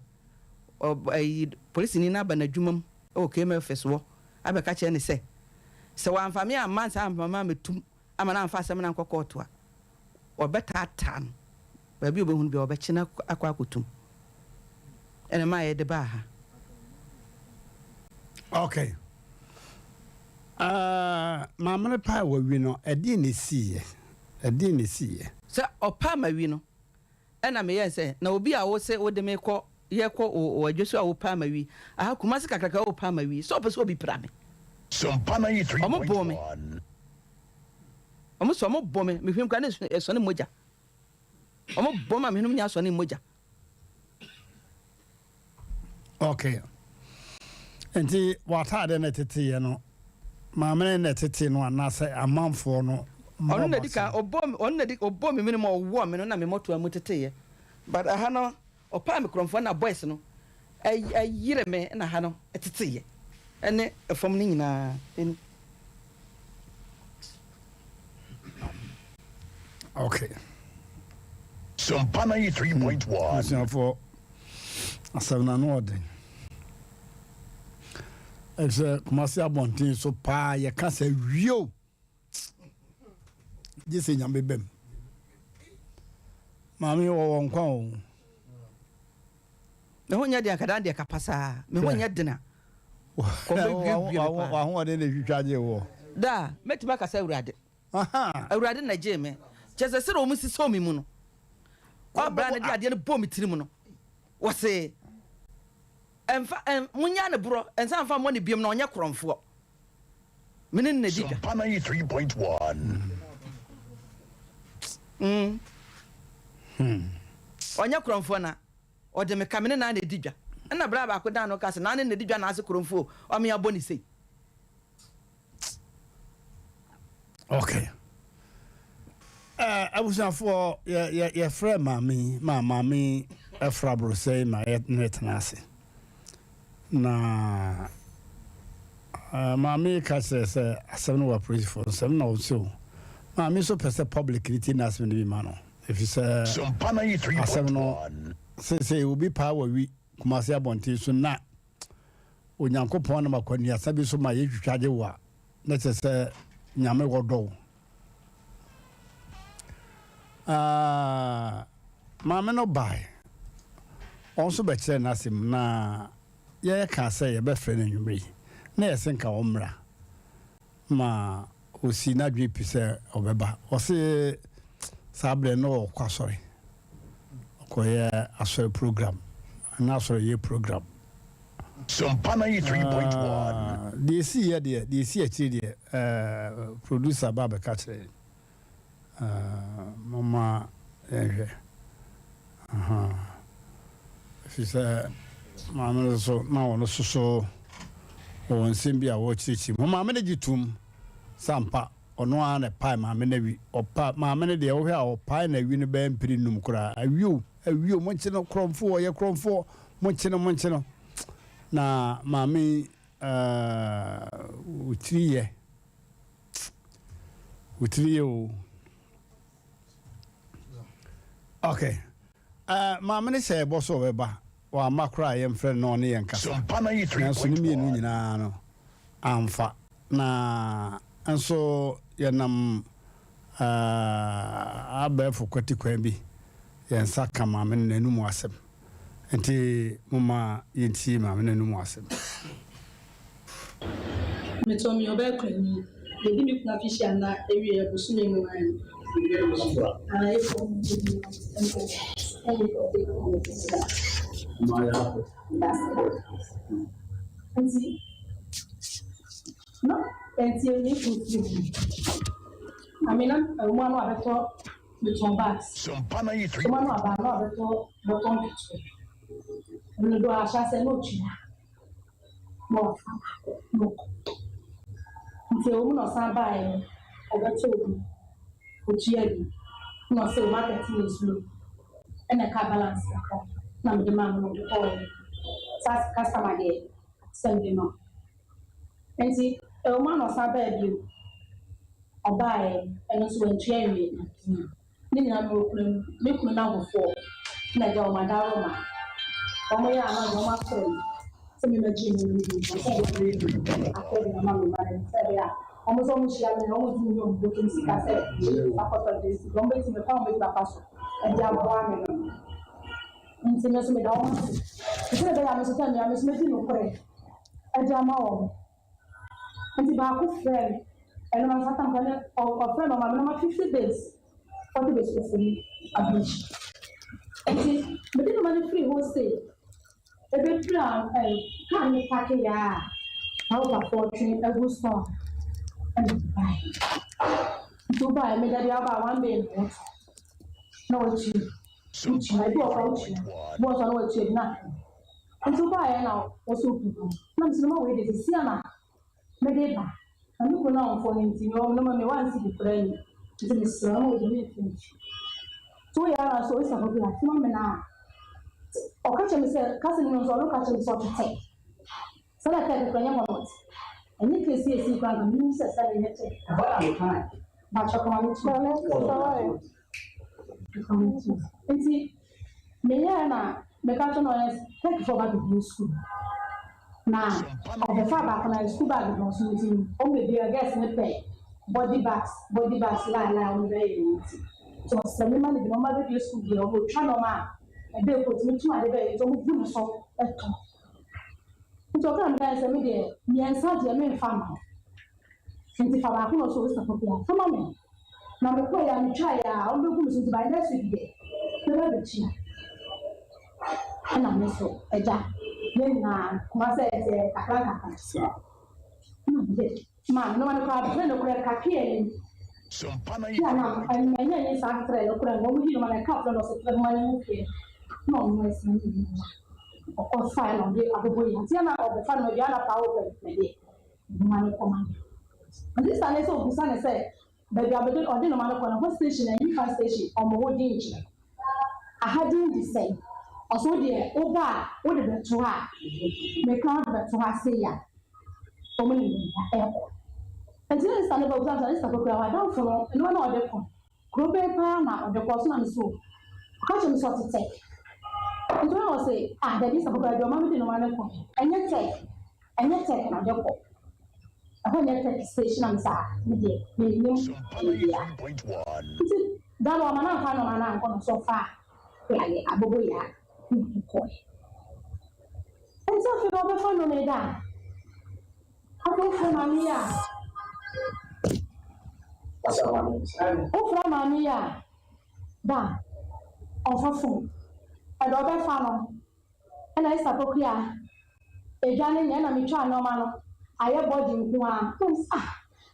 ɔb ayi polisini no aba n'adwuma mu wɔ KMA office hɔ abɛka kyerɛ no sɛ, sɛ wamfa me amma ansa amma me ammɛtum ama no amfa asɛm no ankɔ kɔɔto a, wɔbɛtaataa no. Baabi a ɔbɛhu no biara, wɔbɛkye no akɔ akɔtum. Ɛna ɛmaa yɛde baa ha. Okay. Uh, maame no paa wawi no, ɛdeɛn na ɛsiiɛ? Ɛdeɛn na ɛsiiɛ? Sɛ ɔpaa mawi no, ɛna meyɛɛ sɛ, na obi a wose wode me kɔ, yɛkɔ wɔ adwa so a wopaa mawi, aha Kumasi kakraka a wopaa mawi, sɛ ɔpɛ sɛ obi pira me. Ɔmo boo me. Ɔmo sɛ ɔmo bɔ me, mehwem koraa na ɛsɔne mogya. Ɔmo bɔ me a mehwem nyɛ asɔne mogya. Okay. Nti w'ataade no teteeɛ no, maame no na ɛtetee no anaasɛ amanfoɔ no? Ɔno na di kan ɔbɔ me, ɔno na di ɔbɔ me mene mu ɔwɔ me no na me mɔtoa mu teteeɛ. But aha no ɔpaa me korɔmfoɔ na boys no ɛyere me na ha no ɛteteeɛ ɛne ɛfam no nyinaa ɛni. Okay. Sompa 93.1. Abusuafoɔ, asɛm no ano ɔden. Ɛsɛ Kumasi abɔnten so paa yɛka sɛ wio gye sɛ nyame bɛm. Maame wɔwɔ nkwa o. Me ho nyɛ den akada deɛ ka pasaa. Me ho nyɛ den a. Kɔmbɛwiawie me paa. W'ahoɔden na ɛtwitwa gye woɔ. Daa, mɛtumi aka sɛ Awurade. Awurade na ɛgyee me. Kyerɛ sɛ, sɛdeɛ wɔn sisɔɔ me mu no, ɔbra no de adeɛ no bɔɔ me tirim no, wɔse, Ɛmfa, ɛn, monnyaa no borɔ, ɛnsa mfa mmɔ no biom, na ɔnyɛ korɔmfoɔ. Me ne no na ɛdi dwa. Sompa 93.1. Mm. Ɔnyɛ korɔmfoɔ na ɔde me ka, me ne no ara na ɛdi dwa. Ɛnna bra baako dan no kaa sɛ, Naa ne no na ɛdi dwa naase korɔmfoɔ o, ɔme abɔ ne sei. Okay. Uh, abusuafoɔ yɛfrɛ maame yi ma maame yi ɛfra borosɛ ma ne tena ase na Maame yi ka kyerɛ sɛ asɛm no wɔ apolisifoɔ nsam na ɔse o. Maame nso pɛ sɛ public no tie n'asɛm no bi ma no efisɛ asɛm no seesei obi paa wɔ wi Kumasi abɔnten so na Onyankopɔn nam akwannuasa bi so ma yɛtwitwa gye wo a na kyerɛ sɛ Nyame wɔdɔ wo. Ah, maame no bae. Ɔno nso bɛkyerɛɛ n'asɛm na yɛkaa sɛ yɛbɛfrɛ no anwummere yi na yɛse nka ɔmmra ma ɔsii n'adwene pi sɛ ɔbɛba. Ɔse saa berɛ no na ɔkɔ asɔre, ɔkɔyɛ asɔre program, na asɔre yɛ program. Sompa 93.1. Deɛ ɛsiiɛ deɛ, deɛ ɛsii akyire deɛ, eh, producer ba bɛka kyerɛ yɛn. Eh, momma yɛnhwɛ. Aha. Ɛfiri sɛ maame no so na ɔno nso so ɔwɔ nsɛm bi a wɔrekyerɛkyerɛ mu. Maame no gye tom sɛ ampa ɔno ara na ɛpae maame no awi. Ɔpa maame no deɛ wohwɛ a ɔpae n'awi no bɛyɛ mpere num koraa. Awi o, awi o, monkye no korɔmfoɔ, ɔyɛ korɔmfoɔ, monkye no, monkye no. Na maame yi, eh, wo tiri yɛ. Wo tiri yɛ o. Okay. Uh, maame no hyɛ ɛbɔ so ɔbɛba. Wamma koraa yɛmfrɛ no na ɔne yɛn kasa. Nanso ne mmienu nyinaa no amfa. Na nso yɛnam uh, abɛɛfo kwati kwan bi yɛn nsa ka maame no n'anum asɛm. Nti momma yɛntie maame no anum asɛm. Metɔɔ me ɔbaa kunani. Medi me kunu afehyia nna awieɛ bosome mu ara ni. Ah, April mu bɛdi no ɛne Nti, na ɛnti me kunu firi mu. Maame na ɛmu ano abɛtɔ metɔn bags. Ɛmu ano aba ano abɛtɔ bɔtɔ nketewa. Ɛno do ahyɛ ase na otua. na wafa na ɔkɔ. Nti ɛwɔ mu na ɔsan baeɛ no, ɔbɛtoo bi, ɔtua bi, na ɔsɛ o market no yɛ slow, ɛna ɛkaa balance kakra na mede maa no na ɔde kɔɔeɛ. Saa customer deɛ, sɛ mede ma wo. Nti ɛwɔ mu a na ɔsan baa bio, ɔbaeɛ, ɛno nso wantua anwie. Ne nyinaa mewɔ kunu mu, me kunu nnamfofoɔ na agya wɔn adaworoma. Wɔn yɛ a na ɔde wɔn afrɛ me sɛ memmɛgye nneɛma no bi nti sɛ ɛbɛyɛ a afei de mama me mma no sɛ ɛbɛyɛ a wɔn nso wɔn hyia me na wɔn ntumi nyɛ wɔn bɔtɔm sika sɛ akɔtɔ de nti wɔn bɛtumi kwan wɔn bɛtumi afa so ɛde aboa me no nti me nso meda wɔn ase nti sɛ ɛbɛyɛ a me nso sɛ mmea me nso mɛdi nokorɛ ɛde ama wɔn. Nti baako frɛɛ me, ɛno mansa tam koraa na ɔfrɛɛ me ɔmaa me nɔma 50 days, 40 days ofori abirikyi. Nti mede nɔma no firi hɔ sei, ɛbɛduru a ɛɛ kaa no pake yɛ a, awopafoɔ twe agu store ɛna bae. Nti wobaeɛ meda bi aba one day na wɔto na watua, wotua, ebi wɔ hɔ a wotua, ebi wɔ hɔ a na watua bi na aka. Nti wobaeɛ na wo so wopu gu. Na mese noma wei deɛ sesia na mede ba. Na me kunu no a ɔmfɔ no nti me noma me one cedi koraa nni. Nti mesrɛ wo noma wei deɛ memfa mfi. Nti woyɛ ara nso oyisa hɔ bi a fima me na ɔka kyerɛ me sɛ kasa no mu nso ɔno ka kyerɛ me sɛ ɔtetɛ. Sɛ na tɛk koraa nyɛ hɔ na ɔte. Ɛnyɛ kesi esi koraa nka menim sɛ sɛ menyɛ tɛk. Bakyɛ kɔma me tu. Nti meyɛɛ na meka kyerɛ no ɔyɛ tɛkfoɔ ba bɛbie sukuu na ɔbɛfa baako na sukuu bag dɔɔso nti ɔmo bɛbie a girls ne pɛ body bags body bags line line ɔmo bɛyɛ ne nti nti ɔsɛ me ma ne bi na ɔmo abɛbie sukuu deɛ ɔmo twa nɔɔma a ɛbɛn kɔ tumi tum ade bɛyɛ nti ɔmo gu ne so ɛtɔ nti ɔka na meka sɛ me deɛ mmiɛnsa deɛ memfa ma nti fa baako na ɔsɛ ɔsɛ pɔpɛ fa ma me. Na mekɔeɛ a metwaeɛ a wɔbɛgu me so nti by next week deɛ mɛba abɛtua. Ɛna me nso agya yɛn nyinaa Kumasi a yɛteɛ kakra nkakra. Ɛna mede maa no na koraa berɛ no koraa kakra anim. Pia na manya nyi saa trɛ no koraa wɔn yi no ma na ɛka frɛ no ɔsɛ trɛ no ma no mu pie na ɔno ɛsɛ ne mu ɔkɔ fae na ɔde abobɔ yi nti na ɔbɛfa no aduane na paa wɔ pɛ mede nwoma no kɔma no. Ɔde sane sɛ ɔbusa no sɛ baabi a ɔbɛde ɔde nwoma no kɔ no hɔ station a nifa station ɔmo hɔ din kyerɛ aha din de sɛn ɔso wo deɛ woba a wode bɛto ha meka wode bɛto ha sei a. Wɔn ne me ba ɛkɔ. Nti na sista no ba obisa me sɛ, sista Pokuaa w'adamfo no nnoɔma no a ɔde kɔ no, kuro bɛn paa na ɔde kɔ? So na me so ɔka kyerɛ me sɛ ɔte Tech. Nti na ɔse ah dabi sista Pokuaa deɛ ɔma me de nnoɔma no kɔ no ɛnyɛ Tech, ɛnyɛ Tech na ɔde kɔ. Ɛhɔ nyɛ Tech station na me sɛ ah me deɛ mennim baabiara. Nti da no ɔma no amfa nnoɔma no ankɔ na ɔse ɔfaa yɛayɛ aboboyaa na ɔde kɔɛ. Nti afei na ɔbɛfa nnome da a Afei wofrɛ maame yi a Wofrɛ maame yi a da a ɔmfa phone Ɛda ɔbɛfa no ɛna Esther Pokuaa Edwa no nyɛ ɛna metwaa nnoɔma no ayɛ body nko ara Na mese ah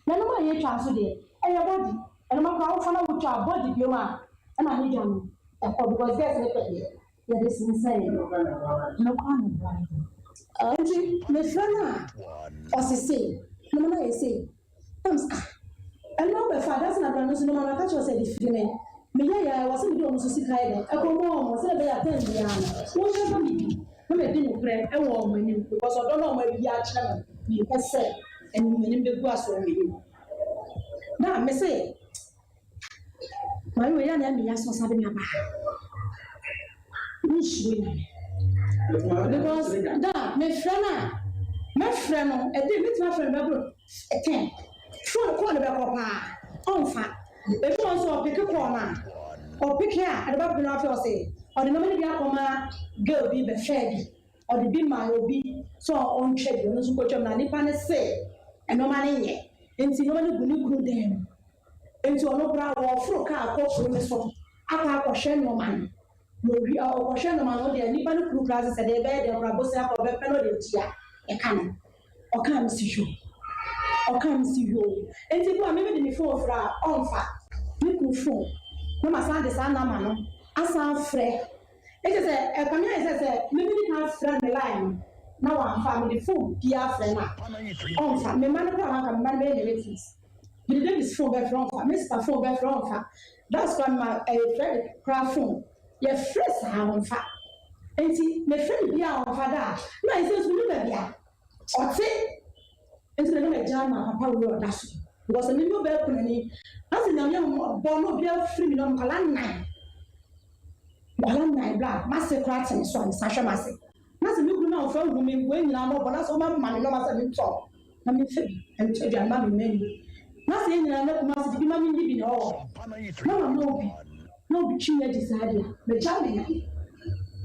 na nnoɔma a yɛtwa nso deɛ ɛyɛ body Nnoɔma koraa wofa na wotwa body biom a ɛna ne dwa no ɛkɔ because girls no pɛ deɛ Yɛde sensɛn no kɔ ano boa no. Nti mefrɛ no a, ɔse sei, na mama yɛ sei. Na mese ah, ɛno wobɛfa a, that's na bra no nso no mama ka kyerɛ wo sɛ de firi me. Meyɛ yɛ a, ɛwɔ sɛ mede wɔn nso sika yɛ dɛn, ɛkɔ ma wɔn, sɛdeɛ ɛbɛyɛ a time biara no, wɔn nso bɛma me bi, na madi nokorɛ wɔ wɔn anim, because ɔdɔ no a wɔayi akyerɛ me no, mempɛ sɛ animuonyam bɛgu ase wɔ m'anim. Na mese. Maame wei yɛ na ɛmi yasɔ sa de mi aba ha. Mi nsuro nyame. Because da me frɛ no a, mɛfrɛ no ɛde mɛtumi afrɛ no bɛboro 10. Phone call no bɛkɔ paa, ɔnfa. Ebi wɔ nso ɔpeke call no a, ɔpeke a ɛde bɛpeke no afei ɔse ɔde nneɛma no bi akɔma girl bi bɛfɛɛ bi. Ɔde bi maa obi sɛ ɔntwa bi, ɔno nso kɔtwam na nipa no se nneɛma no nyɛ. Nti nneɛma no gu ne kunu dan mu. Enti ɔno koraa wɔforo kaa kɔ kuro no so akɔ akɔhwɛ nnoɔma no. Na owie a ɔkɔhwɛ nnoɔma no deɛ nipa no kunu koraa sɛ deɛ ɛbɛyɛ deɛ koraa bosea koraa ɔbɛpɛ no de atua ɛka no. Ɔkaa me si hwoo. Ɔkaa me si hwoo. Enti bu a me mede me phone frɛ a ɔmfa. Me kunu phone na masan de saa number no asan afrɛ. Enti sɛ ɛkame ayɛ sɛ sɛ me medi kan frɛ no me line no na wamfa a mede phone biara frɛ no a ɔmfa. Me mma no koraa anka me mma no bɛyɛ me witness. Mede Davis phone bɛfrɛ ɔmfa, Mr phone bɛfrɛ ɔmfa, that's why mema ɛyɛ Fredrick koraa phone, yɛfrɛ saa ɔmfa. Nti mefrɛ no biaa ɔmfa da a, na ayɛ sɛ nso menim baabi a ɔte. Nti na na magyaa ma papa wei ɔda so because me ne ɔbaa kunani, na sɛ Nyame ahummɔbɔ na obi afiri me na nkwadaa nnan, nkwadaa nnan bra, m'ase koraa te me so a mesan hwɛ m'ase. Na sɛ me kunu na ɔfa hu me nkoa nyinaa mmɔbɔ na sɛ ɔma ma me nneɛma sɛ mentɔ na memfa bi ntɔ aduane ma me mma nni, na sɛ yɛn nyinaa na Kumasi de bi ma menni bi na ɛwɔ hɔ na mama obi na obi twe me agye saa deɛ a, magya me nyame.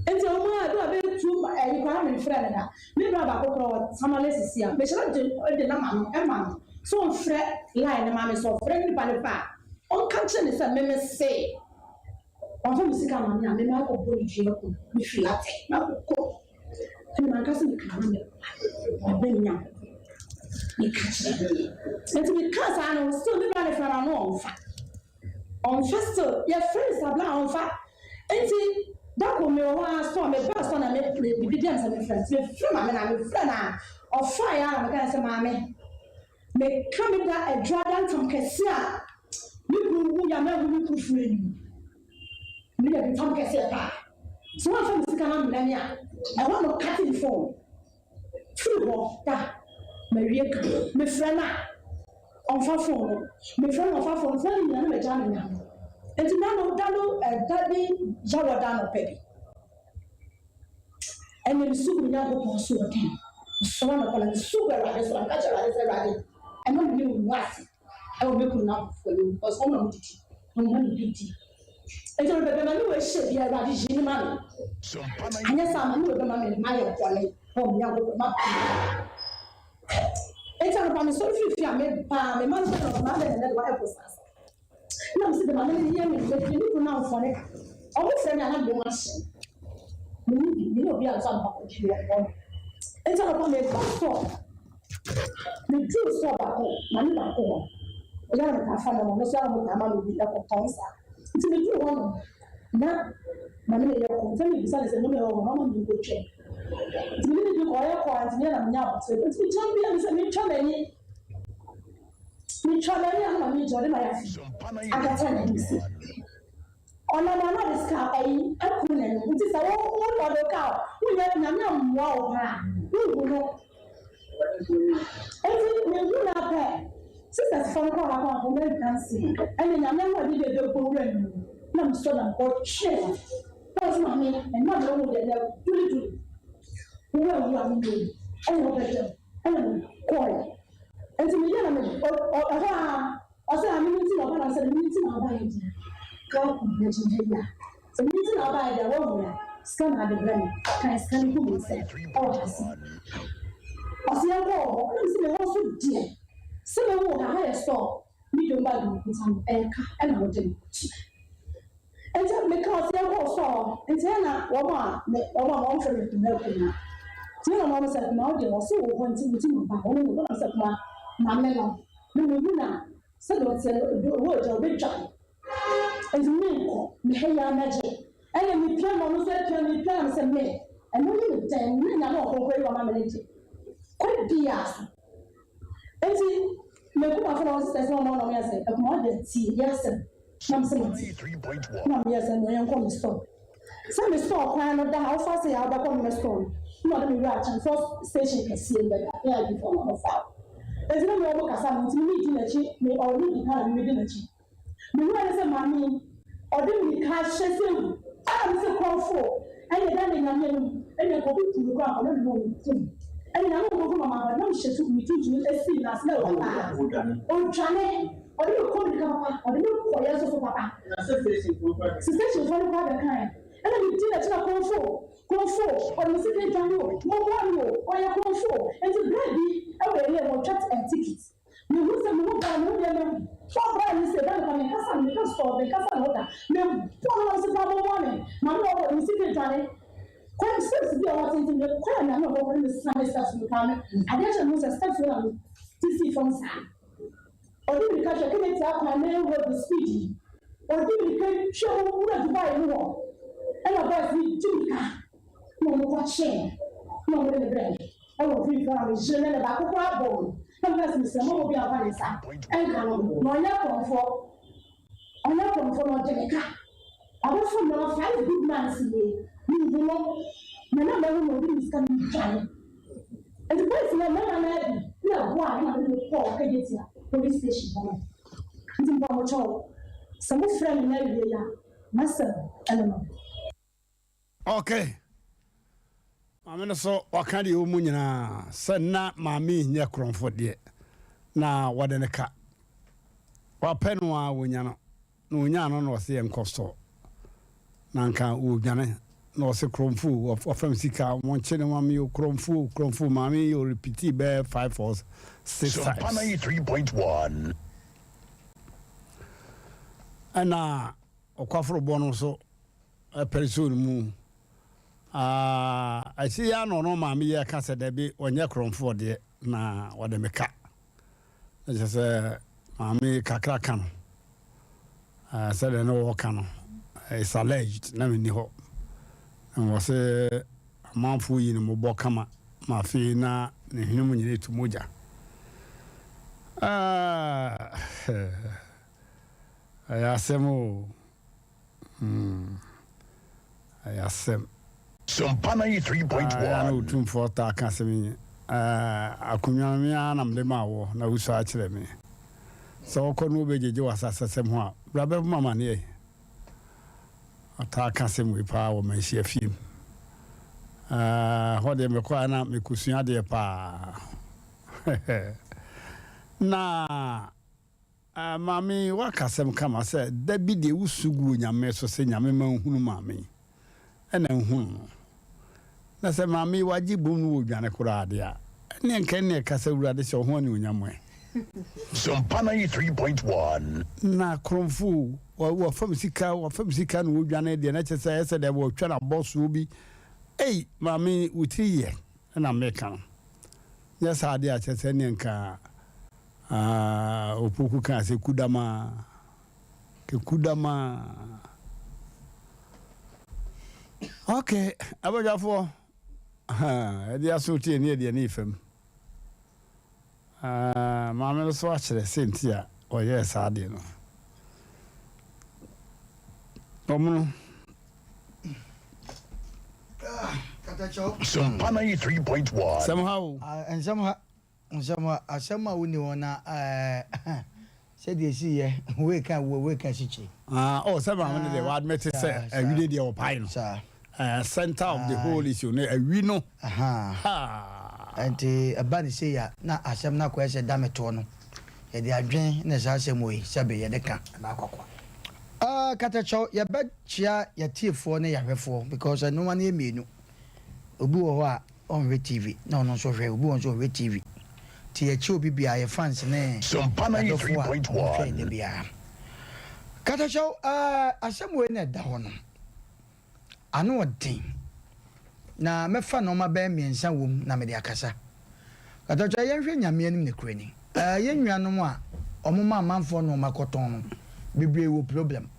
Nti ɛwɔ mu a ebi a bɛtu ɛyi koraa memfrɛ no da. Me bra baako koraa ɔwɔ Tamale sisi a, mehyɛ da de de nama no ma no sɛ ɔmfrɛ line no ma me, sɛ ɔfrɛ nipa no pɛ a ɔnka nkyerɛ no sɛ me mese Wamfa me sika amma me a, me makɔ bɔ ne dua aku no. Me firi atɛ, makɔ kɔ. Ɛna manka sɛ meka ma me ba me Nyankopɔn. Meka kyerɛ no. Nti meka saa no, still me bra ne fra no ano ɔmfa. Ɔmfa still, yɛfrɛ no sabla a ɔmfa. Nti da koro mewɔ hɔ ara store, mebaa store na me me biribi a mesɛ mefrɛ no. Nti mefrɛ maame no a, mefrɛ no a, ɔfaeɛ ara na meka no sɛ maame, Meka me da adwuada ntam kɛse a me kunu wu yɛ a manhu me kunu funu anim. Me da ntam kɛseɛ paa. Sɛ wamfa me sika no ammrɛ me a, ɛhɔ na ɔkate ne phone firi hɔ da. Mawie ka. Mefrɛ no a, ɔmfa phone no. Mefrɛ no ɔmfa phone no. Phone no nyina na magyaa no nyame. Nti da no, da no, ɛda bi Yawɔda anɔpa bi. Ɛnna misu guu Nyankopɔn so wɔ dɛn? Mesɔre anɔpa na misu gu Awurade so na meka kyerɛ Awurade sɛ, Awurade, mma m'anim ngu ase wɔ me kunu n'abɔfo anim, because wɔn na wɔdidi, wɔn na wɔma me di. Enti no, baabi a m'ani wɔ ahyia biara, Awurade, yi me ma me. Anyɛ saa a, m'ani wɔ bɛma me mayɛ bɔne wɔ me Nyankopɔn m'apam. Enti anɔpa mesɔre firi fie a mebaa, me mma no sɛ, Maame, dɛn na ɛnnɛ de woayɛ bosaa saa? Nna mese dɛ maame no hia me mefrɛ me kun na ɔmmfa ne ka. Ɔmo frɛ me a na me ho ahye me. Menye bi, menye obi anntɔ ampa kɔgye bi wɔ hɔ no. Ntsi anɔpa meba store, medur store baako, maame baako hɔ, ɔyɛ a na metaa fa no no, ɔno so a na ɔtaa ma me bi kɔtɔn saa. Ntsi medur hɔ no na maame no yɛ kɔ, ntsi na mebisa no sɛ ndzɛmba a ɔwɔ hɔ no ɔma me nkotwa bi. Ntsi menye no dzi nkɔmbɔ, ɔyɛ kɔ a ntsi meyɛ na menya aboterɛ. Ntsi megyina bia mesɛ metwa m'enyi. Metwa m'ani a na maame gyina ɔde mayaafi akata n'anim se ɔnam a na ɔde sika ayi akum n'anim nti sɛ wo wo ɔde wo ka a wonyɛ Nyame ammoa wo paa a wonhu no. Enti mehu no ara pɛ, sisters foɔ no koraa baako baako wɔn nka nsi. Ɛna Nyame ahoɔden deɛ ɛbɛbɔ wura no mu no, na mesɔ na mekɔ twee no. Na ɔse maame, ɛnna mehu deɛ ɛnɛ duli duli. Wo awu a menyɛ owu. Ɛna ɔbɛdam. Ɛna mekɔɔɛ. Enti meyɛ na me, ɔ, ɔ, ɛhɔ ara, ɔse ah, me nti na ɔba na mesɛ me nti na ɔbaeɛ deɛ, ka ɔkɔ n'akyi ha yi a. Sɛ me nti na ɔbaeɛ deɛ a, woahu a, sika na ade brɛ me. Kan sika no gu me nsam ɛwɔ ha se. Ɔse yɛnkɔ wɔ hɔ. Ɛna mese me hɔ nso deɛ, sɛ mɛhu wo ha, ha yɛ store, medium bag na mekuta no, ɛyɛ ka ɛna wode me tua. Nti meka ɔse yɛnkɔ wɔ store hɔ. Nti ɛna wɔn a me, wɔn a wɔn frɛ me Kuma Kuma. Nti ɛna wɔn sɛ Kuma wo deɛ ɔse wo hɔ nti wo ti na ɔbaeɛ. Wɔn ne me kɔ na mesɛ Kuma maame no, me mehu no a, sɛdeɛ ɔteɛ no, ɔwɔ agya ɔbɛdwane. Enti menkɔ, me ha yi ara mɛgye. Ɛnna mepia ma ɔno nso apia me, mepia na mesɛ me, ɛno ne me dɛn, me Nyame ɔkronkron yi wama me ne gye. Kwan biara so. Enti m'akumafo na wɔn sisters na wɔn na wɔyɛ sɛ, akuma wo deɛ tie yɛ asɛm. Na mesɛ mate. Na meyɛ sɛ no yɛnkɔ me store. Sɛ me store kwan no da ha, wofa sɛ yɛ a wobɛkɔ me store no. Na ɔde me wura Akyemfoɔ station kɛseɛ mu bɛda, AIB foɔ na wɔfa wo. Enti na me wɔn kasa no, nti me medi n'akyi, me ɔno di kan na me medi n'akyi. Mehuu ne sɛ maame yi, ɔde mirika ahyɛ sɛ wu. Ɛna mese korɔmfo, ɛne da ne Nyame anim, ɛne nka obi ku me koraa nka ɔno ne ɔnku me. Ɛne Nyame nkurɔfo ma maba na mehyɛ tu me tuntum esii n'ase na ɛwɔ paa. Odwane, ɔde me kɔ mirika papa, ɔde me kɔ yɛn nso so papa. Si station foɔ no koraa bɛkae. Ɛna medi n'akyi na korɔmfo, korɔmfo, ɔde me sika adwane o, mommoa no o, ɔyɛ korɔmfo. Enti berɛ bi ɛwɔ yɛn yɛ wɔtwa ticket. Mehu sɛ me ho baa me ho deɛ me bɔ bra ne sɛ da me me kasa no me ka stop me kasa no da me bɔ no na me se paa mo moa me ma me ɔwɔ me sika dwane kwan steps bi a ɔwɔ tenten me kwan na me ɔwɔ kwan me sane steps no paa me adeɛ kyɛ me sɛ steps no na me ti si fam saa ɔde mirika hwɛ kene tia kwan main road speed yi ɔde mirika hwɛ wo wura Dubai mu hɔ ɛna boys bi gye mirika na ɔmo kɔ kyee na ɔmo de ne brɛ me. Ɛwɔ mfimfini a me yere ne ne baako koraa bɔ mu na meka sɛ mesrɛ momma obiara mfa ne nsa nka no na ɔnyɛ korɔmfoɔ ɔnyɛ korɔmfoɔ na ɔgye me ka ɔbɛfo nneɛma five good months nie menhu no na na mahu no ɔde me sika no dwane nti polisi na mmarima no adi na ɛboa me na mede me kɔɔ Kejetia police station hɔ no nti mpamokyɛw sɛ mofrɛ me na awie a masɛm ɛno no. Okay. Maame no so waka deɛ ɛwɔ mu nyinaa sɛ na maame yi nyɛ korɔmfo deɛ na wɔde no ka. Wapɛ no a wɔnya no na wɔnyaa no na ɔse yɛnkɔ store na nka wɔdwane na ɔse korɔmfo wafam sika wɔnkye no maame o korɔmfo korɔmfo maame yi ɔrepiti bɛyɛ 5 or 6 times. Sompa 93.1. Ɛna ɔkwaforo no so pɛrɛsoo no mu. Akyiri yi ara na ɔno maame yi ka sɛ dabi ɔnyɛ korɔmfoɔ deɛ na ɔde me ka. Na kyerɛ sɛ maame yi kakra ka no sɛdeɛ na wɔka no it's alleged na menni hɔ. Na wɔ sɛ amanfoɔ yi no mobɔ kama ma afei na ne hwene mu nyina ɛtu mogya. Ɛyɛ asɛm o. Hmm, ɛyɛ asɛm. Sompa 93.1. Ɛyɛ a na Otumfoɔ taa ka asɛm yi, Akonnwa no, me ara na mede maa woɔ, na wosua kyerɛ me. Sɛ wokɔ na wobɛgyegye w'asasesɛm ho a, bra bɛbɔ me amaneɛ. Ɔtaa ka asɛm wei paa wɔ manhyia fie mu. Ɛhɔ deɛ mekɔ a na mekɔsua adeɛ paa. Na Ah maame waka asɛm kama sɛ da bi deɛ wo su gu Onyame so sɛ Nyame ma nhunu maame yi ɛna nhunu no na sɛ maame yi wagye bom no wɔ dwane koraa deɛ a ɛneɛ nka ɛneɛ ka sɛ Awurade hyɛ wo ho anuonyam ɛ. Sompa 93.1. Na korɔmfo o, wafam sika, wafam sika na ɔdwane deɛ na kyerɛ sɛ ɛyɛ sɛ deɛ wɔtwa no abɔsoɔ bi. Ei maame yi wo tiri yɛ ɛna meka no. Nyɛ saa deɛ a kyerɛ sɛ ɛneɛ nka Ah, Opoku kaa sɛ kudama, ke kudama. Ok, abadwafoɔ, ɛde aso tie ne ɛde ani fam. Ah, maame no so akyerɛ sɛ nti a ɔyɛɛ saa adeɛ no. Ɔmono. Sompa 93.1. Sɛm ha o. Nsɛm ha. Nsɛm a asɛm a wonni hɔ na ɛɛ sɛdeɛ ɛsi yɛ wei ka wuo wei ka sikyire. Ah, oh, sɛ maame no deɛ wa admit sɛ awi de deɛ ɔpae no. Saa. Eh, center of the whole issue no awi no. Aha. Nti ɛba ne sei a na asɛm no akɔyɛ sɛ dame toɔ no yɛde adwen na saa asɛm wei sɛbe yɛde ka. Ah, katakyɛw yɛbɛkyea yɛtiefoɔ ne yɛahwɛfoɔ because ɛnoma no yɛ mmienu. Obi wɔ hɔ a ɔnhwɛ TV na ɔno nso hwɛ, obi wɔ hɔ nso ɔhwɛ TV. Nti yɛkyɛ obi biara, yɛ fans ne yɛadɔfo a wɔhwɛ yɛn da biara. Katakyɛw, eh, asɛm wei na ɛda hɔ no, ano ɔden. Na mɛfa nnoɔma bɛyɛ mmiɛnsa wɔ mu na mede akasa. Katakyɛw, yɛnhwɛ Nyame anim nokorɛ ni. Eh, yɛn nuanom a wɔma amanfoɔ nnoɔma kɔtɔn no, bebree wɔ problem.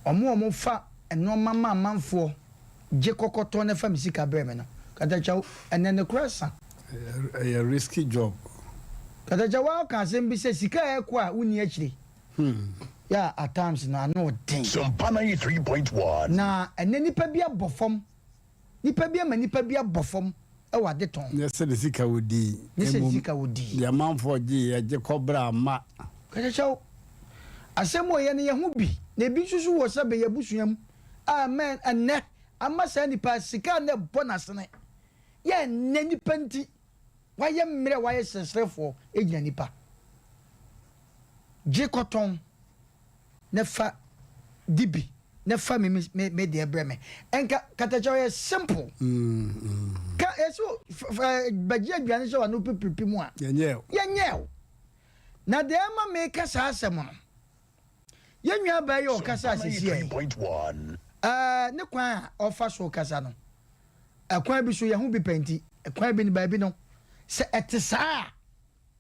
Wɔn a wɔfa nnoɔma ma amanfoɔ gye kɔkɔtɔ na fa me sika brɛ me no, Katakyɛw, ɛnnɛ nokorɛ asa. Ɛyɛ risky job. Katakyɛw, woa woka asɛm bi sɛ sika a ɛkɔ a wonni akyire. Yeah, at times no ano ɔden. Sompa 93.1. Na ɛnnɛ nnipa bi abɔ fam Nipa bi ama nipa bi abɔ fam wɔ adetɔn. Nyɛ sɛ ne sika wodii. Nyɛ sɛ ne sika wodii. Deɛ amanfoɔ gyeeɛ gye kɔbrɛ amma. Kɛkyɛkyɛw, asɛm wɔ yɛn yɛn ho bi, na ebi nso so wɔ sɛbe yɛn abusua mu a ɛma ɛnnɛ ama saa nipa sika a na ɛbɔ n'asene yɛ ɛnnɛ nipa nti wayɛ mmerɛ wayɛ srɛsrɛfoɔ gyina nipa gye kɔtɔn. na fa di bi na fa me me me deɛ brɛ me nka katakyɛ ɔyɛ simple ka ɛso bɛgye aduane sɛ wano pipiripi mu a yɛnyɛ o na deɛ ɛma meka saa asɛm no yɛn nua baa yi ɔkasa asisi yi ɛɛ ne kwan a ɔfa so kasa no ɛkwan bi so yɛn ho bi pɛ nti ɛkwan bi no baabi no sɛ ɛte saa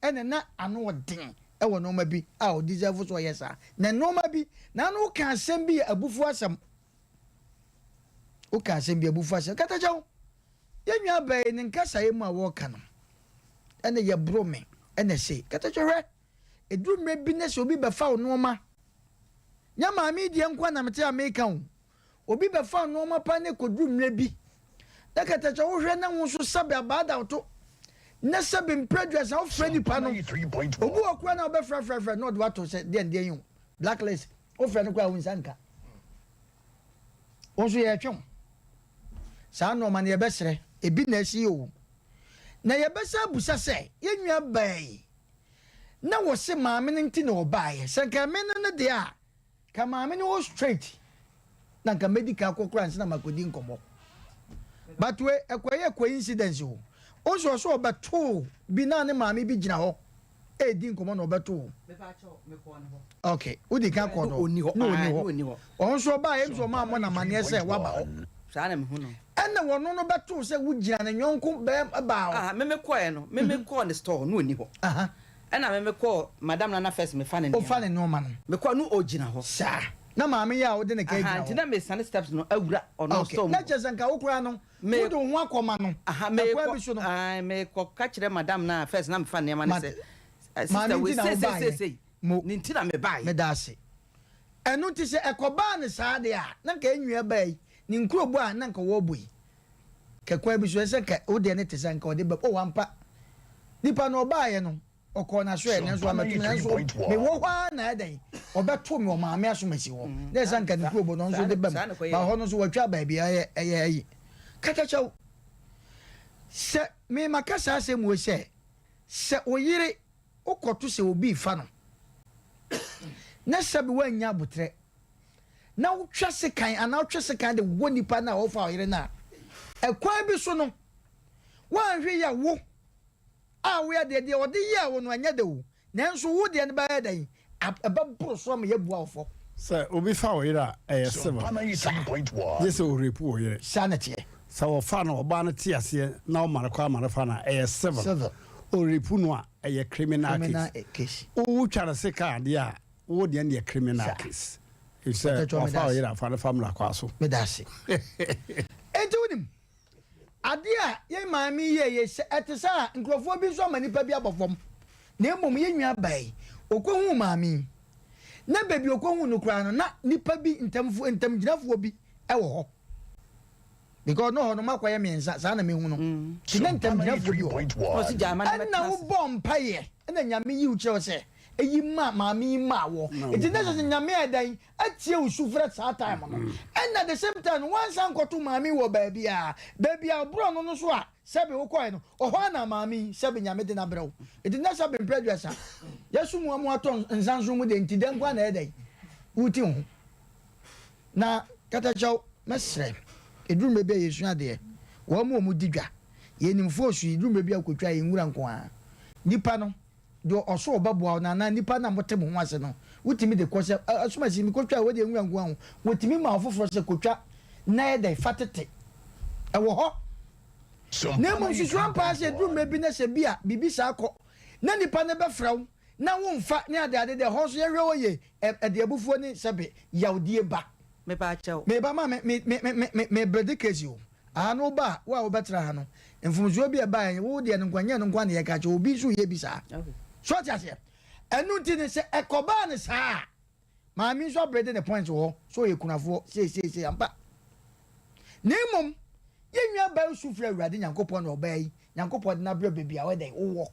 a ɛna na ano ɔden wɔ nnoɔma bi a ɔ deserve sɛ ɔyɛ saa na nnoɔma bi na ano woka asɛm bi yɛ abufuo asɛm woka asɛm bi abufuo asɛm katakyɛw yɛn nua baa yi ne nkasaeɛ mu a wɔreka no ɛna yɛboro me ɛna ɛse katakyɛw hwɛ ɛduru mmerɛ bi na sɛ obi bɛfa wo nnoɔma nyɛ maame yi deɛ nko a na mete a meka o Obi bɛfa nnoɔma pa ne kɔduru mmerɛ bi na kɛtɛkyɛ wohwɛ na wo nso sɛbe abaa da wo to na sɛbe mprɛ aduasa wofrɛ nipa no obi wɔ koraa na wobɛfrɛfrɛfrɛ na ɔde wato sɛ deɛn deɛn yi o blacklist wofrɛ no koraa wo nsa nka wo nso yɛtwe wo saa nnoɔma no yɛbɛsrɛ ebi na asi o na yɛbɛsa abusa sɛ yɛn nua baa yi na wɔse maame no nti na ɔbaeɛ sɛ nka ɛme no no deɛ a Ka maame no hɔ straight na nka mɛdi kan akɔ koraa ansa na makɔdi nkɔmmɔ. But wei ɛkɔyɛ coincidence o. Wo nso ɔsɛ ɔbɛtoo bi na ne maame bi gyina hɔ ɛredi nkɔmmɔ na ɔbɛtoo. Okay, wodi kan kɔɔ no hɔ na ɔni hɔ. Ɔno nso ɔbaa yɛ nso ɔmaa mmɔ no amaneɛ sɛ waba hɔ. Saa na mehu no. Ɛna wɔno no bɛtoo sɛ wogyina ne yɔnko bɛɛ baa hɔ. Ah, me mekɔɛ no, me mekɔɔ ne store na ɔni hɔ. Ɛna me me kɔɔ madam nana first me fa ne nneɛma. O fa ne nneɛma no. Me kɔɔ no ogyina hɔ. Saa. Na maame yi a wode ne ka gyina hɔ. Aha nti na me sane steps no awura ɔno store mu. Okay na kyerɛ sɛ nka wo koraa no Me wode wo ho akɔ ma no. Aha me Ɛkwan kɔ bi so no. Ae me kɔ ka kyerɛ madam no a first na me fa nneɛma no sɛ Maame sister wei nti na sei wo sei baeɛ. sei sei Mo. ne nti na me baeɛ. Meda ase. Ɛno nti sɛ ɛkɔbaa no saa deɛ a na nka yɛn nua baa yi ne nkurobɔ a na nka wɔrebɔ yi Kɛ kwan bi so ɛsɛ nka wo deɛ no te sɛ nka ɔde ba oh ampa nipa no ɔbaayɛ no ɔkɔɔ n'asoɛ nanso amatumi nanso mewɔ hɔ ara na ɛdɛn ɔbɛto me ɔmaame asomasi hɔ na ɛsɛ nka ne kurobo no nso de ba mu ba hɔ no nso wɔatwa baabi ɛyɛ ɛyɛ ayi katakyɛw sɛ mema ka saa asɛm wei sɛ sɛ oyere wokɔto sɛ obi fa no na sɛbi woannya abotrɛ na wotwa sekan anaa wotwe sekan de wɔ nipa no a ɔfa ɔyere no a, ɛkwan bi so no, woanhwɛ yie a wo a woyɛ deɛ deɛ ɔde yɛɛ wo no ɛnyɛ dɛ o, nanso wo deɛ no bɛyɛ dɛn? Ɛbɛboro so ama yɛabua wo fɔ. Sɛ obi fa wo yere a, ɛyɛ civil. Saa. Gye sɛ ɔrepu wo yere. Saa na ɛteɛ. Sɛ wɔfa no, ɔbaa no te aseɛ na ɔma no kwan ma no fa no a, ɛyɛ civil. Civil. Ɔrepu no a, ɛyɛ criminal Criminal case. case. Wotwa no sekan deɛ a, Wo deɛ no yɛ criminal case. Efisɛ wafa ɔyere afa no fa mmara kwa so. Meda ase. Enti wonim, adeɛ a yɛn maame yi yɛeɛ yi, sɛ ɛte saa a, nkurɔfoɔ bi nso ama nnipa bi abɔ fam. Na mmom yɛn nua baa yi, ɔkɔhuu maame yi. Na baabi a ɔkɔhuu no koraa no, na nnipa bi, ntamfoɔ, ntamgyinafoɔ bi wɔ hɔ. Because no hɔ no moakɔyɛ miensa saa na mehu no nti na ntamgyinafoɔ bi wɔ hɔ ɛna wobɔɔ mpaeɛ ɛna Nyame yi wo kyerɛ wo sɛ eyi ma maame yi maa wɔ nti na kyerɛ sɛ Nyame ayɛ dɛn atie wo sufrɛ saa time no ɛna the same time no wansan nkɔto maame yi wɔ baabi a baabi a ɔborɔ no no so a sɛbe wokɔɛ no ɔhɔ a na maame yi sɛbe Nyame de no abrɛ wo nti na sɛbe mprɛ aduasa yɛso mu amu atɔ nsanso mu deɛ nti dɛn nko a na ɛyɛ dɛn woti wo ho. Na katakyɛw, mɛsrɛ, ɛduru mmerɛ bi a yɛsua adeɛ, wɔn a wɔdi dwa, yɛnim foosu yi, ɛduru mmerɛ bi a wokɔtwa a, ɛyɛ nwura nko ara. Nipa no, deɛ ɔso ɔbɛboa wo no anaa nipa no a mote mo ho ase no, wotumi de kɔ sɛ, Asomasi, mekɔtwa a, wei deɛ nwura nko ara o. Wɔtumi ma ɔfoforɔ sɛ kɔtwa na yɛ dɛn, fa tete. Ɛwɔ hɔ. Na mmom susu ampa ara sɛ ɛduru mmerɛ bi na sɛ bi a biribi saa kɔ na nipa no bɛfrɛ wo na womfa ne adeade deɛ, ɛhɔ nso yɛnhwɛ hɔ yie, ɛ, ɛde abufuo ne sɛbe yawdie ba. Mepaakyɛw. Meba ma me, me, me, me, me, me brede case o. Aha no woba a, wo a wobɛtra ha no, mfomsoɔ bi a ɛbaeɛ, wo deɛ no nko, ɛnyɛ ɛno nko ara na yɛka akyerɛ wo, obi nso reyɛ bi saa. So wote aseɛ? Ɛno nti no, sɛ ɛkɔbaa no saa a, Maame nso abrede ne points wɔ hɔ sɛ ɔyɛ kunafoɔ seeseesei ampa. Na mmom yɛn nua baa yi su frɛ Awurade Nyankopɔn na ɔbaa yi Nyankopɔn de no abrɛ baabi a ɔyɛ dɛn wowɔ.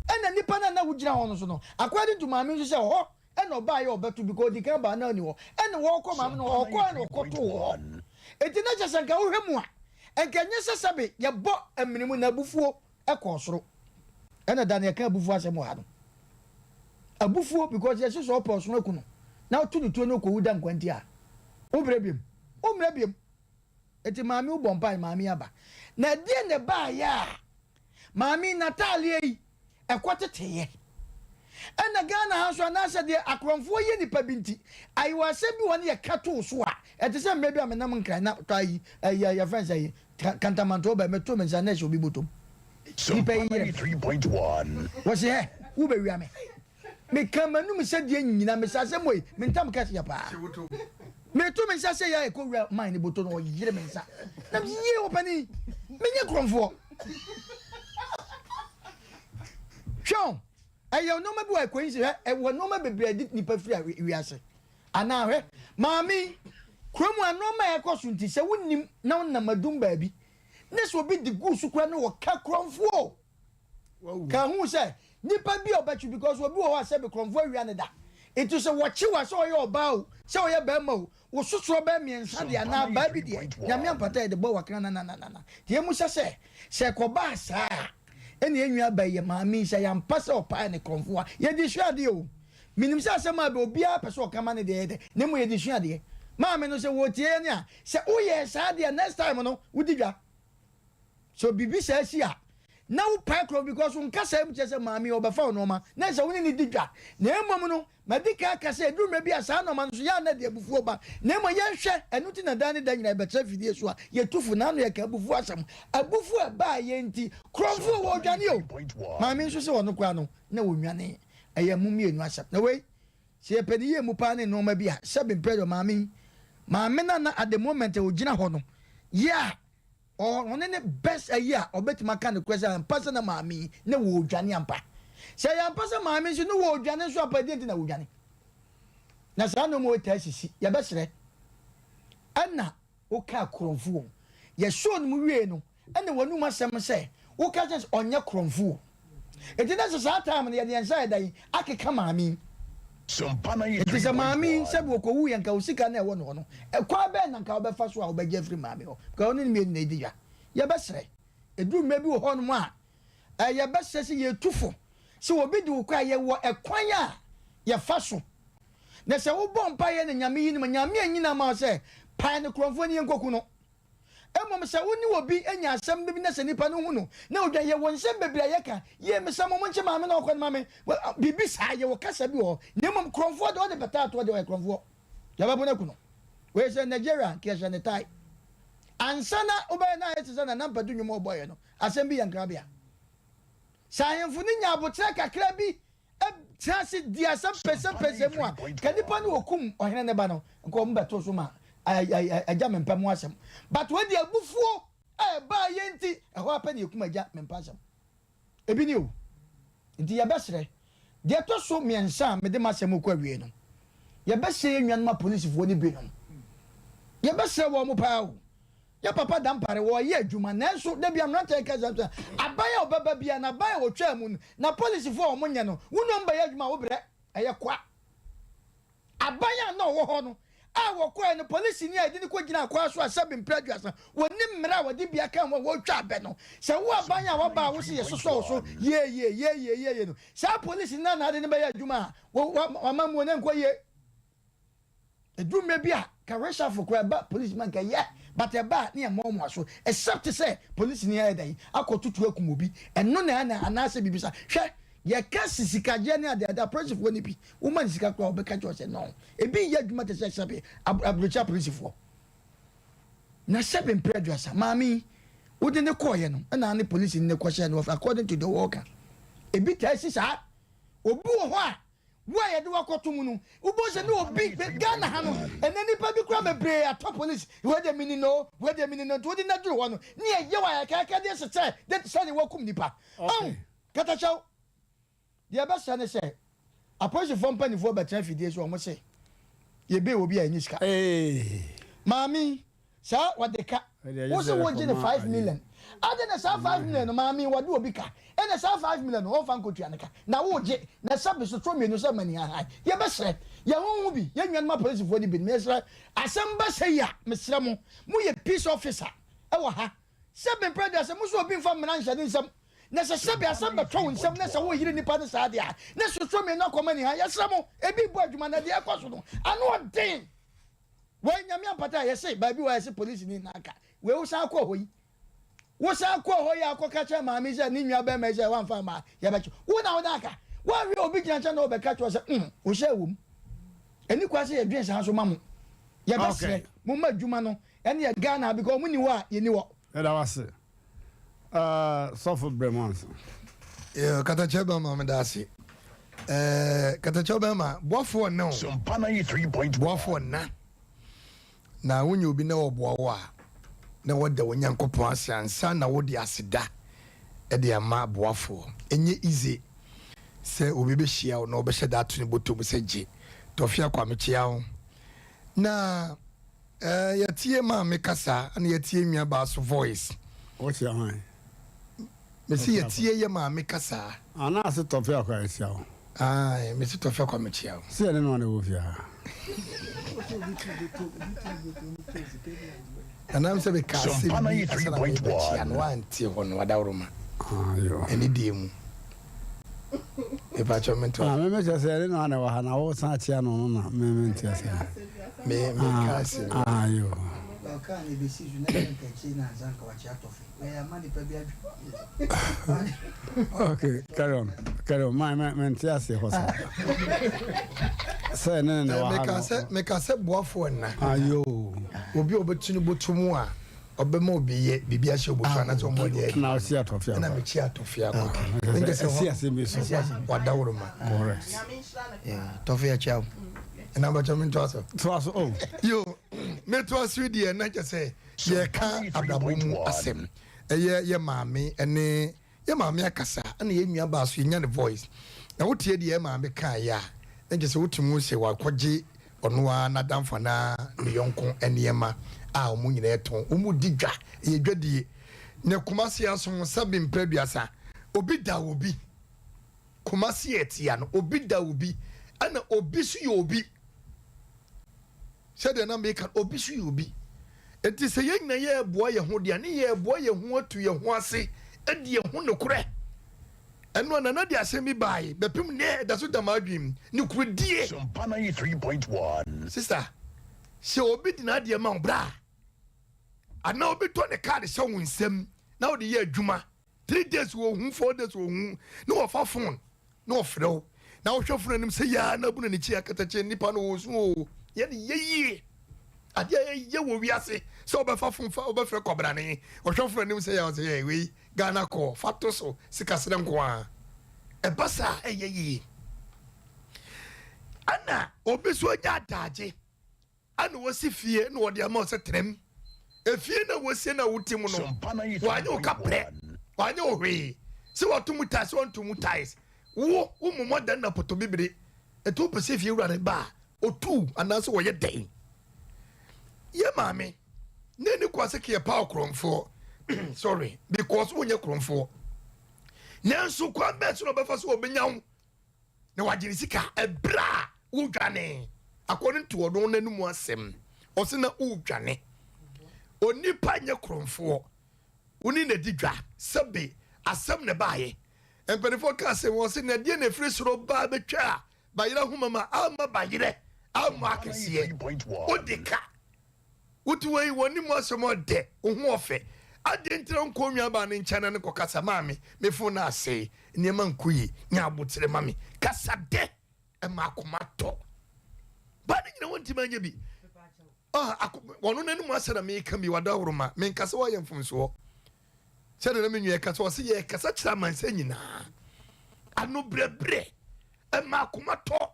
Ɛna nipa no a na wogyina hɔ no so no according to maame nso sɛ hɔ ɛna ɔbaa yɛ ɔbɛto because ɔdi kan baa na ɔni hɔ ɛna wɔkɔ maame no ɔkɔ ɛna ɔkɔtoo hɔ. Enti na kyɛ sɛ nka wohwɛ mu a nka ɛnyɛ sɛ sɛbe yɛbɔ amene mu na abufuo kɔɔ soro. Ɛna da no yɛka abufuo asɛm wɔ ha no. Abufuo because yɛse sɛ ɔpɛ ɔsono aku no na ɔto ne tuo na ɔkɔwu da nkwa nti a, wobrɛ biom. Wommrɛ biom. Enti maame wobɔ mpae maame aba. Na ɛdeɛn na ɛbaeɛ a maame yi n'ataaleɛ yi ɛkɔ teteeɛ? Ɛna Ghana ha nso anaasɛ deɛ akorɔmfoɔ yɛ nipa bi nti ayewasɛm bi wɔ ne yɛka too so a ɛte sɛ mmerɛ bi a menam Nkran na tɔ ayi ɛyɛ yɛfrɛ no sɛ Kantamanto bɛ meto me nsa na ɛhyɛ obi bɔtɔm. Nipa yi yerɛ me. Wɔse hɛ, wobɛwia me. Meka m'anum sɛ deɛ nyina mesa asɛm wei, me ntam kɛseɛ paa. Meto me nsa sɛ yɛ ɛkɔ wura man ne bɔtɔ no ɔyere me nsa. Na mese yie ɔpani, menyɛ korɔmfoɔ. Hwɛ o, ɛyɛ nneɛma bi wɔ ɛkɔyi sɛ hwɛ, ɛwɔ nneɛma bebree a ɛde nipa firi wiase. Anaa hwɛ, maame yi, kurom ha nnoɔma a ɛkɔ so nti, sɛ wonnim na wonam adum baabi, ne sɛ obi de gu so koraa ne ɔka korɔmfoɔ o, ka hu sɛ nipa bi a ɔbɛkye because obi wɔ hɔ a sɛbe korɔmfoɔ awia ne da. Nti sɛ wɔkye wo a, sɛ ɔyɛ ɔbaa o, sɛ ɔyɛ barima o, wo sosorɔ bɛyɛ mmiɛnsa deɛ anaa baa bi deɛ, Nyame ampata yɛde bɔ wakra nananana. Nti yɛmmusa sɛ, sɛ ɛkɔbaa saa a, ɛne yɛn nua baa yi yɛ maame yi, sɛ yɛampa sɛ ɔpae ne korɔmfoɔ a, yɛde sua adeɛ o. Menim sɛ asɛm a obiara pɛ sɛ ɔka ma ne deɛ yɛ dɛ, na mmom yɛde sua adeɛ. Maame no, sɛ wɔretie yɛn a, sɛ woyɛɛ saa deɛ a, next time no, wodi dwa. Sɛ biribi saa si a, na wopae korɔ because wo nkasaeɛ mu kyerɛ sɛ maame yi ɔbɛfa wo nnoɔma, na ɛsɛ sɛ wo ne no di dwa. Na mmom no, madi kan aka sɛ ɛduru mmerɛ bi a saa nnoɔma no nso yɛ a na ɛde abufuo ba. Na mmom yɛnhwɛ, ɛno nti na daa ne da nyinaa yɛbɛtena afidie so a, yɛtu fo, na ano yɛka abufuo asɛm. Abufuo a ɛbaeɛ nti, korɔmfoɔ wɔredwane o! Maame nso sɛ ɔno koraa no, na ɔnnwanee. Ɛyɛ mo mmienu asɛm. Na wei, sɛ yɛpɛ no yie mu paa ne nnoɔma bi a, sɛbe mprɛ deɛ maame yi, maame no a na at the moment a ɔgyina hɔ no, yɛ a ɔno ne best ayi a ɔbɛtumi aka nokorɛ sɛ ampa sɛ na maame yi na wɔredwane ampa. Sɛ ɛyɛ ampa sɛ maame nso ne wɔredwane nso ampa, ɛdeɛn nti na wɔdwane? Na saa nnoɔma wei taa sisi. Yɛbɛsrɛ. Ɛna wokaa korɔmfoɔ. Yɛsɔɔ no mu wiee no, ɛna w'anum asɛm sɛ woka kyerɛ no sɛ ɔnyɛ korɔmfoɔ. Enti na sɛ saa time no yɛde yɛn nsa ayɛ dɛn akeka maame yi. Enti sɛ maame yi sɛbi ɔkɔwuiɛ nka wo sika no a ɛwɔ ne hɔ no, ɛkwan bɛn na nka wobɛfa so a wobɛgye afiri maame hɔ? Because wo ne no mmienu na ɛdi dwa. Yɛbɛsrɛ. Ɛduru mmerɛ bi wɔ hɔnom a, yɛbɛsrɛ sɛ yɛtu fo sɛ obi de wo kɔ a, yɛwɔ ɛkwan a yɛfa so. Na sɛ wobɔ mpaeɛ na Nyame yi no ma, Nyame anyina ama wo sɛ pae no korɔmfoɔ no yɛnkɔku no. Mmom sɛ wo ne obi nya asɛm bi na sɛ nipa no hu no na odwan, yɛwɔ nsɛm bebree a yɛka, yie mesrɛ mo monkye maame na ɔkɔ no ma me, biribi saa, yɛwɔ kasa bi wɔ hɔ. Na mmom korɔmfoɔ deɛ ɔde bɛtaa toɔ deɛ ɔyɛ korɔmfoɔ. Yɛbɛbo no aku no. Wei sɛ Nigeria nka yɛhyɛ ne tae. Ansa na wobɛyɛ na ayɛ te sɛ Nana Ampadu nnwom a ɔbɔeɛ no, asɛm bi yɛ nkrabea. Sɛ ahemfo no nya aboterɛ kakra bi tena ase di asɛm pɛsɛmpɛsɛ mu a, nka nipa no okum ɔhene ne ba no, nka wɔn bɛto so ma agya mempɛ mo asɛm. But wei deɛ abufuo a ɛbaa yɛ nti, ɛhɔ apɛ na yɛkum agya mempɛ asɛm. Ebi ni o. Nti yɛbɛsrɛ. Deɛ ɛtɔ so mmiɛnsa a mede m'asɛm rekɔ awie no, yɛbɛsrɛ yɛn nuanom apolisifoɔ no binom. Yɛbɛsrɛ wɔn paa o. Yɛ papa Dampare wɔɔyɛ adwuma nanso da bia mmeranteɛ yi ka sɛ aban a ɔbɛba bia na aban a wɔtwaa mu no na polisifoɔ a wɔn nyɛ no wo ne wɔn bɛyɛ adwuma a wo brɛ ɛyɛ kwa. Aban a na ɔwɔ hɔ no a wɔkɔɛ no polisini a yɛde no kɔgyinaa kwaa so a sɛbe mprɛ aduasa wɔnim mmara a wɔde bia ka ho a wɔretwa abɛ no sɛ wo aban a waba a wo se yɛsosɔ wo so yie yie yie yie yie no saa polisini no a na ade no bɛyɛ adwuma a w'amammuo no nkɔ yie. Ɛduru mmerɛ bi a ka reshuffle koraa ɛba police man ka yɛ but ɛba a ne yɛ mmɔ wɔn aso except sɛ police ni ayɛ dɛn akɔ tutu akum obi ɛno na ɛna anaasɛ biribi sa hwɛ yɛka si sikagyeɛ ne adeade apolisifoɔ no bi woma ne sika koraa wɔbɛka kyerɛ sɛ no ebi yɛ adwuma te sɛ sɛbe aburokyi apolisifoɔ na sɛbe mpere aduasa maame yi wode ne kɔɔyɛ no ɛna ne polisi ne kɔhyɛ no according to the wɔka ebi taa si saa obi wɔ hɔ a Wo a yɛde wo akɔto mu no, wobɛhu sɛ ne obi, Ghana ha no, ɛnɛ nnipa bi koraa bebree atɔ police, wei deɛ meni no, wei deɛ meni no, nti wode no aduru hɔ no, ne ɛyɛ wo ayakaayakadeɛ sɛ sɛ de sɛdeɛ woakum nipa. Ɔn, katakyɛw, deɛ ɛbɛsɛ ne sɛ, apolisifoɔ mpanimfoɔ bɛtena afidie so, wɔn se, yɛbee obi a yɛnyi sika. Maame yi, Saa wɔde ka. Wo se wogye no 5 million. Adɛn na saa 5 million no maame wɔde obi ka. Ɛna saa 5 million no wɔmfa nkɔtua ne ka. Na wogye. Na sɛbe sotro mmienu sɛ mani ahan. Yɛbɛsrɛ. Yɛn ho ho bi. Yɛn nuanom apolisifoɔ no bi no mesrɛ. Asɛm ba sei a mesrɛ mo. Moyɛ peace officer wɔ ha. Sɛbe mprɛ aduasa mo se obi mfa mmara nhyɛ ne nsam. Na sɛ sɛbe asɛm bɛtɔ wo nsam na sɛ woyere nipa no saa deɛ a ne sotro mmienu akɔ mani han. Yɛsrɛ mo. Ebi bɔ adwuma na deɛ ɛkɔ so no ano ɔden. Wei nyame ampata a yɛse baabi wɔ yɛse police ni na aka wei wosan kɔɔ hɔ yi wosan kɔɔ hɔ yi akɔka kyerɛ maame sɛ ne nua bɛrima yi sɛ wamfa ma yɛbɛkye wo na wode aka woahwɛ obi gyina nkyɛn na ɔbɛka kyerɛ sɛ wohyɛ wɔ mu ɛni kwa sɛ yɛdwen saa nso ma mo yɛbɛsrɛ mo ma adwuma no ɛne yɛ Ghana because ɔmo ni hɔ a yɛni hɔ. Yɛda wo ase. Sɔfo brɛ mu ansa. Yeah, katakyɛ bɛma meda ase. Eh, katakyɛ bɛma boafoɔ nna o. Sompa 93.1. Boafoɔ nna. Na wonya obi na ɔboa wo a, na wɔda wo Nyankopɔn ase ansa na wode aseda de ama boafoɔ. Ɛnyɛ easy sɛ obi bɛhyia wo na ɔbɛhyɛ da ato ne bɔtɔ mu sɛ gye. Tɔfia Kwame kyea wo. Na Eh yɛtie maame kasa ɛna yɛtie nua baa so voice. Wokyia hwan? Mesi yɛtie yɛ maame kasa. Ana ase tɔfe akwa yɛkyia wo. Ae mesi tɔfe akwa mekyia wo. Si ɛne no ana ɛwɔ fie ha. Nanam sɛ meka asɛm bi ansa na merebɛkyia no woante hɔ no adaworoma. Ɛne deɛ mu. Mepakyɛw me ntoa. Ah, me me kyerɛ sɛ ɛne no ana wɔ ha na wo san akyea no no na me me nte ase. Me me ka ase. Ah, yo. Ɔkaa na ebesi so na ɛyɛ nka akyire na ansa nka wakyea tɔfe. Ɛyɛ ama nipa bi adwene. Okay, carry on. Carry on. My me me nte ase hɔ sa. Sɛ ne ne wɔ ha no. Meka sɛ boafoɔ nna. Ah, yo. Obi a ɔbɛtu no bɔtɔ mu a. Ɔbɛma obi yɛ biribi ahyɛ obosu anaasɛ ɔmo ɔde ɛna ɔsi atɔfia ɛna mekyi atɔfia kɔ ɛnkyɛ sɛ ɛsi asɛm bi so wadaworo ma correct tɔfia kyia o ɛna bɛkyɛ me ntoa so toa so oh yo metoa so deɛ na kyɛ sɛ yɛka abrabɔ mu asɛm ɛyɛ yɛ maame ɛne Yɛ maame akasa ɛna yɛ nua baa so yɛnya ne voice na wotie deɛ yɛ maame kaeɛ a na kyerɛ sɛ wotumi hu sɛ wakɔgye ɔno ara n'adamfo anaa ne yɔnko nneɛma a wɔn nyinaa tɔn wɔn di dwa ɛyɛ dwadie na Kumasi aso sɛbe mpɛ aduasa obi da obi Kumasi ɛtia no obi da obi ɛna obi so yɛ obi. Sɛdeɛ na meka no, obi so yɛ obi. Enti sɛ yɛn nyinaa yɛreboa yɛn ho deɛ, ne yɛreboa yɛn ho atu yɛn ho ase adi yɛn ho nokorɛ. Ɛno a Nana de asɛm bi baeɛ, bɛpem nnɛ ɛda so da m'adwene mu, nokorɛdie. Sompa 93.1. Sista, sɛ obi de n'adeɛ ma wo, bra. Anaa obi tɔ ne kaade hyɛ wo nsam na wode yɛ adwuma, 3 days wɔ hu, 4 days wɔ hu, na wɔfa phone na wɔfrɛ wo na wohwɛ phone anim sɛ yaa na abu n'ani kyi akatakye nipa no wɔ su o yɛ ne yɛ yie adeɛ a yɛyɛ wɔ wiase sɛ wɔbɛfa phone fa wɔbɛfrɛ kɔbrane ɔhwɛ phone anim sɛ yɛ ɔsɛ yɛ wei Ghana kɔ fa to so sikasrɛ nko a ɛba saa ɛyɛ yie ɛna obi so anya adagye Ɛna wɔsi fie na wɔde ama wo sɛ tenam. Efie na wɔsie na wote mu no, wɔanyɛ wo kaprɛ, wɔanyɛ wo hwee. Sɛ wɔto mu tiles, wɔnto mu tiles. Wo, wo mmom ɔdan na pɔtɔ bibire. Ɛti wopɛ sɛ fie wura no ba a, ɔtu anaasɛ wɔyɛ dɛn? Yɛ maame. Na ɛni kwa sɛ keyɛ paw korɔmfoɔ sorry because wonyɛ korɔmfoɔ nanso kwan bɛɛ so na ɔbɛfa so ɔbɛnya wo na wagye ne sika ɛberɛ a wodwane according to ɔno n'anum asɛm ɔse na wodwane onipa nyɛ korɔmfoɔ wo ne na di dwa sɛbe asɛm na ɛbaayɛ mpanimfoɔ ka asɛm wɔ se na ɛdeɛ na ɛfiri soro baa bɛtwa a bayerɛ ahoma ma amma bayerɛ ammɔ akɛseɛ wode ka Wote wei, wɔne mu asɛm ɔdɛ, wo ho ɔfɛ. Adɛn nti na wonkɔ wo nuabaa no nkyɛn na ne kɔkasa, Maame, me fon no asɛe, nneɛma nkɔ yie, nya aboterɛ ma me. Kasa dɛ, ɛma akoma tɔ. Baa no nyina wontumi anyɛ bi. Ah, ako, wɔno n'anom asɛ na meka bi, wadaworo ma. Menka sɛ woayɛ mfomsoɔ. Sɛdeɛ na me nua ɛka sɛ, ɔse yɛkasa kyerɛ amansan nyinaa. Ano brɛbrɛ, ɛma akoma tɔ.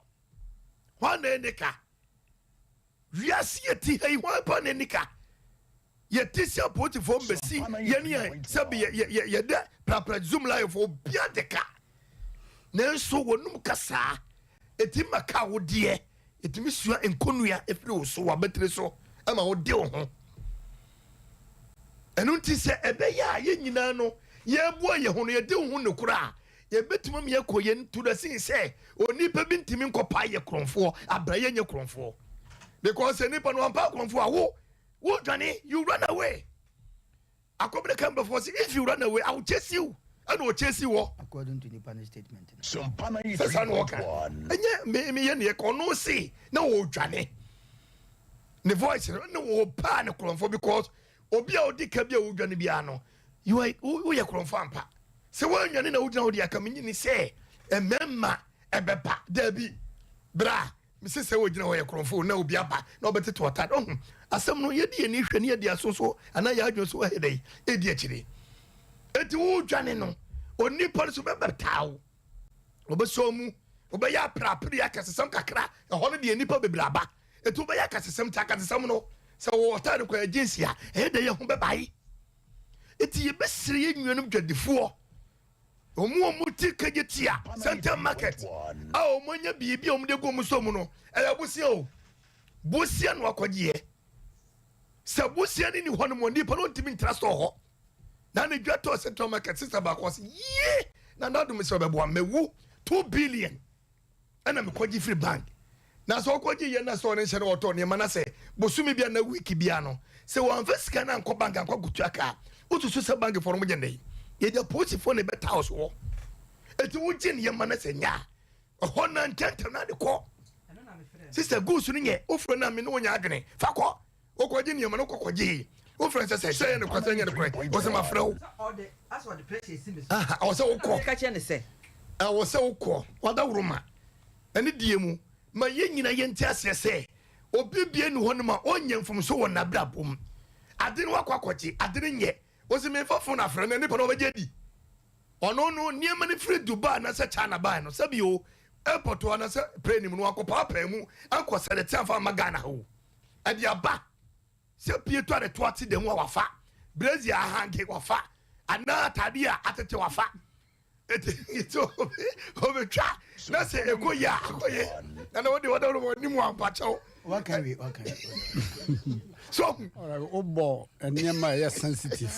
Hwan na ɛne ka? Wiase yɛte ha yi hwan pa na ani ka? Yɛte sɛ apolisifoɔ mbɛsi yɛne yɛn sɛbi yɛdɛ prapra zoom life obia de ka nanso wɔnum kasaa ɛtumi ma ka wo deɛ ɛtumi sua nkonnua ɛfiri wo so w'abatiri so ɛma wo de wo ho ɛno nti sɛ ɛbɛyɛ a yɛn nyinaa no yɛboa yɛn ho no yɛde wo ho nokorɛ a Yɛbɛtumi ama yɛakɔ yɛn to da sin sɛ onipa bi ntumi nkɔpae yɛ korɔmfoɔ abra yɛnyɛ korɔmfoɔ because sɛ nipa no ampa korɔmfoɔ a wo wo dwane you run away akɔbere kan bɛfoɔ sɛ if you run away I will chase you ɛna ɔ chase wɔ according to nipa ne statement no sɛ saa na ɔka ɛnyɛ me meyɛ neɛ ka ɔno se na ɔdwane ne voice no na ɔpaa ne korɔmfoɔ because Obi a odi ka bi a wodwane biara no, you are woyɛ korɔmfo ampa. Sɛ woannwane na wogyina hɔ de aka, minnye nni sɛ mmarima ɛbɛba. Dabi, bra, mese sɛ wogyina hɔ yɛ korɔmfo na obi aba na ɔbɛtete ɔtade. Ɔho, asɛm no yɛde yɛn ani hwɛ ne yɛde aso so anaa yɛn adwene so ɛyɛ dɛn ɛdi akyire. Enti wodwane no, onipa no so bɛbɛtaa wo, ɔbɛsɔ mu, ɔbɛyɛ aperapere akɛsesɛm kakra, ɛhɔ no deɛ nnipa bebree aba. Eti wobɛyɛ akasesɛm nti akasesɛm no sɛ wɔwɔ ɔtaa no kɔ agency a ɛyɛ dɛ yɛ ho bɛbae. Eti yɛbɛsrɛ yɛn nuanom dwadifoɔ wɔn a wɔn ti kagye tia central market a wɔn anya biribi a wɔn de gu wɔn so mu no ɛyɛ bosia o bosia na wakɔgyeɛ sɛ bosia no ni hɔ no mu nipa no ntumi ntra store hɔ na ne dwa tɔ central market sista baako ɔsɛ yie na n'adum sɛ ɔbɛboa mɛwu 2 billion ɛna mekɔgye firi bank na sɛ ɔkɔgye yɛ na sɛ ɔne nhyɛ no ɔtɔ nneɛma na sɛ bosome bia na week bia no sɛ wɔamfa sika no ankɔ bank ankɔ akotua ka wosusu sɛ bank foɔ no mogye nnɛ yɛde apolisifoɔ na ɛbɛta wo soɔ ɛti wogye nneɛma no sɛ nyɛ a ɛhɔ na ntɛntɛm na ade kɔ sister goods no nyɛ wofrɛ no a me ne wonya adwene fa kɔ wokɔgye nneɛma no wokɔkɔgye wofrɛ sɛ sɛ sɛ yɛ nokorɛ sɛ nyɛ nokorɛ wɔ sɛ mafrɛ wo ɛwɔ sɛ wokɔ ɛwɔ sɛ wokɔ wadaworo ma ɛne die mu ma yɛn nyina yɛnte aseɛ sɛ obi bie ni hɔ no ma ɔnyɛ mfomso wɔ n'abrabɔ mu ade no wakɔ akɔgye ade no nyɛ wɔsi memfa phone afrɛ no nipa no ɔbɛgye di ɔno no nneɛma no firi Dubai anaasɛ China baa no sɛbi o airport hɔ anaasɛ plane mu no wakɔ paapaa mu akɔ sɛde amfa ama Ghana hɔ ɛde aba sɛ pie to a de to ate dɛm a wafa brazier ahange wafa anaa atade a atete wafa eti eti obetwa na sɛ eko yɛ a akɔ yɛ na na wɔde wɔde wɔn anim ampakyɛw. Waka wi waka wi. So wobɔ nneɛma a ɛyɛ sensitive.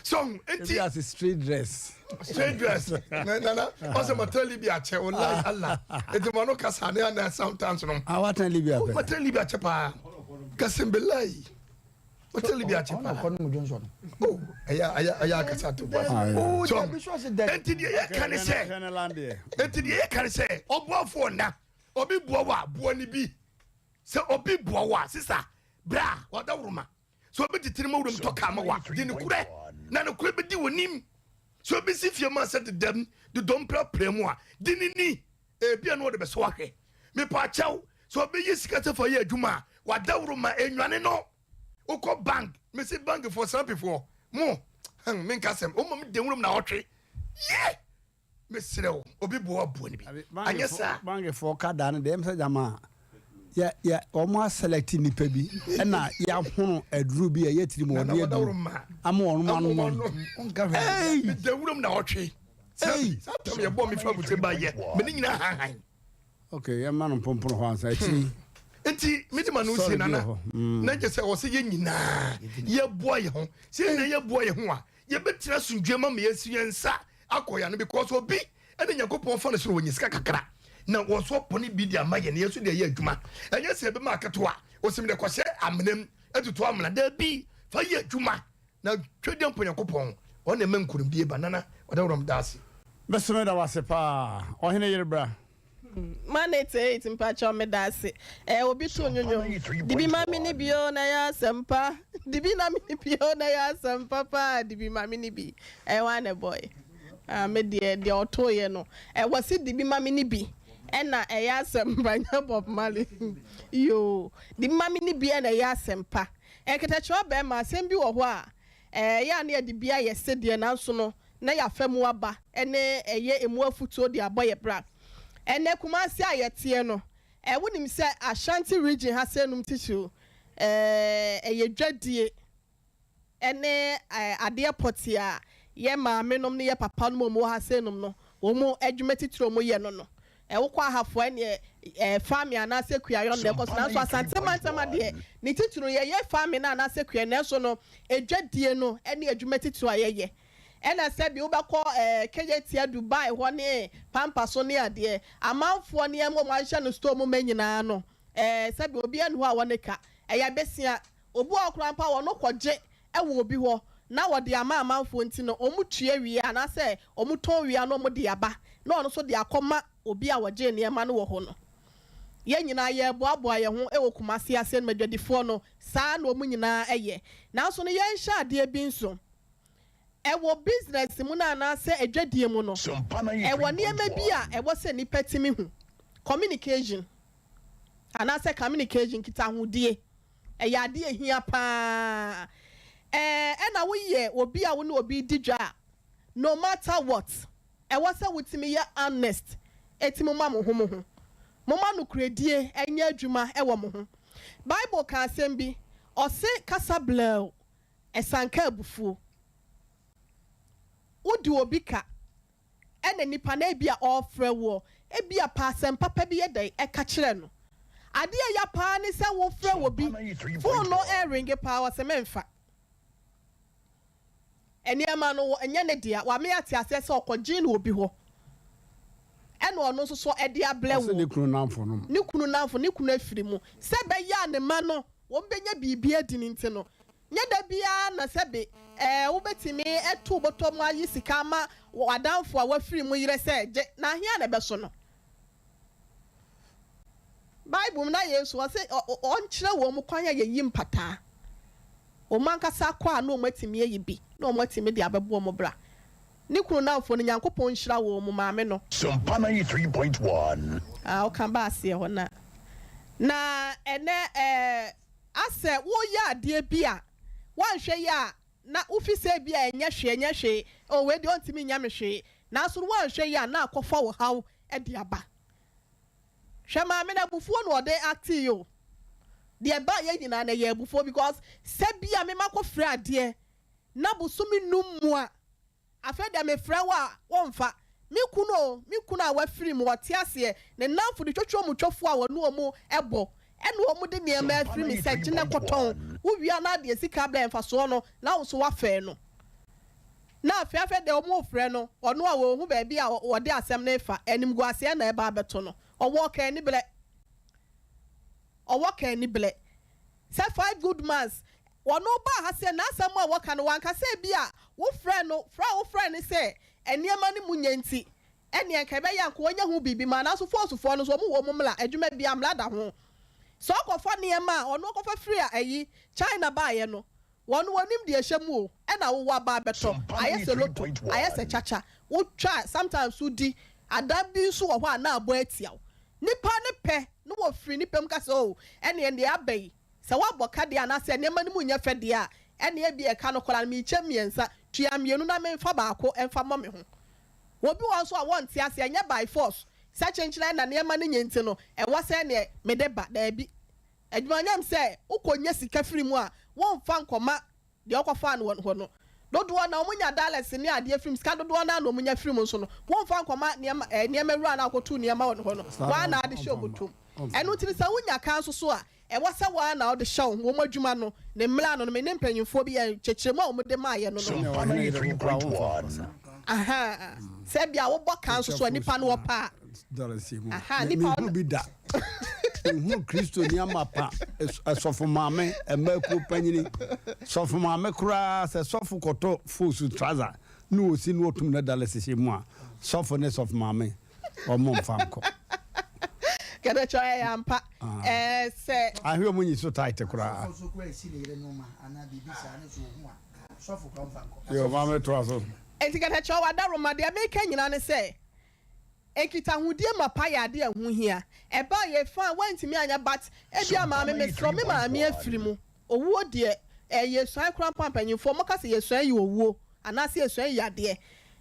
So eti ebi ase straight dress. Straight dress na nana ɔsɛ matena Libya kyɛ o lai Allah eti ma no kasa ne ana sometimes no. Ah, watena Libya pɛ. Matena Libya kyɛ paa kasim bilayi matena Libya kyɛ paa. Ɔkɔ no mu dwonsɔ no. Oh, ɛyɛ ɛyɛ ɛyɛ akasa to ba. Oh, so dabi so ɔsɛ dɛ. Eti deɛ yɛ ka ne sɛ eti deɛ yɛ ka ne sɛ ɔboafoɔ na obi boa wa boa ni bi sɛ obi boa wa sisa bra ɔda woroma sɛ obi titiri ma wuram tɔ kaa ma wa di ne korɛ na ne korɛ bɛdi wɔ nim sɛ obi si fie ma sɛ dedam dodɔm prapra mu a di ne ni ebi a na ɔde bɛsɔ ahwɛ mepa akyɛw sɛ obi yi sika sɛ fa yɛ adwuma a wada woroma enwane no wokɔ bank mesi bank foɔ sampifoɔ mo menka sɛm woma me de wuram na ɔtwe ye mesrɛ wo obi boa boa no bi anyɛ saa. Bankifoɔ ka daa no deɛ ɛm sɛ gyama yɛ yɛ wɔn aselect nipa bi ɛna yɛahono aduro bi a ɛyɛ tiri mu ɔde aduro ama wɔn anom. Ei meda wuram na ɔtwe saa tam yɛbɔ me fa bute ba yɛ mene nyinaa hahan. Ok, yɛma no mpompono hɔ ansa akyiri. Nti mede ma no sie nana na kyɛ sɛ ɔsɛ yɛn nyinaa yɛboa yɛn ho. Sɛ yɛn nyinaa yɛboa yɛn ho a, yɛbɛtena asomdwoeɛ ma ma yɛasi yɛn nsa akɔ yɛn ano because obi ɛne Nyankopɔn fa no soro wɔnya sika kakra na wɔn nso apɔne bi de ama yɛn yɛn nso de ɛyɛ adwuma. Ɛnyɛ sɛ yɛbɛma aketewa ɔsɛ mede kɔhyɛ amena mu atutu amena. Daabi, fa yɛ adwuma na twɛdeɛ mpo Nyankopɔn ɔno na ɛma nkunimdie ba. Nana ɔdawuram da ase. Mɛso meda wo ase paa ɔhene yere bra. Man 88 mpakyɛw medaase eh obi to nwonwom dibi ma me ni bi o na ɛyɛ asɛmpa dibi na me ni bi o na ɛyɛ asɛmpa paa dibi ma me ni bi ɛyɛ hwan na ɛbɔe ah me deɛ deɛ ɔtoeɛ no ɛwɔ se dibi ma me ni bi ɛna ɛyɛ asɛmpa nyɛ Bob Marley yoo dibi ma me ni bi ɛna ɛyɛ asɛmpa ɛkɛtɛkyerɛ ɔbɛrima asɛm bi wɔ hɔ a ɛyɛ a na yɛde bi ayɛ sedeɛ nanso no na yɛafa mu aba ne ɛyɛ emu afutuo de abɔ yɛ bra. Ɛnnɛ Kumasi a yɛteɛ no, ɛ wonim sɛ Ashanti region ha sɛ nom titiriw, ɛ ɛyɛ dwadie ne ɛ adeɛ pɔtee a yɛ maame nom ne yɛ papa nom a wɔwɔ ha sɛ nom no wɔn adwuma titiriw a wɔyɛ no no. Ɛ wokɔ Ahafo a ɛneɛ ɛ farming anaasɛ kuayɔ no na ɛkɔ so nanso Asante mantam adeɛ ne titiriw no yɛyɛ farming no anaasɛ kuayɔ nanso no edwadie no ne adwuma titiriw a yɛyɛ. Ɛna sɛbi wobɛkɔ ɛɛ Kejetia Dubai hɔ ne Pampa so ne adeɛ, amanfoɔ nneɛma a wɔahyehyɛ no store mu ma nyinaa no, ɛɛ sɛbi obiara nni hɔ a wɔne ka. Ɛyɛ abesia. Obi wɔ hɔ koraa mpo a wɔno kɔgye wɔ obi hɔ na wɔde ama amanfoɔ nti no wɔtua wie anaasɛ wɔtɔn wie a na wɔde aba na ɔno nso de akɔma obi a wɔgyee nneɛma no wɔ hɔ no. Yɛn nyinaa yɛreboaboa yɛn ho wɔ Kumasi ase no adwadifoɔ no saa na wɔn nyinaa yɛ. Nanso no yɛnhyɛ adeɛ bi nso. Ɛwɔ business mu no anaasɛ adwadie mu no, ɛwɔ nneɛma bi a ɛwɔ sɛ nnipa tumi hu. Communication anaasɛ communication, nkitahodie, ɛyɛ adeɛ a ɛhia pa ara. Ɛɛ ɛna woyɛ obi a wo ne obi redi dwa a, no matter what, ɛwɔ sɛ wotumi yɛ honest tumi ma mo ho mo ho. Momma nokorɛdie nyɛ adwuma wɔ mo ho. Bible ka asɛm bi, ɔse kasa blɛw Ɛsanka abufuo. Wode obi ka ɛna nipa no ebia ɔrefrɛ woɔ, ebia pɛ asɛm papa bi yɛ dɛn ɛka kyerɛ no. Adeɛ a ɛya paa ne sɛ wofrɛ obi, phone no ɛreringe paa ɔse memfa. Nneɛma no ɛnyɛ ne dea, wame ate aseɛ sɛ ɔkɔgyee no obi hɔ ɛna ɔno nso so ɛde ablɛ Ɔse ne woɔ. kunu nnamfo nom. Ne kunu nnamfo, ne kunu afiri mu. Sɛ ɛbɛyɛ a ne mma no wɔbɛnya biribi adi no nti no, Nyɛ da biara na sɛbe ɛɛ wobɛtumi atu wo bɔtɔ mu ayi sika ama w'adamfo a wafiri mu yerɛ sɛ gye, na ahe ara na ɛbɛso no? Bible mu na Yesu ɔse ɔnkyerɛ wɔn kwan a yɛyi mpataa. Wɔn ankasa kɔ a na wɔn atumi ayi bi na wɔn atumi de abɛbɔ wɔn bra. Ne kunu nnamfo no Nyankopɔn nhyira wɔn maame no. Sompa 93.1. Ah woka ba aseɛ hɔ na na ɛnɛ ɛɛ. Asɛ woreyɛ adeɛ bi a woanhwɛ yie a na wofi sɛ ebia ɛnyɛ hwee ɛnyɛ hwee, oh wei deɛ ɔntumi nyɛ me hwee, nanso no woanhwɛ yie a na akɔfa wo haw de aba. Hwɛ maame no abufuo na ɔde actee o, deɛ ɛbaeɛ nyinaa no ɛyɛ abufuo because sɛ bia me makɔfiri adeɛ na bosome num mu a Afei deɛ mefrɛ wo a, womfa. Me kunu o, me kunu a wafiri mu, ɔte aseɛ, ne nnamfo de twotwo mu twofoɔ a wɔne wɔn bɔ, ɛna wɔde nneɛma afiri me sɛ gye na kɔtɔn, wowie a na adeɛ sika abrɛ mfasoɔ no, na wo nso woafɛe no. Na afei afei deɛ wɔrefrɛ no, ɔno a ɔnhu baabi a wɔde asɛm no refa, animguaseɛ na ɛreba abɛto no. Ɔwɔ ɔkaaniberɛ. Ɔwɔ kaaniberɛ. Sɛ five good months Ɔno baa ha sɛ n'asɛm a wɔka no wanka sɛ ebia wofrɛɛ no frɛ a wofrɛɛ no sɛ nneɛma no mu nyɛ nti ɛneɛ nka ɛbɛyɛ a nka ɔnya ho biribi ma nanso fɔɔsofoɔ no nso wɔn wɔ wɔn mmla adwuma biara mmla da ho sɛ ɔkɔfa nneɛma a ɔno ɔkɔfa firi a ɛyi China baeɛ no wɔn wɔnim deɛ ɛhyɛ mu o ɛna wowɔ aba abɛtɔ ayɛ sɛ loto ayɛ sɛ kyakya wotwa sometimes wodi ada bi nso wɔ hɔ a na abɔ atia wo nipa no pɛ na wɔfiri nipa mu ka sɛ oh ɛneɛ deɛ aba yi Sɛ woabɔ ka deɛ anaasɛ nneɛma no mu nyɛ fɛ deɛ a, ɛnneɛ ebia ɛka no koraa no, merekyɛ mmiɛnsa, tua mmienu na memfa baako mfa mmɔ me ho. Obi wɔ hɔ nso a wɔnte aseɛ, ɛnyɛ by force sɛ kyenkyen na nneɛma no nyɛ nti no, ɛwɔ sɛ ɛnneɛ mede ba. Daabi. Adwumanyam sɛ wokɔnya sika firi mu a, womfa nkɔma deɛ ɔkɔfaa no wɔn hɔ no. Dodoɔ no ara wɔnya dollars ne adeɛ firi mu, sika dodoɔ no ara na wɔnya firi mu nso no, womfa nkɔma nneɛma, eh, nneɛma wura no a wokɔtoo nneɛma wɔ ne hɔ no, Saa woa na na ade hyɛ ɔmfa mma. ɔbɔtɔ mu. Ɛno nti no sɛ wonya ka nso so a, ɛwɔ sɛ wo ara na wode hyɛ wo ho. Wɔn adwuma no, ne mmara no no, me ne mpanyimfoɔ bi yɛ nkyɛkyerɛmu a wɔde maeɛ no no. Sɛnea ɔhene yere wo koraa womfa nkɔsa. Ahaa, sɛ ebia wobɔ ka nso so a, nipa no ɔpɛ a. Dollars yi mu. Ahaa, nipa Menhu bi da. Menhu Kristoni amapa, sɔfo maame, mmakuo panyini. Sɔfo maame koraa, sɛ sɔfo kɔtɔ foosu trouser na ɔsi na ɔtum na dollars hyɛ mu a, sɔfo ne sɔfo maame, wɔn mfa nkɔ. Kɛdɛkyɛ ɛyɛ ampa. Ɛɛ sɛ. Ahwɛ wɔn nyi so tight koraa. Sɔfo nso koraa esi ne yere nneɛma anaa biribi saa ne nso ohu a, sɔfo koraa ɔmfa nkɔ. Yo, maame toa so. Enti kɛtɛkyɛ wadaroma deɛ meka nyinaa ne sɛ Nkitahodie mapa yɛ adeɛ a ɛho hia. Ɛba a yɛ fine woantumi anyɛ but ebia maame mesrɛ me maame afiri mu. Owuo deɛ eh yɛsuae koraa mpo a mpanyinfoɔ moka sɛ yɛsua yi owuo anaasɛ yɛsua yi yadeɛ.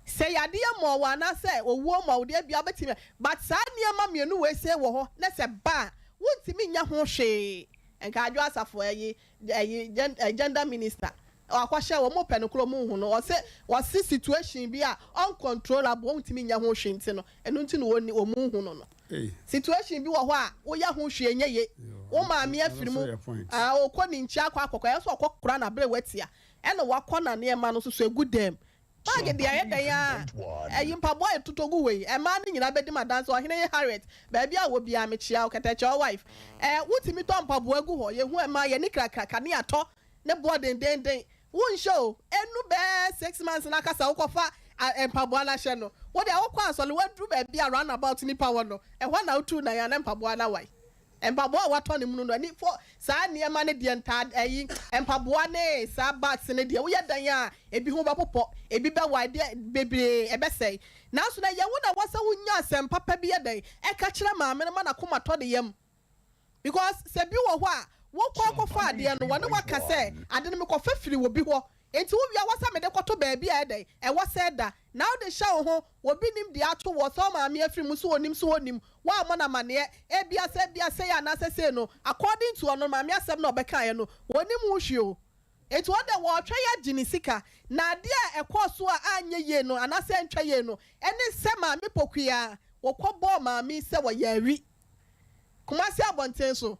Sɛ yadeɛ mmɔɔ wo anaasɛ owuo mmɔɔ wo deɛ ebia wobɛtumi but saa nneɛma mmienu wei sei wɔ hɔ na sɛ ɛba a wontumi nyɛ ho hwee. Nka Adwo Asafo ɛyi ɛyi gender minister Wakɔhyɛ wɔn pɛ no koro wɔn nhu no ɔse ɔse situation bi a uncontrollable wɔn ntumi nyɛ ho hwee nti no ɛno nti na wɔn wɔn nhu no no situation bi wɔ hɔ a woyɛ ho hwee nyɛ ye wo maame afiri mu ah ɔkɔ ne nkyi akɔ akɔkɔ ɛyɛ sɛ ɔkɔ kora na abere watia ɛna wakɔ na nneɛma no nso so egu dɛm Bag deɛ ɛyɛ dɛn ara ɛyi mpaboa a yɛtotɔ gu wei mmaa no nyinaa bɛdi m'adanse ɔhene ye Harriet baabi a wɔ biara mekyea wo kɛtɛkyɛ wo wife ɛɛ wotumi tɔ mpaboa gu hɔ yɛhu mmaa yɛni krakraka ne yɛatɔ ne boɔ dendeenden wonhyɛ o ɛnu bɛɛ 6 months no akasa wokɔfa mpaboa no ahyɛ no wo deɛ wokɔ asɔre waduru baabi a round about nipa wɔ no ɛhɔ na wotu nan a na mpaboa no awae. Mpaboa a watɔ ne munu no ani fo saa nneɛma no deɛ ntaade ayi mpaboa ne saa bags no deɛ woyɛ dan a ebi ho bɛpopɔ ebi bɛwae deɛ bebree ɛbɛsɛe nanso na ɛyɛ wo na ɛwɔ sɛ wonya asɛm papa bi yɛ dɛn ɛka kyerɛ maame no ma n'akoma tɔ ne yam because sɛ bi wɔ hɔ a wokɔ akɔfa adeɛ no wɔne waka sɛ ade no mekɔfa firi wɔ bi hɔ Enti wo wia wɔ sɛ mede kɔto baabi a ɛdɛn? Ɛwɔ sɛ ɛda. Na wode hyɛ wo ho, obi nim deɛ ato woɔ, sɛ wo maame afiri mu, sɛ ɔnim, sɛ ɔnnim, woammɔ no amaneɛ, ebia sɛ ebia sei anaasɛ sei no, according to ɔno maame asɛm no a ɔbɛkaeɛ no, ɔnnim ho hwee o. Enti ɔno deɛ wɔretwɛn agye ne sika. Na adeɛ a ɛkɔɔ so a anyɛ yie no anaasɛ antwa yie no, ɛne sɛ maame Pokuaa, wɔkɔbɔɔ maame yi sɛ wɔyɛ awi. Kumasi abɔnten so,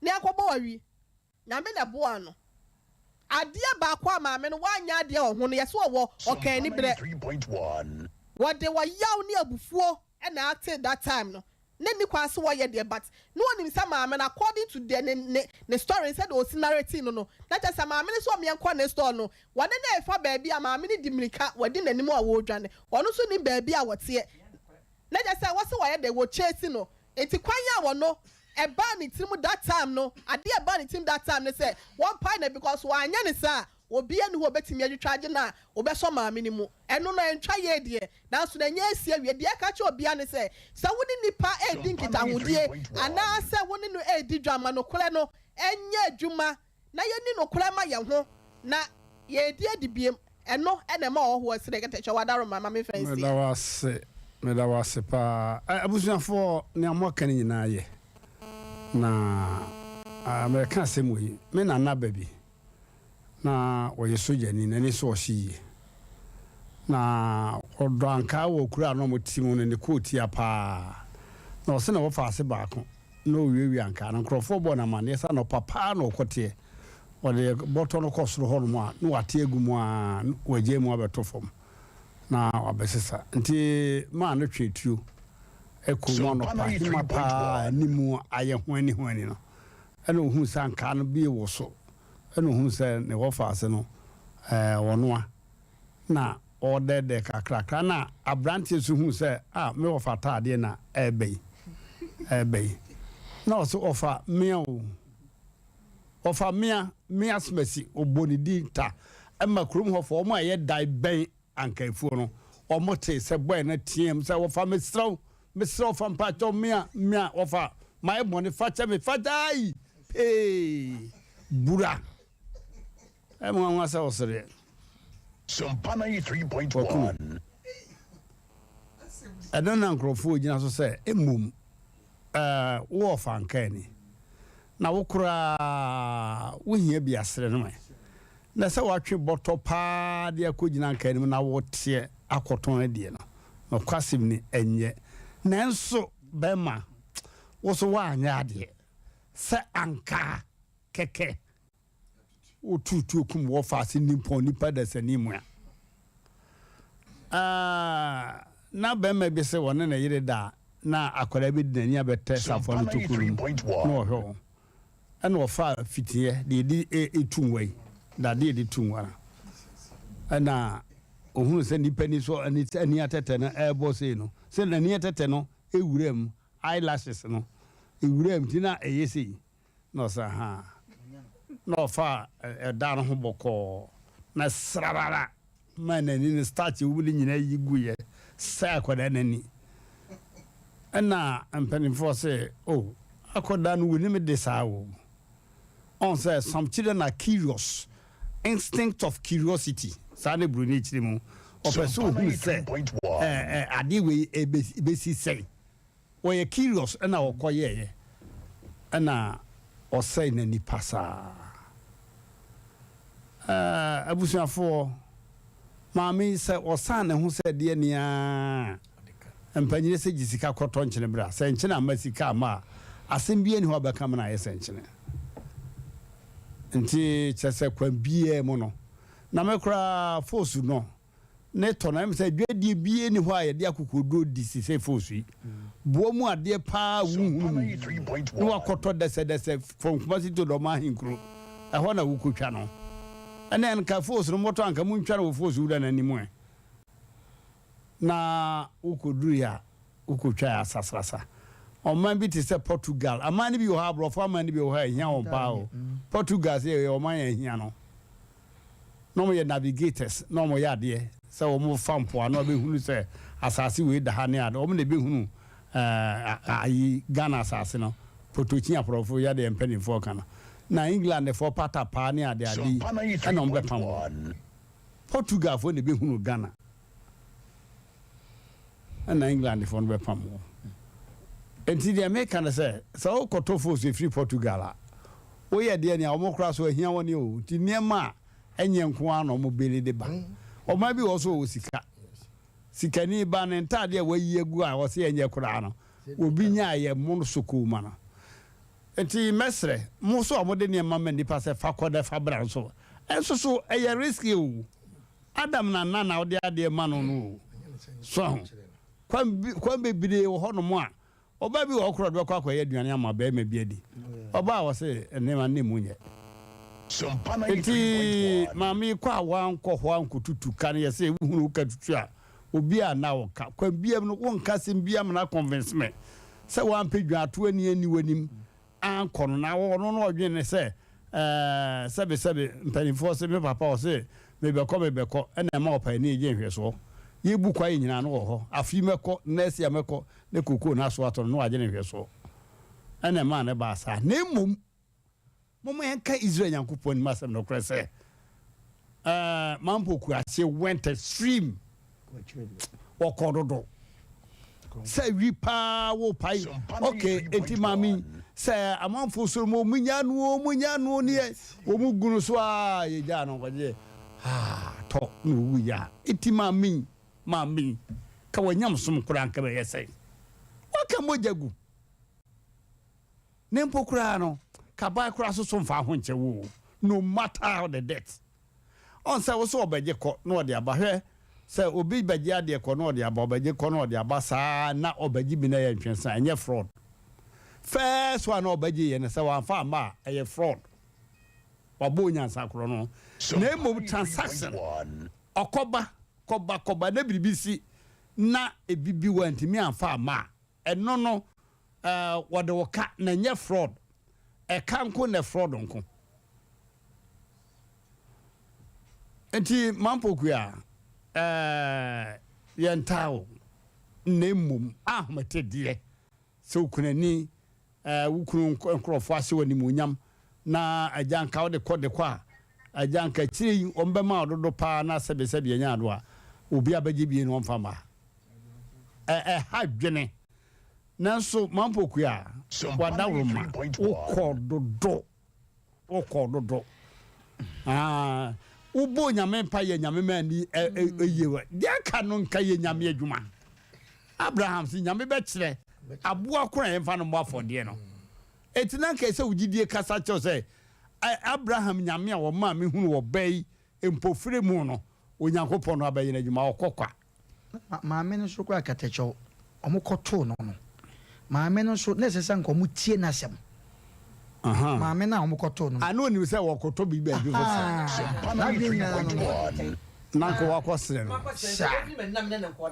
ne akɔbɔ wo awi. Nyame na ɛboaa no. Adeɛ baako a maame no wanyɛ adeɛ wɔ ho no yɛse ɔwɔ ɔkanni berɛ. Wɔde ɔyaw ne abufuo na acte that time no. Na nni kwan sɛ wɔyɛ deɛ but na ɔnim sɛ maame no according to deɛ ne ne ne story no sɛdeɛ ɔsi narrate no no na kyerɛ sɛ maame no sɛ ɔmeɛnkɔ ne store no wɔne no refa baabi a maame no di mirika wɔdi n'anim a wɔredwane ɔno nso nim baabi a wɔteɛ na kyerɛ sɛ wɔse wɔyɛ dɛ wɔ chase no Nti kwan a wɔno ɛbaa ne tirim that time no, adeɛ a ɛbaa ne tirim that time ne sɛ wɔmpae no because wanyɛ no saa a obiara nni hɔ a ɔbɛtumi atwitwa agye no a ɔbɛsɔ maame no mu. Ɛno no ɛntwa yie deɛ, nanso na ɛnyɛ asi awie. Deɛ ɛka kyerɛ obiara ne sɛ, sɛ wo ne nipa redi nkitahodie anaasɛ wo ne no redi dwa ma nokorɛ no nyɛ adwuma na yɛnni nokorɛ ma yɛn ho na yɛredi adi biem, ɛno na ɛma ɔhɔhoɔ sere kɛtɛkyɛ. W'adaworoma, ma memfa nsi. Meda wo ase, meda wo ase paa. Ɛ, abusuafoɔ, nea moaka no nyinaa yɛ. Na ah, mereka asɛm wei, me nana ba bi, na ɔyɛ sogyani, n'ani so ɔhye yie. Na ɔdɔ ankaa wɔ kuro a na wɔte mu no, ne kɔɔ tia paa. Na ɔse na wɔfa ase baako. na owiawia ankaa no. Nkurɔfoɔ bɔɔ no amanneɛ sɛ anɔpa paa na ɔkɔteɛ. Ɔde bɔtɔ no kɔ soro hɔnom a, na wate agu mu ara, na wagyae mu abɛto fam, na wabɛsesa. Nti maa no twee tuo kɔɔ mu anɔpa hema paa a anim ayɛ hoanihoani no. Ɛna ɔhuu sɛ ankaa no bi rewoso. Ɛna ɔhuu sɛ ne wɔfaase no, ɛɛ, ɔnoa. Na ɔredɛɛdɛɛ kakrakra na aberanteɛ nso huu sɛ ah me wɔfa ataadeɛ na ɛreba yi ɛreba yi na ɔsɛ ɔfa mmea o ɔfa mmea mmea asomasi ɔbɔ ne din ta ɛma kurom hɔfoɔ wɔn a ɛyɛ dan bɛn ankaefuo no wɔn te sɛ bɔɛ no team sɛ wɔfa mesrɛ wo mesrɛ wo fa mpakyɛw mmea mmea wɔfa mayɛ bɔne fakyɛ me fakyɛ ayi pee bura. Ɛyɛ me nwanwa sɛ ɔsereɛ. Kwaku no. Ɛno na nkurɔfoɔ gyina so sɛ mmom ɛɛ wo ɔfa nkaani na wo koraa wohia bi asere no ɛ. Na sɛ woatwe bɔtɔ paa de akɔgyina nkaani mu na woteɛ akɔtɔn adie no, nokwasɛm ni ɛnyɛ. Nanso bɛrima. Wo so woanyɛ adeɛ sɛ anka kɛkɛ wotuu tuo kum wɔ faase nimpɔn nipa dasani mu a. Ah, na bɛrima bi sɛ wɔne ne yere da a, na akwadaa bi de n'ani abɛtɛ safoa no tokuro no mu na ɔhwɛ wɔn. Ɛna ɔfaa fitiiɛ deɛ yɛde tu nwa yi, dadeɛ yɛde tu nwa no. Ɛna ɔhunu sɛ nipa ni so ani atɛtɛ no ɛrebɔ sei no, sɛ n'ani atɛtɛ no ɛwura mu, eyelashes no ɛwura mu nti na ɛyɛ sei. Na ɔsɛ ahaa. Na ɔfaa ɛda no ho bɔkɔɔ na srarara maa n'ani no starch ɛwɔ mu no nyinaa yi guiɛ sɛe akwadaa no ani. Ɛna mpanimfoɔ se, oh, akwadaa no wɔnim de saa o. Ɔn sɛ some children are curious, instinct of curiosity, saa ne buroni kyerɛ mu. Ɔpɛ sɛ ɔhunu sɛ ɛɛ adeɛ wei ɛbɛsi sɛn. Ɔyɛ curious ɛna ɔkɔ yɛɛyɛ ɛna ɔsɛe n'ani pasaa. Ɛɛ abusuafoɔ, maame yi sɛ ɔsan ne ho sɛ deɛ ni aa, mpanyini sɛ gye sika kɔtɔ nkyene bra, sɛ nkyene amma sika amma a, asɛm biara ni hɔ a bɛka mena ayɛ sɛ nkyene. Nti kyerɛ sɛ kwan biara mu no, na me koraa force no, ne tɔ no, ɛyɛ me sɛ dwadie biara nni hɔ a yɛde akokoɔduro di te sɛ foosu yi. Boɔ mu adeɛ paa a wonhunu mu na wakɔtɔ dɛsɛdɛsɛ from Kumasi to Dɔma Ahenkuro, ɛhɔ na wokɔtwa no. Ɛnna nka foosu no mɔtɔ anka montwa no wɔ foosu wura no anim ɛ. Na wokɔduruiɛ a, wokɔtwae asasrasa. Ɔman bi te sɛ Portugal, aman no bi wɔ hɔ a, aborɔfo aman no bi wɔ hɔ a ɛhia wɔn paa o. Portugal sɛ ɛyɛ ɔman a ɛhia no. na wɔyɛ navigators na wɔyɛ adeɛ sɛ wɔn fa mpoano abɛhunu sɛ asase wei da ha ne ade wɔn na ɛbɛhunu ɛɛ ayi Ghana asase no potokyi aporɔfo yɛ adeɛ mpanimfoɔ ka no na England foɔ pata paa ne ade ade yi ɛna wɔn bɛpam wɔn Portugal foɔ na ɛbɛhunu Ghana. Ɛna Englandfoɔ no bɛpam wo. Enti deɛ meka ne sɛ, sɛ wokɔtɔ fos ɛfiri Portugal a, woyɛ deɛ nea wɔn koraa so ahia wɔn o. Nti nneɛma a ɛnyɛ nko ara na wɔn beli de ba. Ɔman bi wɔ hɔ so wɔwɔ sika. Sikani ba ne ntaadeɛ a wayi agu a ɔse ɛnyɛ koraa no, obi nyaeɛ mono sokoo ma no. Nti mɛsrɛ mo nso a mode nneɛma ma nnipa sɛ fa kɔ na fa bra nso, ɛnso so ɛyɛ risky o. Adam na na na ɔde adeɛ ma no no o. So ahu? Kwan bi, kwan bebree wɔ hɔnom a, ɔbaa bi wɔ hɔ koraa ɔde bɛkɔ akɔyɛ aduane ama barima bi adi. Ɔbaa a ɔse nneɛma ne mu nyɛ. Enti maame yi kɔ a wankɔ hɔ ankɔtutu ka no yɛ sɛ wohunu wo ka tutu a, obi a na ɔka. Kwan biara mu no, wonka asɛm biara ma no akɔnvinse me sɛ wampɛ dwaato ani anni w'anim ankɔ no, na ɔno no ɔdwen ne sɛ ɛɛ sɛbe sɛbe mpanimfoɔ se me papa ɔse mebɛkɔ mebɛkɔ ɛna ɛma ɔpaani gye nhwɛsoɔ. Yɛbu kwaeɛ nyinaa no wɔ hɔ, afe mɛkɔ, next year mɛkɔ ne kokoo no aso atɔ no na wagye ne nhwɛsoɔ. Ɛna ɛmaa no baa saa. Na mmom momma yɛnka Israel Nyankopɔn anim asɛm nokorɛ sɛ, ɛɛ Mampokuase went extreme. Wɔkɔ dodo. Sɛ wi paa wo pae. Ok, enti maame yi, sɛ amanfoɔ soro mu, wɔn nya no o, wɔn nya no o, ne yɛ, wɔn gu no so a, yɛgyaa no kɔgye haa tɔ na owu yɛ a. Enti maame yi, maame yi, ka wanyam som koraa nka bɛyɛ sɛn? Waka mogya gu. Ne mpo koraa no, kabae koraa so so mfa ho nkyɛ wo o, no matter how the death. Ɔn sɛ wo sɛ ɔbɛgye kɔ na ɔde aba hwɛ sɛ obi bɛgye adeɛ kɔ na ɔde aba ɔbɛgye kɔ na ɔde aba saa na ɔbɛgye bi na ɛyɛ ntwensa ɛnyɛ fraud first one na ɔbɛgye yɛ no sɛ wamfa amma a ɛyɛ fraud wabɔ onyansa korɔ no na mmom transaction ɔkɔba kɔba kɔba na biribi si na ebi bi wantumi amfa amma a ɛno no ɛɛ wɔde wo ka na ɛnyɛ fraud ɛka nko na fraud nko. Nti Mampokua eh, yɛntaa wo na mmom ahomete deɛ sɛ okunani eh, wo kunu nkurɔfoɔ ahyɛ wo animuonyam na agya nka wode kɔ de kɔ a agya nka akyire yi wɔn bɛma wo dodo paa na sɛbesɛbe ɛnyɛ ado a obi abɛgye bie no wɔmfa ma ɛha dwene nanso Mampokua wadaworoma wokɔ dodo Wokɔ dodo. Ah, wobɔ Nyame mpa yɛ Nyame ma ani ɛyɛ wa. Deɛ aka no nka yɛ Nyame adwuma. Abraham si Nyame bɛkyerɛ. Aboa koro a yɛmfa no mmɔ afɔdeɛ no. Enti na anka ɛsɛ sɛ wo gyidie kasa kyerɛ wo sɛ, Abraham Nyame a ɔmaa mehunuu ɔbaa yi mpofire mu no, Onyankopɔn no abɛyɛ n'adwuma. Ɔkɔ kwa. Na maame no nso koraa katakyɛw, wɔkɔtoo no no, maame no nso, na ɛsɛ sɛ anka wɔtie n'asɛm. Maame no a wɔkɔtoo no no. Ah, na onim sɛ wɔkɔtɔ biribi baabi foforɔ. N'adwene nyinaa no no. Na anka wakɔsrɛ no. Saa.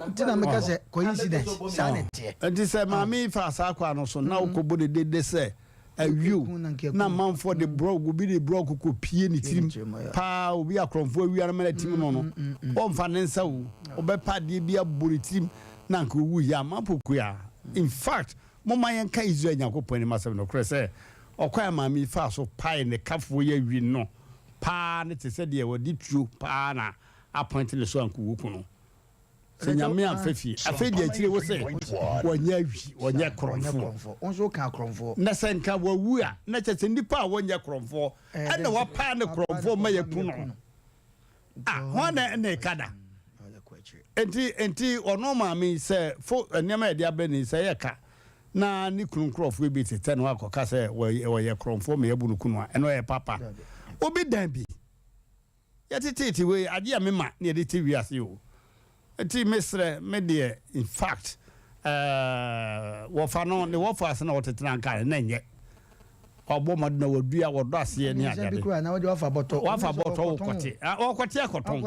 Nti na meka sɛ coincidence, saa na ɛteɛ. Nti sɛ maame yi faa saa kwan no so na wokɔbɔ no dede sɛ Awio na amanfoɔ de brɔg obi de brɔg kɔ pie ne tirim paa obi akorɔmfoɔ awia no ma no atim no no ɔmfa ne nsa o ɔbɛpa adeɛ bi abɔ ne tirim na anka owu yɛ ama pokua. In fact momma yɛnka Israel Nyankopɔn anim asɛm nokorɛ sɛ ɔkwan a maame yi faa so pae ne kafoɔ yi awi no paa no te sɛ deɛ wɔde tuo paa na apɔinte ne so anka owu ku no. Sɛ Nyame amfa fie. Afei deɛ akyire wo se wɔnyɛ awi, wɔnyɛ korɔmfoɔ. Na sɛ nka wawu a, na kyerɛ sɛ nnipa a wɔnyɛ korɔmfoɔ ɛna wapaa ne korɔmfoɔ ma yɛku no. Ah, hwan na ɛna ɛka da? Enti, enti ɔno maame yi sɛ fo nneɛma yɛde abrɛ ne sɛ yɛ ka na ne kunu nkurɔfoɔ bi tetɛ no akɔka sɛ wɔyɛ korɔmfoɔ ma yɛbu no kunu a, ɛno ɛyɛ papa. Obi dan bi. Yɛteteete wei adeɛ a mema na yɛde te wiase o nti mesrɛ me deɛ infact eh wɔfa no ne wɔfa ase na wɔtete na nka na nyɛ wabɔ mmɔden na wadua wɔdɔ aseɛ ne adeade wafa bɔtɔ wafa bɔtɔ wokɔte wɔkɔte akɔtɔn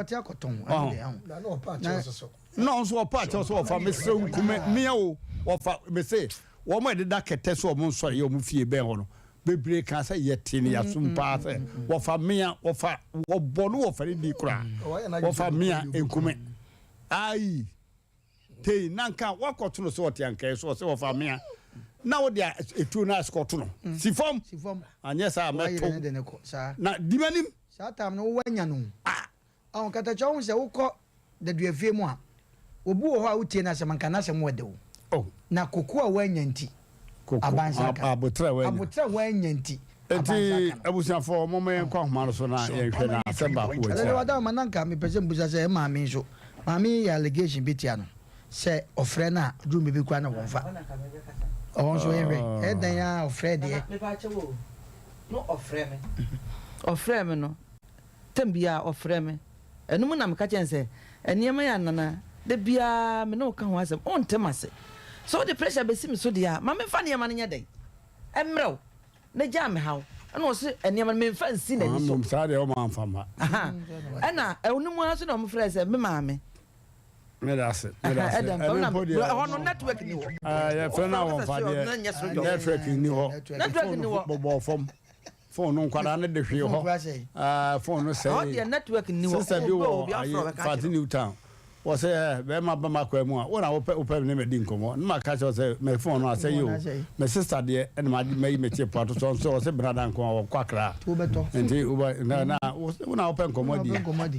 na ɔnso ɔpa akyɛw sɛ wɔfa mesrɛ nkume mea o wɔfa mese wɔn a ɛdeda kɛtɛ so wɔn nsɔre yɛ wɔn fie bɛn hɔ no Bebree kaa sɛ, Yɛtee no yɛasom paa sɛ wɔfa mmea, wɔfa, wɔbɔ no wɔfa no di koraa, wɔfa mmea nkume. Ayi, tei, na nka wakɔto no sɛ ɔte ankae so, ɔsɛ wɔfa mmea, na wode etuo no asikɔto no, si fam, anyɛ saa mɛto, na di m'anim. Saa tam no wowɔ anya no. Ah! Ɔho katakyɛ wohu sɛ wokɔ daduafie mu a obi wɔ hɔ a wotie n'asɛm anka n'asɛm wɔ dɛ o. Oh. Na koko a woannya nti Koko, abansa aka no. aboterɛ a woannya. Aboterɛ a woannya nti abansa Enti aka no. abusuafoɔ momma yɛnkɔ ahoma no so na yɛnhwɛ na asɛm baako wɔ akyire Ɛdɛ a. wada ma na nka mepɛ sɛ mbusa sɛ maame nso maame yi yɛ allegation bi tia no sɛ ɔfrɛ no a duru baabi koraa na wɔmfa ɔhɔ nso yɛhwɛ ɛdan a ɔfrɛ deɛ. Nana mepa kyɛw o no ɔfrɛ me ɔfrɛ me no Tam biara ɔfrɛ me. Ɛno mu na meka kyerɛ no sɛ, Nneɛma yi a Nana, da biara me ne wo ka ho asɛm, wonte m'ase. Sɛ wode pressure bɛsi me so deɛ a, ma memfa nneɛma no nyɛ dɛn? Mmrɛ wo, na gyaa me haw. Ɛna ɔse nneɛma no memfa nsi n'ani so. Mmom saa deɛ ɔma amfa mma. Aha. Ɛna ɛno mu ara nso na wɔfrɛɛ sɛ me maame. Meda ase, meda ase. Ɛda Ɛno mpo deɛ. Ɛhɔ no network ni hɔ. Yɛfrɛ no a wɔmfa deɛ network ni hɔ. Network ni hɔ. Bɔbɔɔ fam. Phone no nkwadaa no de hwee hɔ. Ah, phone no sɛe. Deɛ network ni hɔ. Sister bi wɔ ayi Fati New Town. Wɔ sɛ ɛ bɛrima ba ma kwan mu a wo na wopɛ wopɛ ne madi nkɔmmɔ. Ne ma ka kyerɛ sɛ mɛ phone no asɛe o. Mɛ sister deɛ ɛna ma mayi mɛ chip ato so nso ɔsɛ brada nko a wɔkɔ akra. Nti wobɛ na na wo na wopɛ nkɔmmɔ di.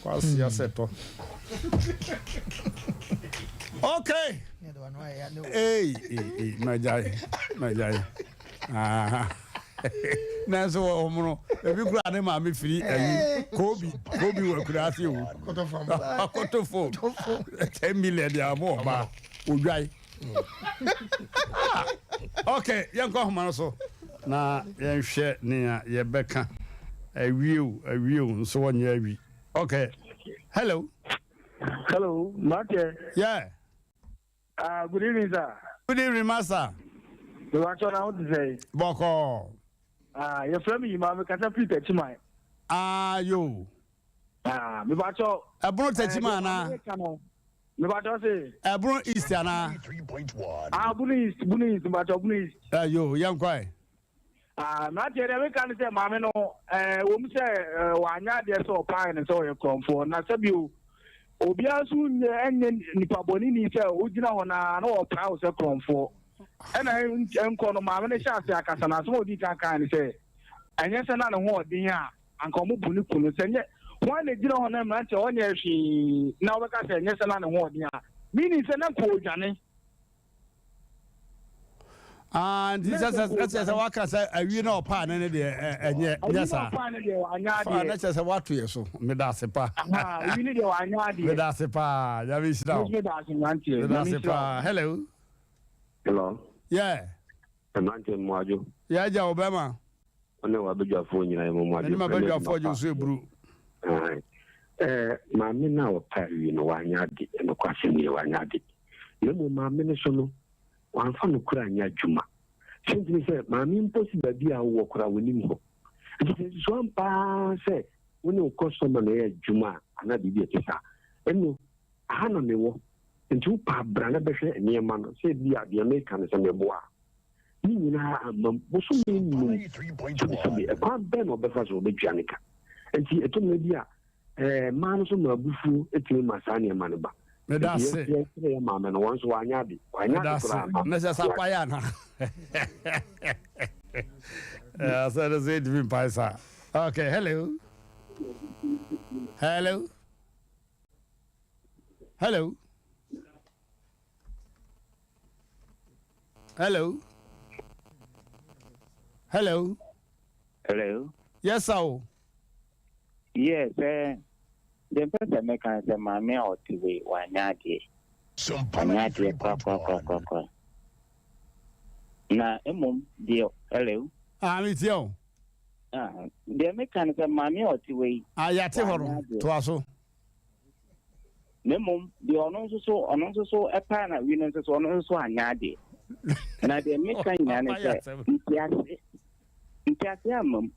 Kwasi asɛ tɔ. Okay. Hey, hey, hey, magyae, magyae. Ah. Nanso wɔn no, ebi kura ne maame firi ayi kobi kobi wɔ akura ase o. Akɔtɔ phone. 10 million de ama ɔbaa odwae. Ah, okay, yɛnkɔ ahoma no so na yɛnhwɛ nea yɛbɛka. Awie o, awie o, nso wɔnyɛ awi. Okay, hello. Hello, Mate. Yeah. Good evening, sir. Good evening, master. Mewakyɛ na wo te sɛ? Bɔkɔɔ. Ah, yɛfrɛ me Yima, mekasa firi Takyiman. Ah, yo. Ah, mebakyɛ. Ɛbono Takyiman anaa? Mebakyɛ se. Ɛbono East anaa? Ah, Bono East, Bono East, mebakyɛ Bono East. Eh, yo, yɛnkɔ ɛ. Ah, mmeranteɛ deɛ meka ne sɛ maame no ɛɛ wɔm sɛ ɛɛ wanyɛ adeɛ sɛ ɔpae ne sɛ ɔyɛ korɔmfoɔ na sɛbio obiara nso nyɛ ɛnyɛ nipa bɔne ni sɛ wogyina hɔ na na ɔpae wo sɛ korɔmfoɔ ɛna nkɔ no maame no hyɛ ase akasa na asɛm a ɔdii kan kan ne sɛ ɛnyɛ sɛ na ne ho ɔden a anka ɔmo bu ne kunu sɛ nyɛ wɔn na gyina hɔ na mmeranteɛ ɔnyɛ hwee na wɔbɛka sɛ ɛnyɛ sɛ na ne ho ɔden a meaning sɛ na nka ɔdwane. Ah, nti sɛ sɛ sɛ sɛ waka sɛ awie na ɔpaa ne ne deɛ ɛnyɛ nyɛ saa. Ɔpaa ne deɛ wanyɛ adeɛ. Fa na kyerɛ sɛ wato yɛ so. Meda ase pa. Awie ne deɛ wanyɛ adeɛ. Meda ase paa. Nyame nhyira wo. Meda ase mmeranteɛ. Meda ase paa. Hello. Hello. Yeah. Mmeranteɛ mo adwo. Yeah agya wo bɛma. Wo ne w'abadwafoɔ nyinaa yɛ mo mo adwo. Mene m'abadwafoɔ gye wo so eburu. Ɛɛ maame no a ɔpɛ awie no wanyɛ ade nokwasɛm nie wanyɛ ade na mmom maame no so no wamfa nokorɛ anyɛ adwuma sɛ ntini sɛ maame mpo si baabi a wowɔ koraa wɔnim hɔ nti sɛ nsusu ampa sɛ wo ne wo kɔstɔma na ɛyɛ adwuma a anaa biribi a ɛte saa ɛno aha na mewɔ Nti wo paa bra na bɛhwɛ nneɛma no sɛ ebia deɛ meka no sɛ meboa a. Ne nyinaa ammam. Bosome nnum, sɛbesɛbe, ɛkwan bɛn na ɔbɛfa so ɔbɛtua ne ka? Nti ɛtɔ mmerɛ bi a, eh, mmaa no nso ma abufuo tumi ma saa nneɛma no ba. Meda Nti ase. yɛn yɛkyerɛ yɛn maame no, wɔn nso wɔanyɛ ade. Wɔanyɛ Meda ade ase. koraa ma. Na sɛ sɛ apae ana? Eh, asɛ no sɛ ɛntumi mpae saa. Okay, hello. Hello. Hello. Hello. Hello. Hello. Yes, sir. Yes, eh, the person make can say maame a ɔte wei wanyɛ adeɛ. Wanyɛ adeɛ korakorakorakora. Na mmom deɛ hello. Ah, me tie o. Ah, deɛ meka no sɛ maame a ɔte wei. Ah, yɛate hɔ no, toa so. Na mmom deɛ ɔno nso so ɔno nso so ɛpaa na wi no nso so ɔno nso so anyɛ adeɛ. Na deɛ meka nyinaa ne sɛ ntease ntease amma mu.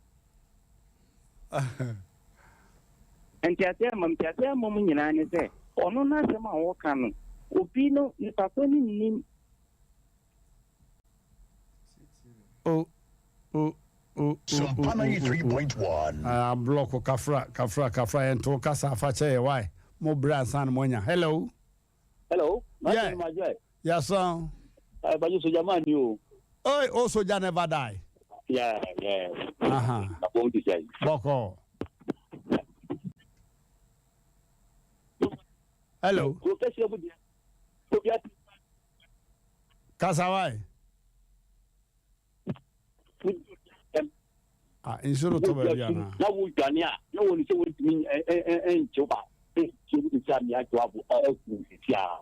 Ntease amma mu ntease amma mu nyinaa ne sɛ ɔno n'asɛm a ɔka no obi no nipa ko no nnim. O o o o o o o Ah block kafra kafra kafra yɛn to kasa afa kyɛ yɛ why mo brɛ ansa na mo anya hello. Hello. Yeah. Yes sir. Eh, Bajo soja man ni o. Oi, oh soja never die. Yeah, yeah. Aha. Boko ti sai. Boko. Hello. Kasa wai. Ah, nsuo no tɔ baabi anaa? Na wo dwane a, na wɔn sɛ wɔntumi nkyew ba nkyew bi sɛ amia nkyew abo ɛku sisi a.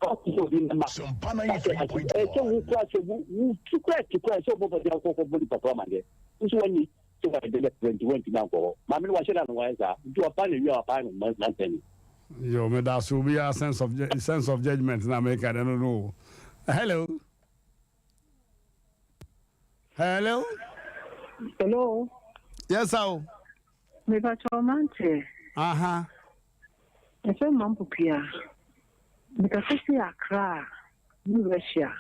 Ɔkò sɛ obi mma. Ɛsɛ wo kura sɛ wo wo tu kura ti kura sɛ ɔbɔ bɔden akɔ kɔ bɔ nipa kura ma deɛ. Nso wɔnyi sɛ wɔayɛ dɛ dɛ nti wɔntumi ankɔ hɔ. Maame no wahyɛ da na wɔayɛ saa. Nti wɔpa no wie a wɔpa no mma nsɛn. Yo, me da so obi a sense of sense of judgment na me ka no no. Hello. Hello. Hello. Yes, sir. Me pa cho mante. Aha. Efe mampopia. Me ka sisi Accra, New Russia.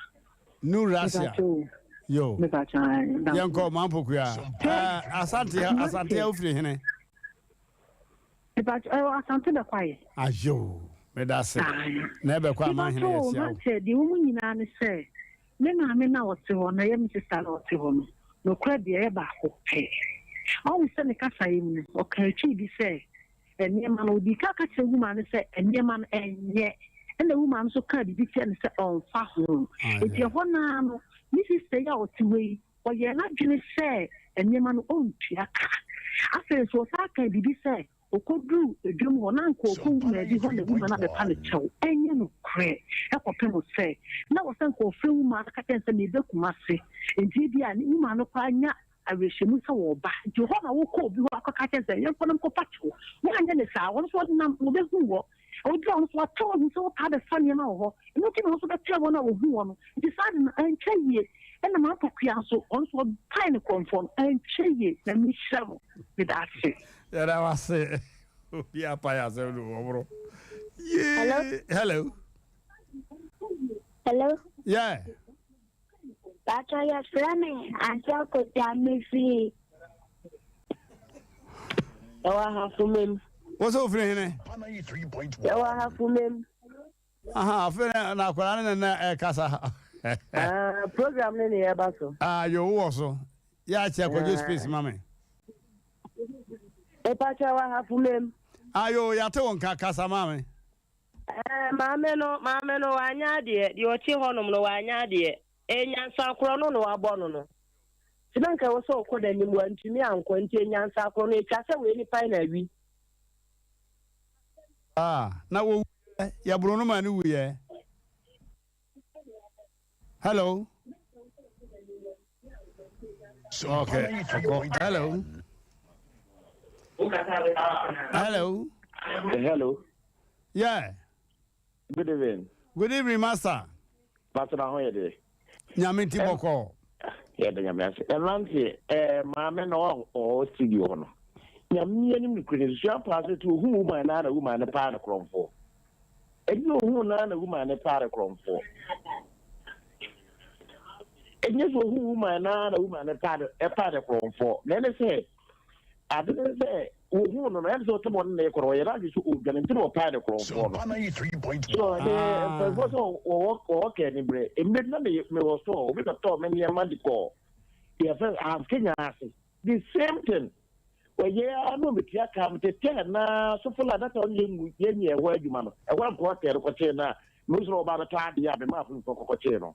New Russia. Yo. Me pa cho. Yanko mampopia. Eh, Asante, Asante ofiri hene. Mepakyɛ ɛwɔ Asante Bɛkwae. Ayoo, meda ase. Na ɛbɛkɔ ama hene Mepakyɛ o, yɛahyia wo. mate, deɛ ɛwɔ mu nyinaa ne sɛ, me maame no a ɔte hɔ no, ɛyɛ me sista no a ɔte hɔ no, nokorɛ deɛ ɛyɛ baako pɛ. Ɔhu sɛ ne kasaeɛ mu no, ɔkaa twi bi sɛ, nneɛma no, ɔdii kan ka kyerɛɛ woman no sɛ nneɛma no ɛnyɛ, ɛna woman no nso kaa biribi kyerɛɛ no sɛ ɔmfa ho. Enti ɛhɔ no ara no, me sista yi a ɔte hɔ yi, Ɔyɛɛ n'adwene sɛ nneɛma no ɔntua ka. Afei nso ɔsan kaa biribi sɛ ɔkɔduruu dwam hɔ na anka ɔrekɔ wumaa bi hɔ na wumaa no abɛpa no kyɛw. Ɛnyɛ nokorɛ. Ɛkɔpem sɛ na wɔ sɛ anka ɔfrɛ wumaa no ka kyerɛ no sɛ mereba Kumase. Enti ebia ne wumaa no koraa nya awerɛhyɛmu sɛ wɔreba. Nti hɔ na wokɔ obi hɔ akɔka kyerɛ no sɛ yɛnkɔ na mekɔpa kyɛw. Woanyɛ no saa a, ɔno nso ɔnam ɔbɛhu wɔ. Obi a ɔno nso watɔ ahu sɛ wɔtaa bɛfa nneɛma wɔ hɔ. Ɛno nti na ɔno nso bɛkyerɛ wɔn a wɔhu wɔn no. Nti saa ade no, ankyɛ yie. Ɛna m'apokua nso, ɔno nso ɔpae ne korɔmfoɔ no, ankyɛ yie. Nyame nhyira mo. Meda ase. Yɛda wo ase. Obi apae asɛm no wɔ boro. Yee. Hello. Hello. Yeah. Pacho yɛfrɛ me Auntie Akosua mefiri Yɛwɔ ahafo mem. Wo sɛ wofiri hene? Yɛwɔ ahafo mem. Aha, afei na akwadaa ne nana ɛkasa. Ah, program ne ne yɛba so. Ah, yo wowɔ so. Yɛ akyɛ kɔdwo space ma me. Mepakyɛ wɔ ahafo mem. Ah, yo, yɛate wo nka kasa ma me. Ɛɛ, maame no, maame no wanyɛ adeɛ. Deɛ ɔte hɔnom no wanyɛ adeɛ. Ɛyɛ nyansakorɔ no na wabɔ no no. Nti na nka ɛwɔ sɛ ɔkɔ n'anim, wantumi ankɔ. Nti ɛyɛ nyansakorɔ no, ɛtwa sɛ wei nipa yi na awi. Ah, na wɔwuiɛ, yɛboro no maa no wuiɛ. Hello. Okay. Ɔkɔ. Hello. Hello. Hello. Yeah. Good evening. Good evening, master. Pastor na ho yɛ de. Nyame nti bɔkɔɔ. Yɛda Nyame ase. Mmeranteɛ, ɛɛ maame na ɔwɔ studio hɔ no. Nyame anim no kure ne susua paa sɛ ti ohun woman naa na woman ne paa ne korɔmfoɔ. Ɛnyɛ ohun naa na woman ne paa ne korɔmfoɔ. Ɛnyɛ sɛ ohun woman naa na woman ne paa ne ɛpaa ne korɔmfoɔ. Na ɛne sɛ Ade ne sɛ, wɔhuu no no, ɛne sɛ ɔte bɔne na ɛkɔ no, ɔyɛ n'adwene sɛ ɔredwane nti na ɔpae ne korɔmfoɔ no. So ɛde mpanyinfoɔ sɛ wɔwɔ wɔwɔ kɛɛ ne berɛ. Mmerɛ bi na me mewɔ store, obi bɛtɔɔ me nneɛma de kɔɔ yɛfrɛ no Hans Kenya ase. The same thing. Wɔyɛ ara na ɔbɛtua ka metetɛɛ na sofola data ɔne yɛngu yɛnyɛ ɛhɔ adwuma no. Ɛhɔ a mekɔɔ kɛɛ no kɔkyee no a, mehu sɛ ɔba bɛtɔ adeɛ a memaa apolisifoɔ kɔkɔkyee no.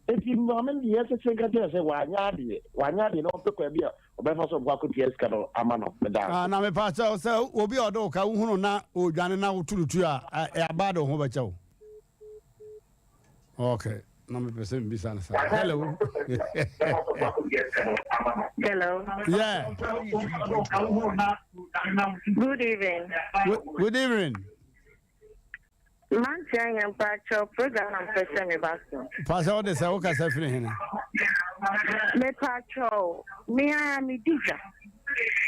Enti maame no deɛ ɛsɛ sɛ nka kyerɛ sɛ wanyɛ adeɛ, wanyɛ adeɛ na ɔmpɛ kwan bi a ɔbɛfa so ɔbɛkɔ akɔtua sika no ama no. Meda ase. Ah, na mepa kyɛw sɛ obi a ɔde wo ka wohunu na ɔredwane na woto no tuo a, ɛ aba de wo ho bɛkyɛ wo. Okay, na mepɛ sɛ mebisa no saa. Hello. Hello. Yeah. Good evening. Good, good evening. Mante ahia mpakyɛw program na mepɛ sɛ meba so. Pakyɛ wode sɛ wokasa firi hene? Mepakyɛw me ara medi dwa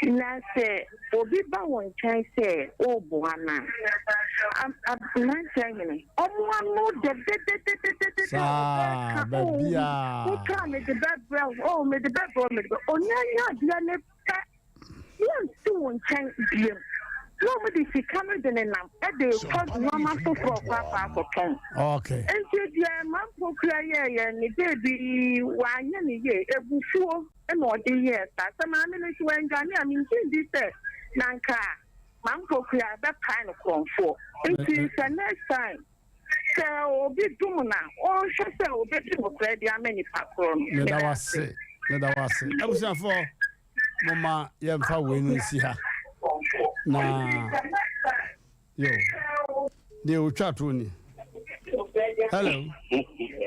na sɛ obi ba wo nkyɛn sɛ woboa no a mante ahene ɔmo ano dɛdɛdɛdɛdɛdɛ saa baabiaa wotɔ a mede bɛbrɛ wo o mede bɛbrɛ wo mede bɛ onya nya adeɛ ne pɛ Wɔnsi wo nkyɛn bio. Na wɔde sika no de nenam de rekɔ nneɛma foforɔ kɔ akɔ akɔtɔn. Okay. Nti deɛ Mampokua yɛeɛ ne baabi wanyɛ no yie. Abufuo na ɔde yɛɛ saa. Sɛ maame no nso wandwane a, mengye ndi sɛ na anka Mampokua bɛpae no korɔmfoɔ. Nti sɛ next time Sɛ obi dom no a, ɔnhwɛ sɛ obedi nokorɛ de ama nipa korɔ no. Meda wo ase. Meda wo ase. Abusuafoɔ, momma yɛmfa wei no nsi ha. Na yo, deɛ otwa to ni. Hello.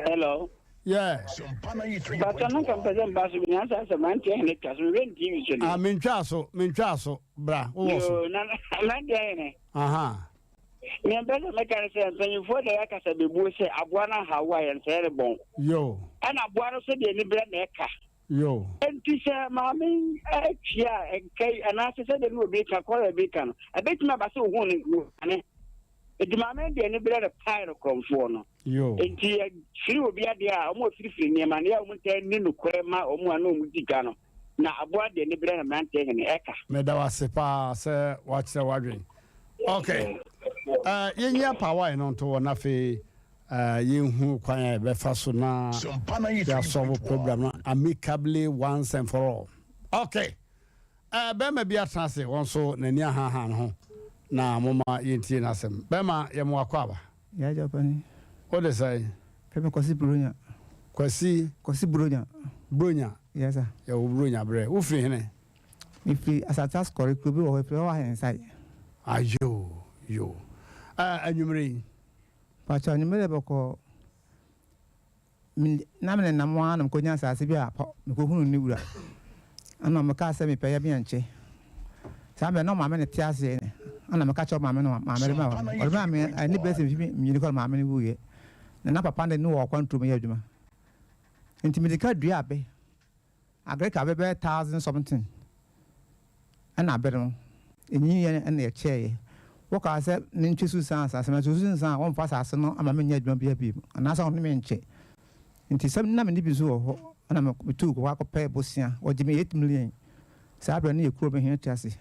Hello. Yeah. Bàtà no nka mpɛ sɛ mba so bi nanso asɛ mante ahene twa so mehwɛ ne TV so deɛ. Ah, mentwaa so, mentwaa so. Bra, wowɔ so. Yo, na mante ahene. Aha. Nea mpɛ sɛ meka ne sɛ mpanyimfoɔ na ɛyɛ kasabebuo sɛ aboa no ahaw wo a yɛnsɛe ne bɔn. Yo. Ɛna aboa no nso deɛ aniberɛ na ɛka. Yo. Enti sɛ maame yi atua a ɛnka yi anaasɛ sɛdeɛ ne obi ka kɔrɔ bi ka no ɛbɛtumi aba sɛ ohuu no wɔane. Enti maame no deɛ aniberɛ no pae no korɔmfoɔ no. Yo. Enti yɛfiri obi adeɛ a wɔn afirifiri nneɛma no yɛ a wɔn ntaa nni nokorɛ ma wɔn a na wɔn di dwa no. Na aboa deɛ ne berɛ na mmeranteɛ hene ɛka. Meda wo ase paa sɛ woakyerɛ w'adwene. Ok, eh, yɛnyi apaawa no nto hɔ na afei eh, yɛnhu kwan a yɛbɛfa so na yɛasɔlve problem no amicably once and for all. Ok, eh, bɛrima bi atena ase, wɔn nso n'ani ahaha ne ho na momma yɛntie n'asɛm. Bɛrima, yɛ mo akɔ aba. Yɛ agya panin. Wo de sɛn? Fɛ me Kwasi Buronya. Kwasi. Kwasi Buronya. Buronya. Yes sir. Yɛ wo Buronya brɛ. Wo firi hene? Me firi Asante Asukɔre kuro bi wɔ hɔ efiri hɔ Ahensae. Ayoo yoo. Ɛɛ anwumere yi. Pakyɛ anwumere bɔkɔɔ. Me na menenam ara na mekɔnya asase bi a mekɔhunuu ne wura. Ɛna mekaa sɛ mepɛ yɛbea nkyɛ. Saa berɛ na maame no te aseɛ. Ɛna meka kyerɛ maame no maame de maa me. Ɔde maa me ɛne bɛyɛ sɛ mfe mmienu kɔ na maame no wuiɛ. Na na papa no de ne wɔ ɔkwantuo mu yɛ adwuma. Nti mede ka dua abɛ. Agric abɛ bɛyɛ thousand something ɛna abɛ no ɛnyiniiɛ ɛna yɛkyɛɛyɛ. Wokaa sɛ mentwe so nsan asase mɛtwe so nsan a wɔmfa asase no ama menyɛ adwuma biara bio anaasɛ wɔne me nkyɛ. Nti sɛ na mene bi nso wɔ hɔ ɛna metuu kɔ akɔpɛ bosea wɔgye me 8 million saa berɛ no yɛ kuro me hene te ase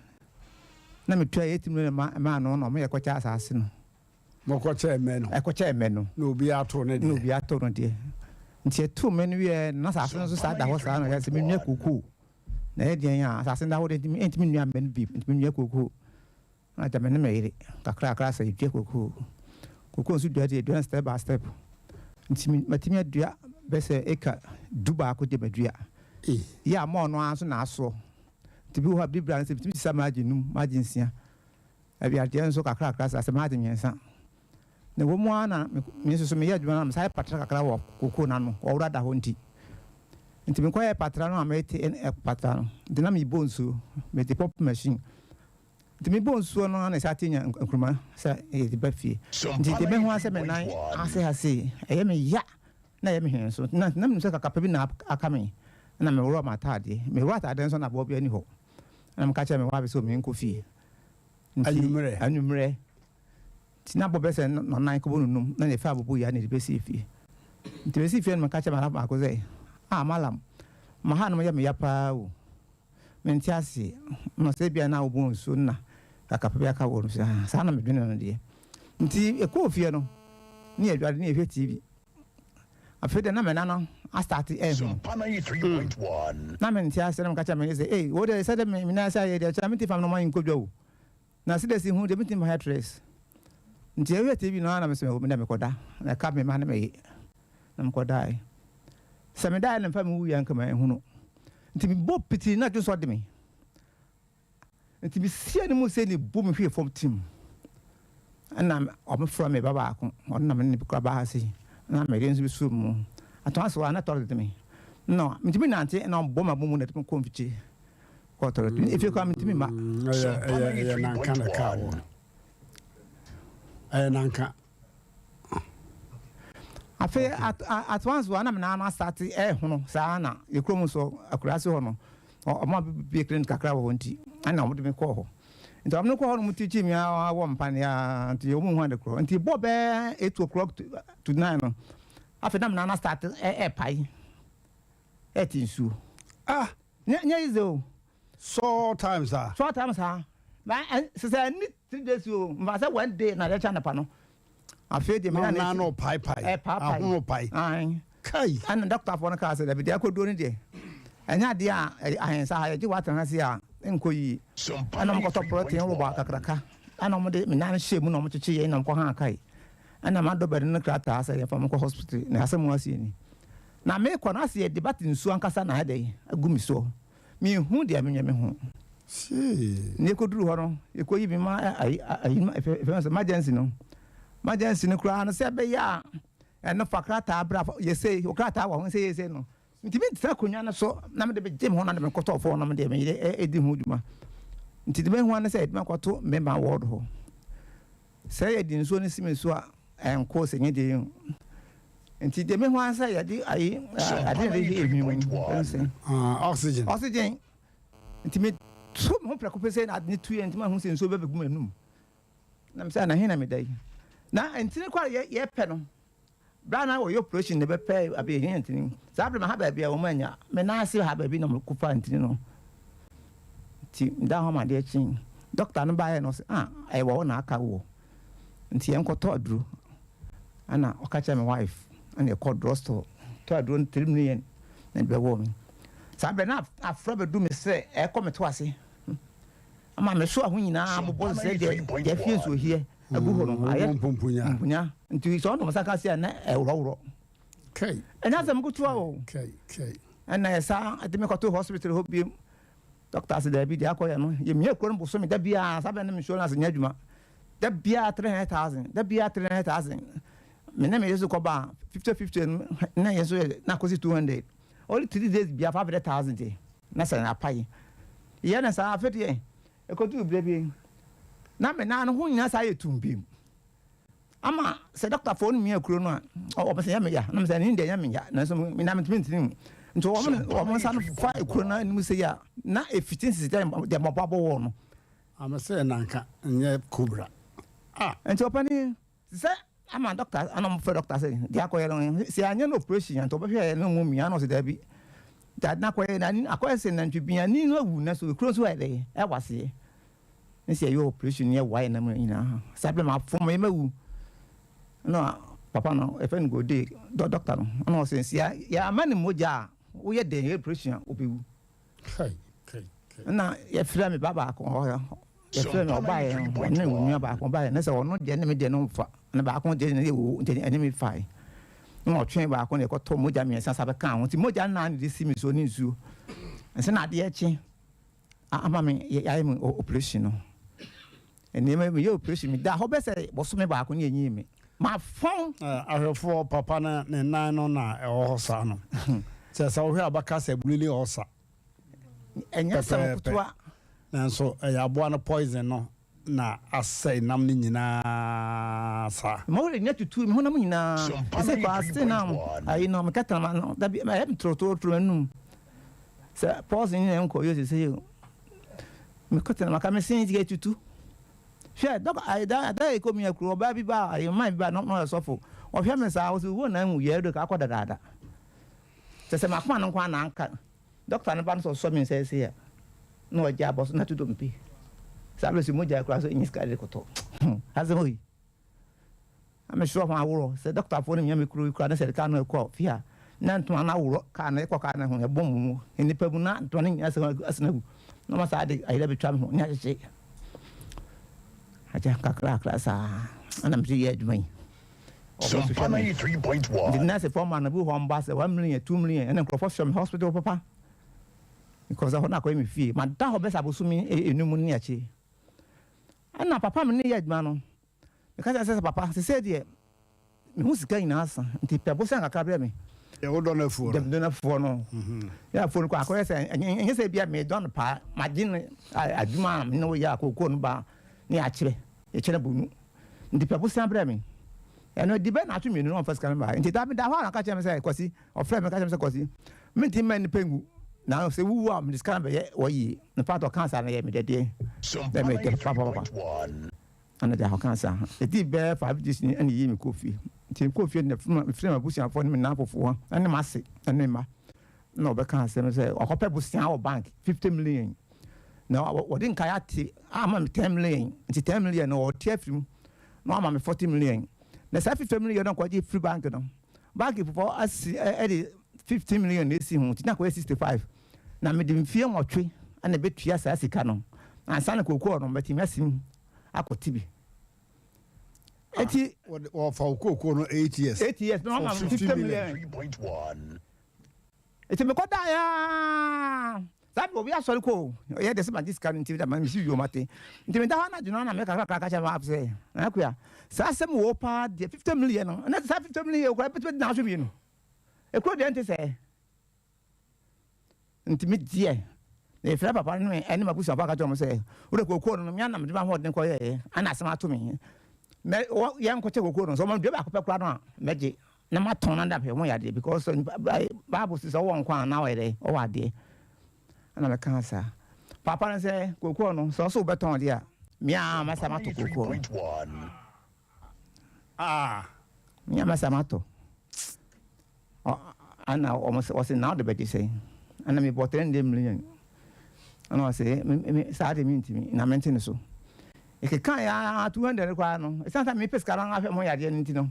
na metua 8 million ma maa no na ɔmo yɛ kɔkyɛ asase no. Mokɔkyɛɛ mmɛ no. Ɛkɔkyɛɛ mmɛ no. Na obiara too ne deɛ. Na obiara too no deɛ. Nti yɛtoo mmɛ no wieɛ no, na asase no nso saa da hɔ saa na yɛ sɛ menua kookoo. Na ɛyɛ deɛn a, asase no da hɔ deɛ nti mentumi nnua mmɛ no bio, nti menua kookoo. Na agya me ne me yere kakrakra sɛ yɛdua kookoo. Kookoo nso dua deɛ, yɛdua no step by step. Nti matumi adua bɛyɛ sɛ eka dubaako deɛ madua. Yɛ a mɔɔ no ara nso na asoɔ. Nti bi wɔ hɔ a, bere biara no sɛ metumi sesa margin num, margin nsia. Awiadeɛ nso kakrakra saa sɛ maagye mmiɛnsa. Na ɛwɔ mu ara na me nso so meyɛ adwuma no na mesan yɛ patra kakra wɔ kokoo no ano, ɔwora da hɔ nti. Nti mekɔyɛɛ patra no a mete patra no, nti na mebɔ nsuo, mede pump machine. Nti mebɔ nsuo no ara na ɛsan te nya nkruma sɛ yɛde ba fie. Nti deɛ mɛhu ara sɛ me nan ase ha sei, ɛyɛ me ya na ɛyɛ me hwee nso. Na na menim sɛ kakapa bi na aka me, ɛna meworɔ m'ataadeɛ. Meworɔ ataadeɛ nso na aboa biara nni hɔ. Ɛna meka kyerɛɛ me wife sɛ menkɔ fie. Nti Anwummerɛ? Anwummerɛ. Nti na bɔ bɛsɛ nnɔnnan kɔbɔ nnunum na yɛfaa aboboyaa na yɛde bɛsii fie. Nti bɛsii fie no meka kyerɛɛ m'adamfo baako sɛ, Ah Mallam, ma hanom yɛ me ya paa o. Mente aseɛ. Na ɔsɛ ebia na wobɔ nsuo no na kakapa bi aka wo. Mese ah, saa na medwene no deɛ. Nti yɛkɔɔ fie no, ne yɛdware ne yɛhwɛ TV. Afei deɛ na me nan no astarte ɛrehono. Na mente aseɛ na meka kyerɛɛ me yere sɛ, Ei, wo deɛ sɛdeɛ me nan ase ayɛ deɛ, kyerɛ mente fam no ma yɛnkɔ dwa o. Na sɛdeɛ hu deɛ mentumi mfa tres. Nti yɛhwɛ TV no ara na mese me deɛ mekɔda. Na ɛka me ma ne meye. Na mekɔdaeɛ. Sɛ medaeɛ na mfa me wuiɛ a nka manhunu. Nti mebɔ piti na dwonsɔ de me. Nti mesia ne mu sɛ ne bu me hwee fam tim. Ɛna wɔfrɛ me ba baako, ɔno na me ne no kura baa ha sei. Na me yere nso bɛsuu mu. Atoa so a na tɔre de me. Na mentumi nante na ɔbɔ m'abɔ mu na ɛde me kɔ mfikyire. Kɔ tɔre. Efie koraa mentumi mma. Ɛyɛ ɛyɛ ɛyɛ nanka na ɛkaa wɔ. Ɛyɛ nanka. Afei at at once wa na me nan asate ɛhono saa na yɛ kurom nso akuraase hɔ no wɔn a bie clinic kakra wɔ hɔ nti ɛna wɔn de me kɔɔ hɔ nti wɔn de kɔɔ hɔ no wɔn tikyi mi a wɔ mpaneɛ a nti wɔn hu ade korɔ nti bɔ bɛɛ 8 o'clock to 9 no afei na me nan asate ɛɛpae ɛɛte nsuo. Ah! Nyɛ nyɛ easy o. Four times ah. Four times ah. Na sɛ sɛ ɛni 3 days o nfa sɛ one day na yɛkyɛ anapa no. Afei deɛ menya ne no paepae. Ɛpaapae. Ahono pae. Ae. Kai. Ɛna dɔktafoɔ no kaa sɛ dabi deɛ akɔduro no deɛ ɛnyɛ adeɛ a ahensa ha yɛgye w'atena ase a nkɔ yie. Ɛna wɔkɔtɔ protein rɔba kakraka ɛna wɔde me nan hyɛ mu na wɔkyekye yɛn na wɔkɔ ha kae. Ɛna madɔ bɛde no krataa sɛ yɛmfa me nkɔ hospital na asɛm asie ni. Na mekɔ no ase yɛde bate nsuo ankasa na ayɛ dɛn agu me soɔ. Menhu deɛ menyɛ me ho. Na yɛkɔduru hɔ no, yɛkɔyi me ma ayi ayi ɛfɛ sɛ emergency no. Emergency no koraa no sɛ ɛbɛyɛ a ɛno fa krataa bra yɛsei wɔ krataa wɔ ho sɛ yɛsei no. Ntumi ntena akonnwa no so na mede megye me ho na de mekɔtɔɔ fɔm na mede me yere ɛdi ho dwuma. Nti de mehu ano sɛ yɛde me akɔto mmarima ward hɔ. Sɛ yɛde nsuo no si me so a ɛnkɔ sɛ nyɛ deɛ yɛhu. Nti deɛ mehu ara sɛ yɛde ayi ade na yɛde hwɛ ehwene mu ɛno sɛ. Oxygen. Oxygen. Nti me to me ho prɛko pɛ sɛ na ade no tu yɛ nti mahu sɛ nsuo bɛbɛgu m'anum. Na me sɛ na he na meda yi. Na ntini kɔ a yɛ yɛpɛ no Bere a na wɔyɛ oprehyɛn no bɛpɛ baabi a yehia ntini. Saa bere no ha baabi a wɔannya. Me nan ase ha baabi na wɔkɔfaa ntini no. Nti medaa hɔ ma adeɛ kyee. Dɔkta no baeɛ no ɔse, ah, ɛyɛ wɔ hɔ na aka wo. Nti yɛnkɔtɔ aduro. Ɛna ɔka kyerɛɛ me wife, ɛna yɛkɔɔ drug store tɔɔ aduro no 3 million na ɛde bɛwɔɔ me. Saa bere no na afra bɛdu me sɛ ɛrekɔ me to ase. Ama me so aho nyinaa bobɔ sɛ deɛ yɛahwie nsuohyeɛ agu hɔ no ayɛ mpunya nti sɛ ɔnom nsa ka se a na ɛworɔworɔ. Ɛnyɛ asɛm ketewa o. Ɛna ɛsa ɛde me kɔto hospital hɔ biem. Doctor se daabi deɛ akɔyɛ no yɛmia kuro no bosome da biara saa bɛn ne insurance nyɛ adwuma da biara 300,000 da biara 300,000 me ne me yere so kɔba 50 50 no na yɛn so yɛ na akɔsi 200 only 3 days biara 500,000 deɛ na sɛ apae yɛ ne saa afei deɛ ɛkɔduru berɛ bi na me nan no ho nyinaa saa yɛ tum biem ama sɛ dɔktafoɔ no mia kuro no a ɔpɛ sɛ yɛ me ya na mesɛ ne deɛ yɛ me ya nanso me nan metumi ntene mu nti wɔn nsa no fa kuro no anim sɛ yɛ a na ɛfiti nsisi deɛ mɔbɔ abɔ wɔ no. Ama sɛ nanka nyɛ cobra. Ah. Nti ɔpani sɛ ama dɔkta ana ɔmfrɛ dɔkta sɛ deɛ akɔyɛ no sɛ anyɛ no operation nti ɔbɛhwɛ no mu mia na ɔsɛ daabi deɛ ade no akɔyɛ na akɔyɛ sɛ nantwi biani no awu na so kuro nso ayɛ dɛ ɛwɔ aseɛ ne sɛ yɛyɛ operation yɛ wae na mu nyinaa saa bɛ ma fom yɛ mawu na papa no ɛfɛ no gode dɔ dɔkta no ɛna ɔsɛ nsia yɛ ama ne mogya a woyɛ dɛn yɛ operation a wobɛwu na yɛfrɛ me ba baako hɔ yɛfrɛ me ɔbaeɛ no ɔne ne nua baako ɔbaeɛ ne sɛ ɔno deɛ ne me deɛ no mfa ne baako deɛ ne yɛ wo nti ɛne me fae na ɔtwe baako na ɛkɔtɔ mogya mmiɛnsa sa bɛka ho nti mogya nnan na de si me so ne nsuo nse na adeɛ kye ama me yɛayɛ me operation no nneɛma meyɛ operation meda hɔ bɛ sɛ bɔsome baako ne ɛnyii me. Mafɔn. Ahwɛfoɔ, papa no ne nan no na ɛwɔ hɔ saa no. Kyerɛ sɛ wohwɛ a wobɛka sɛ bleeding ulcer. Ɛnyɛ asɛm ketewa. Nanso ɛyɛ aboa no poison no na asɛe nam no nyinaa saa. Me werɛ nya tutuu me honam nyinaa. Ɛsɛ kɔ ase na ayi no meka tena ma no dabi ɛyɛ me torotoro m'anum sɛ poison nyina nkɔ yɛ sɛ sɛ mekɔ tena maka me sen sika tutu. Hwɛ, dɔk, ayi, da, da yɛ kɔ mia kuro, ɔbaa bi ba, ayi, man bi ba, na ɔyɛ sɔfo. Ɔhwɛ me saa, ɔsi, wo na ehu yɛ de ka akɔ dadaada. Kyɛ sɛ m'akoma no nko ara na anka. Dɔkta no ba no sɛ ɔsɔ me nsa ase a, na ɔgye abɔ so na to dompe. Saa bere so mogya koraa so enye sika de kɔtɔ. Asɛm oyi. Na mesrɛ ho aworɔ sɛ dɔktafoɔ no mia me kuro yi koraa na sɛ kaa no ɛkɔ fie a, na ntoma no aworɔ kaa no ɛkɔ kaa no ho ɛbɔ mu mu nnipa mu na ntoma no nyinaa sɛ asene agu na ɔma saa de ayerɛ bɛtwa me ho ne akyekye agya kakrakra saa ɛna mede yɛ adwuma yi. Ɔkɔ so hwɛ me. Nti nurse foɔ ma no bi wɔ hɔ mba sɛ 1 million 2 million ɛna nkurɔfoɔ hwɛ me hospital papa because ɛhɔ na akɔyɛ me fie. Mada hɔ bɛsɛ abosome enum ne akyire. Ɛna papa me ne yɛ adwuma no meka kyerɛ sɛ papa sesei deɛ me ho sika nyinaa asa nti pɛ bosea kakra brɛ me. Deɛ wodɔ no afuo no. Deɛ medɔ no afuo no. Yɛ afuo no kɔ akɔyɛ sɛ ɛnyɛ sɛ ebia medɔ no paa magye no adwuma a me ne wo yɛ a kookoo no ba ne yɛakyerɛ yɛkyerɛ bonu nti pɛ bosea brɛ me. Ɛno ɛdi bɛ naatwe mmienu na ɔmfa sika no mmaeɛ nti da meda hɔ a na ɔka kyerɛ me sɛ Kwasi ɔfrɛ me ka kyerɛ me sɛ Kwasi mentumi mma nnipa nwu na sɛ wuwu a mede sika no bɛyɛ wɔ yie. In fact ɔkaa saa no ɛyɛ me dɛdeɛ ɛyɛ me dɛ papapapa. Ɛna gya ɔkaa saa. Ɛdii bɛyɛ 5 days ni ɛna yii me kɔɔ fie. Nti mekɔɔ fie no mefrɛ m'abusuafoɔ ne me nnamfofoɔ ɛne m'ase ɛne me mma na ɔbɛka asɛm sɛ ɔkɔpɛ bosea wɔ bank 50 million na wɔde nkae ate ama me 10 million nti 10 million no ɔte afiri mu na wama me 40 million na saa 50 million no nkɔgye firi bank no bank fofoɔ asi ɛde 15 million na esi ho nti na akɔyɛ 65 na mede mfie nwɔtwe na ɛbɛtua saa sika no ansa na kookoo no mɛtumi asim akɔte bi. Eti wɔfa wo kookoo no 8 years. 8 years na wɔma me 50 million. Eti mekɔ da ya saa de obi asɔre kɔ o ɔyɛ de sɛ magye sika no nti da ma mesi wiem ate nti meda hɔ anadwo no na meka kakra ka kyerɛ ma sɛ na akua saa asɛm wɔ paa deɛ 50 million no na saa 50 million kora bɛtumi de n'aso mmienu ekuro deɛ nte sɛ Nti me deɛ, mefrɛ papa no ne m'abusuafoɔ aka kyerɛ wɔn sɛ, wode kookoo no, me ara na mede m'ahoɔden kɔyɛeɛ, ɛna asɛm ato me. Mɛ, wɔ, yɛnkɔkyɛ kookoo no, sɛ wɔma me dua baako pɛ koraa no a, mɛgye na matɔn na de ahwɛ ho yadeɛ because Bible se sɛ wowɔ nkwa a na wɔyɛ dɛ, wɔwɔ adeɛ. Ɛna mekaa saa. Papa no sɛ, kookoo no, sɛ ɔse wobɛtɔn deɛ a, me ara mɛsa matɔ kookoo no. Ah. Me ara mɛsa matɔ. Ɛna wɔn sɛ wɔsi na ɔde bɛgye sɛn? Ɛna mi bɔ 300 million. Ɛna ɔsɛ me me saa de mi ntumi na mente ne so. Ekeka ya 200 koraa no esan sɛ mepɛ sika no ahwɛ mo yadeɛ no nti no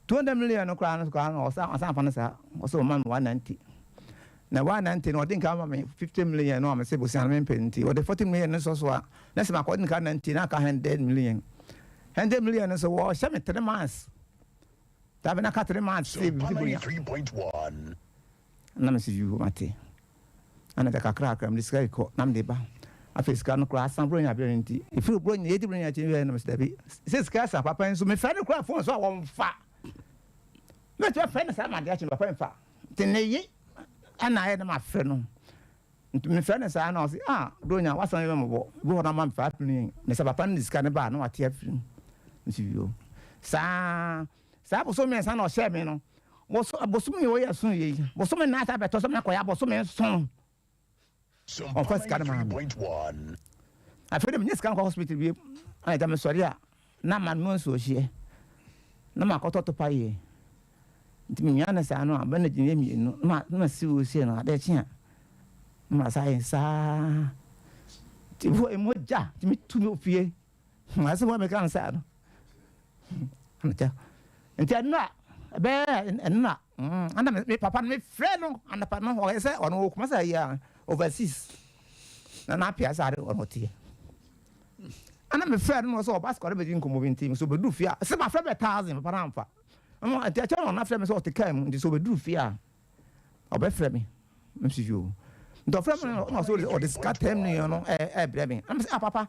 200 million no koraa no koraa no ɔsan ɔsan fa no saa ɔsɛ ɔma me 190. Na 190 no ɔde nka ma me 50 million no a mese bosia no mempɛ nti ɔde 40 million no sɔ so a na sɛ makɔ ɔde nka 90 na aka 100 million. 100 million no so wɔhyɛ me 3 months. Dabi na ka 3 months sɛ biribi bonya. Na mese yoo mate. Ɛna de kakrakra mede sika rekɔ na mede ba. Afei sika no koraa asan buronya berɛ no nti. Ɛfiri buronya yɛdi buronya akyi wieɛ no mese dabi sɛ sika asa papa nso mefrɛ no koraa phone so a wɔmfa. Mɛtumi afrɛ no saa ma adeɛ akye no papa mfa. Nti ne ye ɛna ayɛ na mafrɛ no. Nti mefrɛ no saa na ɔse ah Bronya w'asɛm yɛ me mmɔbɔ, ebi hɔ no ama me 5 million, mesɛ papa no de sika no ba a na wate afiri mu. Mese yoo. Saa saa bosome 3 na ɔhyɛɛ me no, boso bosome wei yɛ so yei, bosome nnan saa bɛtɔ sɛ mɛkɔyɛ abosome 7 ɔmfa sika no maa me. Afei de menyɛ sika nkɔ hospital bio, ɛna agya mesɔre a na manoa nsuohyeɛ na makɔtɔ topa yɛ. Nti menwia no saa no a, bandage no yɛ mmienu na masi wo sie no adeɛ kye a na masa ayɛ saa. Nti hɔ mogya nti metu me fie. Asɛm a meka no saa no. Nti ɛno a ɛbɛyɛ ɛno a ɛna me papa no mefrɛ no anapa no ɔyɛ sɛ ɔno wɔ Kumasi ayi a overseas na n'apia sare ɔno ɔteɛ. Ɛna mefrɛ no na ɔsɛ ɔba sɛ ɔde bɛdi nkɔmmɔ bi nti nso ɔbɛduru fie a sɛ mafrɛ bɛ thousand papa no amfa. Ɛno nti akyɛ na ɔno afrɛ me sɛ ɔte kaa mu nti sɛ ɔbɛduru fie a ɔbɛfrɛ me. Mese yoo. Nti ɔfrɛ me no na ɔsɛ ɔde sika 10 million no ɛbrɛ me. Ɛna mese ah papa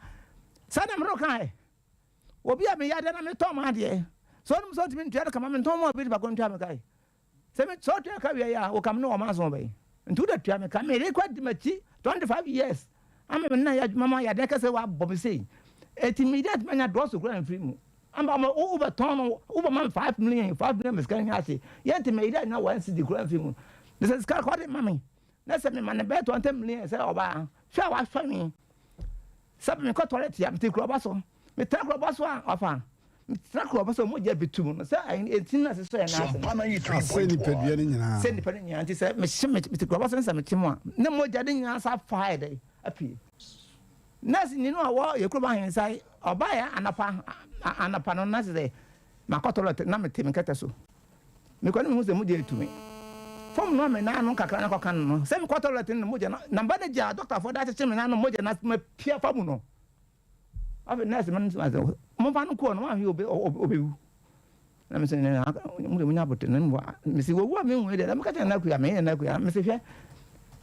saa na mene wo kae. Obi a meyɛ adeɛ na metɔn m'adeɛ. Sɛ ɔnom sɛ ɔntumi ntua no ka ma mentɔn ma obi nipa ko ntua me ka yi. Sɛ me sɛ ɔtua ka wie a wɔka me ne wɔn aso bɛyi. Nti wode tua me ka mede kɔ di m'akyi 25 years ama me nna yɛ adwuma ma yadeɛ kɛsɛ wabɔ me sei. Eti mede atumi anya dɔɔso koraa mfiri mu. Amba ma wobɛtɔn no wobɛma me 5 million 5 million me sika no nyɛ ase. Yɛnti mede anya 1 cedi koraa mfiri mu. Na sɛ sika kɔ de ma me na sɛ mema no bɛyɛ 20 million sɛ ɔbaa hwɛ a wahwɛ me sɛ mekɔ toilet a mete kurɔba so metena kurɔba so a ɔfa metena kurɔba so mogya bi tu mu no sɛ ɛnti na sesɔ yɛ n'ase no Asɛ nipadua no nyinaa. Sɛ nipa no nyinaa nti sɛ mehye mete kurɔba so no sɛ mekye mu a ne mogya no nyinaa sa fa ayɛ dɛ apue. Nurse ni no a wɔ yɛ kurom ahensa ɔbaeɛ anapa anapa no na sɛ makɔ toilet na mete me kɛtɛ so Mekɔ no mehu sɛ mogya retu me. Fam no a me nan no kakra na kɔka no no, sɛ mekɔ toilet no na mogya no, na bandage a dɔktafoɔ de akyekyere me nan no mogya no mapia fa mu no. Afei nurse no sɛ momfa no nkɔɔ no wanhwɛ obe obewu. Na mesɛ mo de monya abote no mmoa. Mese wɔwu a menhu deɛ na meka kyerɛ Nana Akua, me Nana Akua, mese hwɛ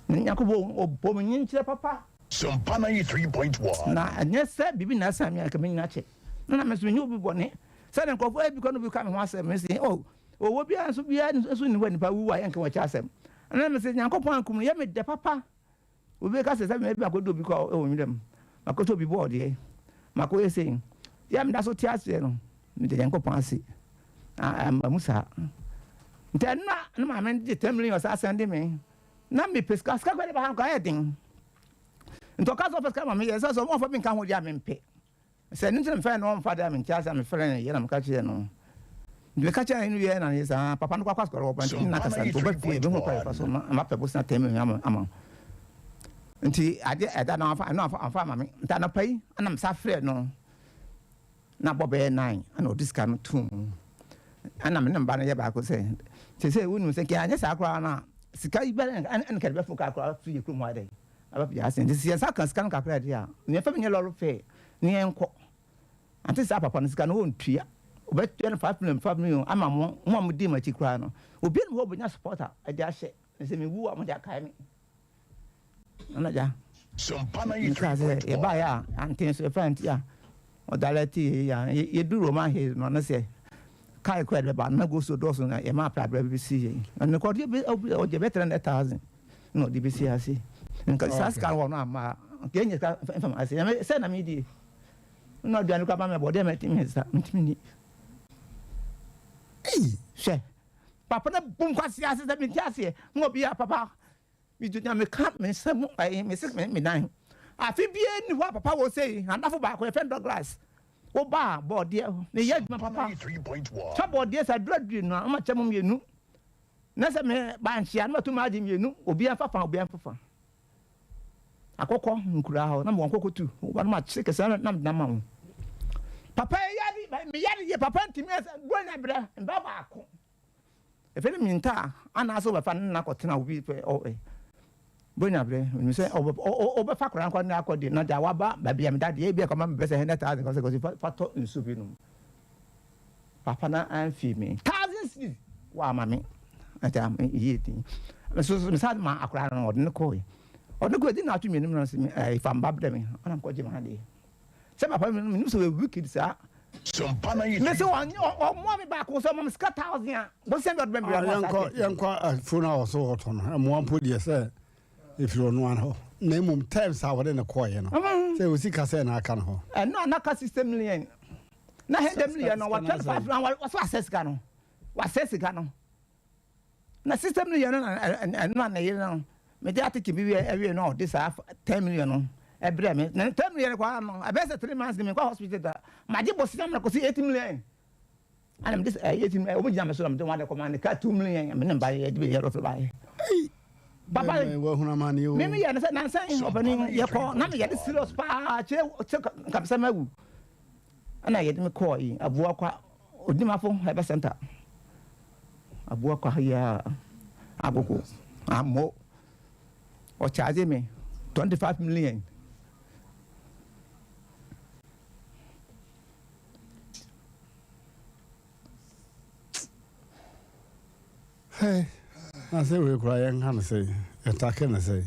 Nyankopɔn ɔbɔ me nyenkyerɛ papa. Sompa 93.1. Na ɛnyɛ sɛ biribi na asan me a nka menya kyɛ. Na me nso menyɛ obi bɔne. Sɛdeɛ nkurɔfoɔ ebi kɔ no bi ka me ho asɛm, mese, oh, owuo biara nso biara nso nni hɔ a nipa wu a yɛnka wɔn akyi asɛm. Ɛna mese, Nyankopɔn ankum no, yɛ me dɛ papa. Obi ka sɛ, sɛ me makɔdi obi kɔ wɔ nwura mu, makɔtɔ obi bɔɔdeɛ, makɔyɛ sei. Yɛ a meda so te aseɛ no, meda Nyankopɔn ase. Amma mu saa. Nti ɛno na ne maame de 10 million saa sɛnde me. Na mepɛ sika, sika kɔ de ba ha nka ayɛ den. Nti ɔka sɛ ɔpɛ sika ma me yɛ sɛ sɛ ɔmfa bi nka ho deɛ a mempɛ. Sɛ ɛno nti na mefrɛɛ no ɔmfa de a mente ase a mefrɛɛ no yɛ na meka kyerɛɛ no. Nti meka kyerɛɛ no wieɛ na ne saa papa no kɔ akɔ asukɔre wɔ ba nti na kasa nti ɔba fie bɛhu kwan yɛfa so ma mapɛ bosea tɛm mi ama ama. Nti adeɛ ɛda no amfa ɛno amfa amfa ama me. Nti anɔpa yi ɛna mesa frɛɛ no na bɔ bɛyɛ nine ɛna ɔde sika no too mu. Ɛna me ne mba no yɛ baako sɛ sɛ sɛ wonim sɛ nka anyɛ saa koraa no a sika yi bɛ ɛna nka de bɛfo kaa koraa firi yɛ kurom hɔ adɛn. Aba pii ase nti sɛ yɛn nsa ka sika no kakra deɛ a, nea ɛfa menyɛ lɔre fare ne yɛnkɔ. Ante saa papa no sika no ɔntua. Ɔbɛtua no 5 million 5 million ama mo, mo a modi m'akyi koraa no. Obiara nni hɔ a ɔbɛnya supporter de ahyɛ me sɛ mewu a mode akae me. Nana gya, mekaa sɛ yɛbaeɛ a ante nso yɛfrɛ ante a Ɔdalɛte yɛ yie a, yɛduru Roman Hills no, na sɛ kaa kɔ yɛde bɛba no, na go so dɔɔso na yɛma aprabra bi bɛsi yɛn. Na mekɔ ɔde bɛ ɔde bɛ 300,000 na ɔde bɛsi ase. Nka saa sika wɔ no amma a, nka yɛnyɛ sika mfa ma ase. Sɛ na medie. Na aduane kɔ ama me bɔdeɛ mɛtumi nsa, metumi ni. Ei, hwɛ. Papa no bu nkwasi ase sɛ mente aseɛ. Na obi a papa Migyina meka me nsa mu ɛyi me se me nan. Afe biara nni hɔ a papa wɔ sei adafo baako yɛfrɛ no Douglas. Wo ba a bɔɔdeɛ meyɛ adwuma papa. Twa bɔɔdeɛ sɛ aduru aduru no a ma kyɛ mo mmienu. Na sɛ me ba nhyia no matu maagye mmienu obiara mfa fa obiara mfa fa. Akɔkɔ nkuraa hɔ na mewɔ nkɔkɔ tu. Wo ba no ma kyere kɛse na mede ama wo. Papa yare me yare yie papa ntumi ɛsɛ buronya brɛ mba baako. Efe no minta a, anaasɛ wobɛfa no na akɔtena obi pɛ ɔ ɛ Bonya berɛ, menim sɛ ɔbɛfa akwadaa no kɔ ne akɔ deɛ na deɛ waba baabi a meda deɛ ebi ɛkɔma me bɛsɛ 100,000 kɔsɛ kɔsi fa fa tɔ nsuo bi nom. Papa no amfii me thousand cedis wama me ɛta yie din. Nso so mesan ma akwadaa no ɔde no kɔe. Ɔde no kɔe di na atwe mmienu mu na sɛ fa mba brɛ me ɔna mekɔgye m'adeɛ. Sɛ papa mi nim sɛ ɔyɛ wicked saa. Me se ɔmoa me baako sɛ ɔma me sika thousand a bosea bi ɔde bɛ mbrɛ mo Yɛnkɔ yɛnkɔ afuo no a ɔso ɔtɔ no mmoa mpo deɛ sɛ ɛfiri ɔno ara hɔ na mmom terms a wɔde no kɔɔeɛ no sɛ ɔsi ka sɛ na aka no hɔ. Ɛno a na ka 60 million na 100 million no wɔtwɛn 5 na wɔsɛ wasɛ sika no wasɛ sika no. Na sista million no na ɛno na ne yere no mede atete bi wie awie no ɔde saa 10 million no ɛbrɛ me na 10 million kɔ no ɛbɛyɛ sɛ 3 months ni menkɔ hospital da magye bosea mmerɛ kɔsi 8 million ana mede 8 million wɔn gyina me so na mede wɔn ade kɔma ne ka 2 million me ne mba yɛ de bɛyɛ rɔfɛ baayɛ papa me me yɛ no sɛ nansa ɔpɛni yɛkɔ na meyɛ de serious paa kyerɛ sɛ nkabisɛ mawu Ɛna yɛde me kɔɔ yi Abuakwa Odimafo Herbal Center. Abuakwa yi a Agogo Amo. Ɔcharge me 25 million. Hey, na sɛ wei koraa yɛnka no sɛn, yɛtake no sɛn.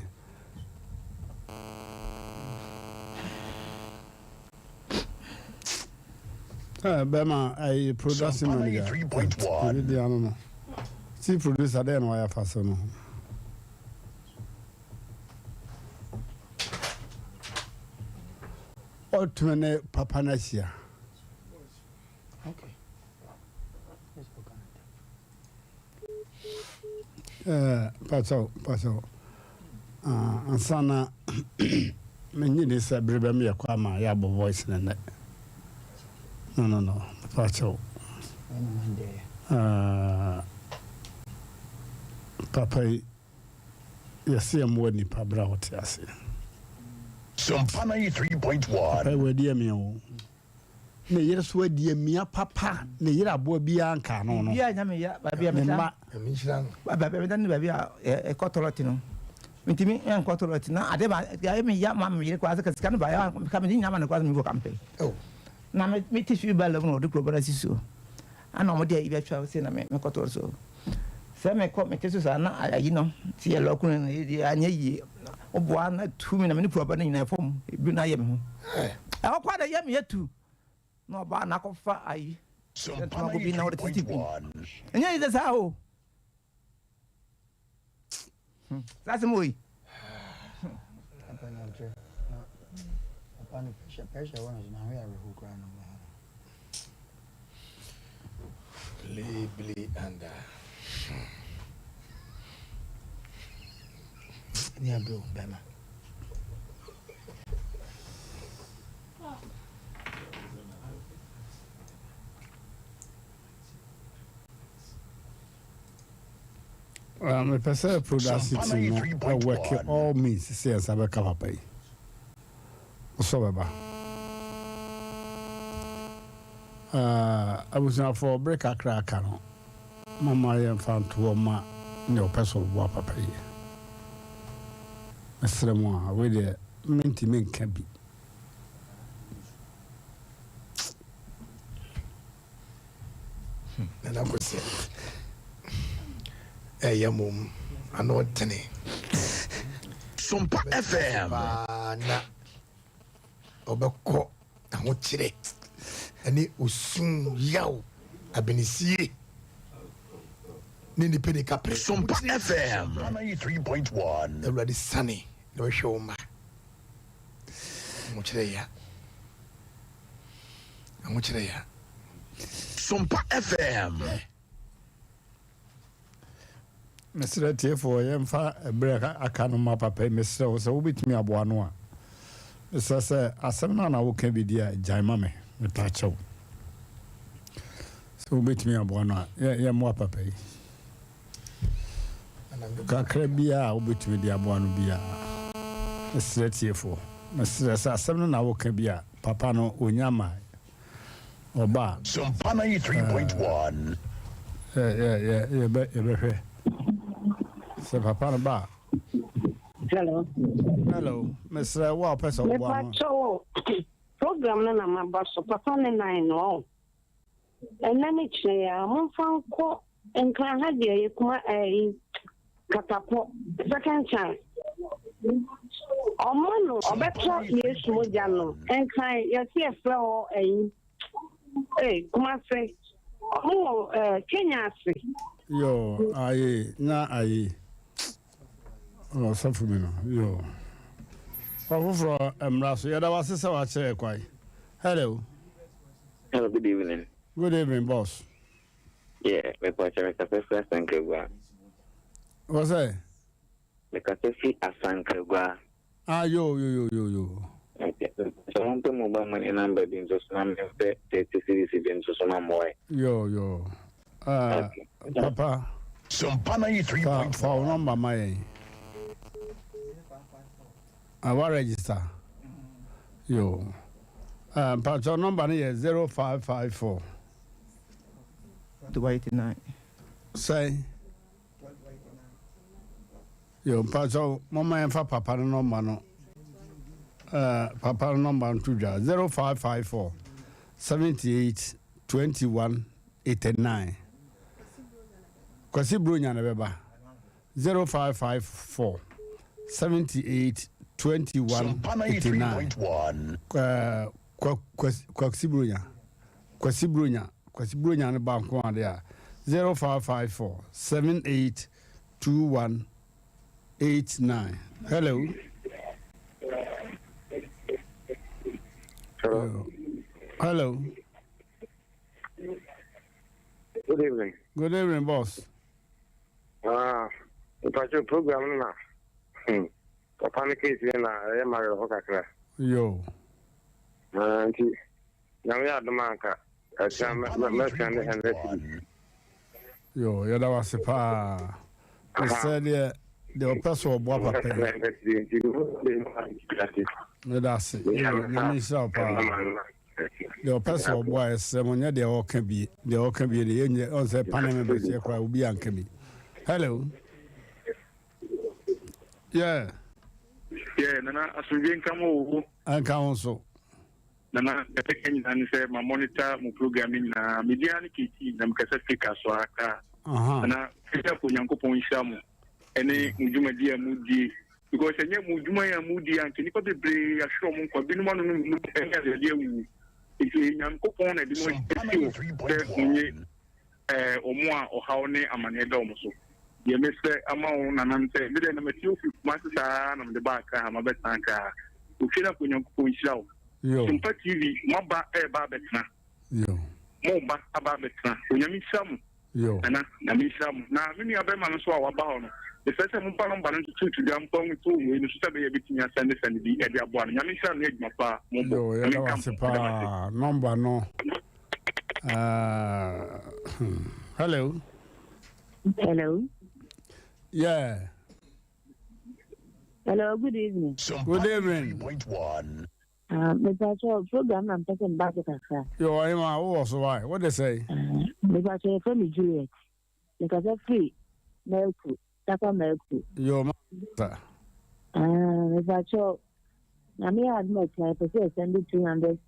Eh, bɛma ayi production manager. Ebi di ano no. Chief producer dɛn na wayɛ afa so no. Ɔtumi ne papa no ahyia. Eh, mpakyɛw, mpakyɛw. Ah, ansa na menye ni sɛ bere bɛm yɛ kɔ ama yɛabɔ voice no nnɛ. No, no, no, mpakyɛw. Ah, papa yi, yɛse yɛmmoa nnipa berɛ a wɔte ase. Sompa 93.1. Papa yi wadi amia o. Ne yere so adi amia papa ne yere aboa biara nka ano no. Biribiara nya me ya baabi a Ne meda mma. Baabi a meda ne baabi a ɛkɔ tɔlɔt no mentumi nkɔ tɔlɔt na ade ba ayɛ me ya ma me yere koraa sɛ sika no ba ya ka me nyinaa ma no koraa sɛ mekɔ kampe na me te fi ba lɛm na ɔde kuro bɛrɛ si so ana ɔmo de ayi bɛtwa sɛ na mekɔ tɔlɔt so sɛ mekɔ mete so saa na ayi no sɛ yɛ lɔko no anyɛ yie woboa na tu me na mene puaba no nyinaa fam ebi na ayɛ me ho ɛhɔ kɔ ada yɛ me yɛ tu na ɔbaa na akɔfa ayi ntoma bi na ɔde tete bi ɛnyɛ yi sɛ saa o saa asɛm wɔ yi. Blee blee and uh. Ni abro bɛma. Mepɛ sɛ production team no work all means sɛ yɛn nsa bɛka papa yi. Wosɔ bɛba. Abusuafoɔ bere kakra aka no, momma yɛmfa ntoɔ ma nea ɔpɛ sɛ ɔboa papa yi. Mesrɛ mo a, wei deɛ mentumi nka bi. Nana Kwesi ɛyɛ mom ano ɔdene. Sompa FM. Paa na ɔbɛkɔ ahokyerɛ ɛne osun yaw abenisie ne nipa ni kapre. Sompa FM. 93.1. Awurade sane na ɔhwɛ wo ma. Ahokyerɛ ya. Ahokyerɛ ya. Sompa FM. Mesrɛ tiefoɔ yɛmfa ɛberɛ aka no ma papa yi mesrɛ wo sɛ wobɛtumi aboa no a mesrɛ sɛ asɛm no a na woka bi di a gyae ma me mepa kyɛw sɛ wobɛtumi aboa no a yɛmmoa papa yi kakra biara a wobɛtumi de aboa no biara mesrɛ tiefoɔ mesrɛ sɛ asɛm no na woka bi a papa no ɔnya ma ɔba a Sompa 93.1. yɛbɛhwɛ sɛ papa no ba a Hello. Hello. Mesrɛ wo a wopɛ sɛ woboa no. Mepakyɛ wo program no na maba so papa ne nan no ɔ. Ɛnɛ ne kyerɛ yɛ a momfa nkɔ nkran ha deɛ yɛ kuma ɛyi katapɔ second chance. Ɔmo no ɔbɛtɔ Yesu mogya no nkran yɛsi yɛfrɛ hɔ ɛyi ee Kumase ɔmo wɔ ɛɛ Kenya ase. Yo aye na aye ɔsɔfo mi no yo ɔfoforɔ mmra so yɛda wase sɛ wakyerɛ kwan. Hello. Hello, good evening. Good evening, boss. Yeah, me pacha me kasa fi Asankragua. What's that? Me kasa fi Asankragua. Ah, yo, yo, yo, yo, yo. Okay. So mo mpɛ mobile money number bi nso so na me mpɛ 30 cedis bi nso so ma mo. Yo, yo. Okay. Papa. Sompa 93.1. Fa wo number ma yɛn. Ah, wa register. Yo. Mpatsɔ number no yɛ 0554. 289. Sɛn. Yo, mpatsɔ mɔmɔ yɛn fa papa no number no. Papa no number no to dwa 0554 78 21 89. Kwasi Bronya na bɛba 0554 78 21 Sompa 89. 93.1. Kwasi Bronya. Kwasi Bronya, Kwasi Bronya no ba nko ade a, 0554 78 21 89. Hello. Hello. Hello. Good evening. Good evening, boss. Ah, mpacho program no na. Hmm. Papa no case no na ɛyɛ ma werɛho kakra. Yo. Ah, nti Nyame yɛ adom a anka ɛkyena mɛsua ne hundred cedis. Yo, yɛda wo ase paa. Mesrɛ deɛ deɛ ɔpɛ sɛ ɔboa papa yi. Meda ase. Yo, Nyame nhyira wo paa. Deɛ ɔpɛ sɛ ɔboa yɛsrɛ mo nyɛ deɛ ɔka bie. Deɛ ɔka bie deɛ yɛnyɛ ɔn sɛ pane me bɛkyɛ koraa obi anka bi. Hello. Yeah. Yeah, nana asomdwe nka mo o. Nka wo nso. Nana, deɛ mɛka nyinaa ne sɛ ma monitor mo program no nyinaa. Me din ara ne KT na mekasa firi Kasoa, Accra. Nana, Kristiafo Onyankopɔn nhyira mo ɛne mo dwumadi a modie because ɛnyɛ mo dwuma yi a modie a nka nnipa bebree ahwere wɔn nkwa, binom anonom nnuru ɛne adeade awuwu. Nti ɛyɛ Nyankopɔn na ɛde mo asi hɔ sɛ monye ɛɛ wɔn a ɔhaw ne amaneɛ da wɔn so. Deɛ mesrɛ ama wo nana ne sɛ, me deɛ na matie wo firi Kumasi saa ara na mede baa Accra ha, mabɛtena Accra ha. Ofie no afei Onyankopɔn nhyira wo. Sompa TV, moaba ɛreba abɛtena. Moba aba abɛtena. Onyame nhyira mo. Nana, Nyame nhyira mo. Na me nua bɛrima no nso a waba hɔ no, mesrɛ sɛ momfa nɔmba no ntoto dwa mfa nto wei no so sɛ ɛbɛyɛ yɛbɛtumi asɛnde sɛnde bi de aboa no. Nyame nhyira no ne adwuma pa a mobɔ. Nyame yɛda nka mo wo ho. ase Meda mo ase. paa. Nɔmba no. Uh, hello. Hello. Yeah. Hello, good evening. Good evening. Uh, Mepacho program na mpɛ sɛ mba so kakra. Yo, ɔhema wowɔ so wae. Wode sɛe? Uh, Mepacho yɛfrɛ me Juliet. Mekasa firi Melku, Takwa Melku. Yo, ma sa. Uh, Mepacho, Nyame yɛ adom a ɛkyena yɛpɛ sɛ yɛsɛnde 200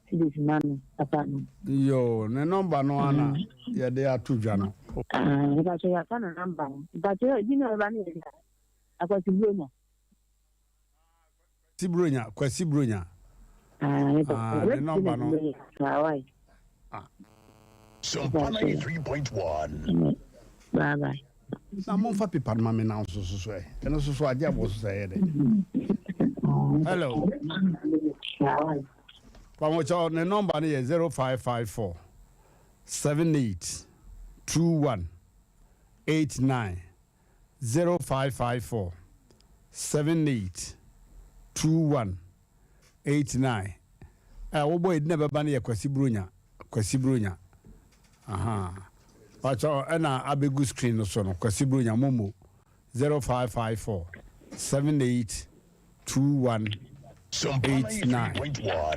cedis ma no, papa no. Yo, ne nɔmba no ara na yɛde ato dwa no. Ah, mepacho yɛafa no nɔmba no. Mepacho ebi na ɛba no yɛ dɛ. Akwasi Buronya. Kwasi Buronya, Kwasi Buronya. Ah, mepacho. Ah, ne nɔmba no. Ah. Sompa 93.1. Bye bye. Na momfa pepa no ma me na nso so so ɛ. Ɛno nso so agye abɔ so sɛ ɛyɛ dɛ. Hello. Pamokyɛw ne nɔmba no yɛ 0554 78 21 89 0554 78 21 89. Ɛ wobɔ edin a ɛbɛba no yɛ Kwasi Buronya. Kwasi Buronya. Ahaa. Pakyɛw ɛna abegu screen no so no Kwasi Buronya momo 0554 78 21 89.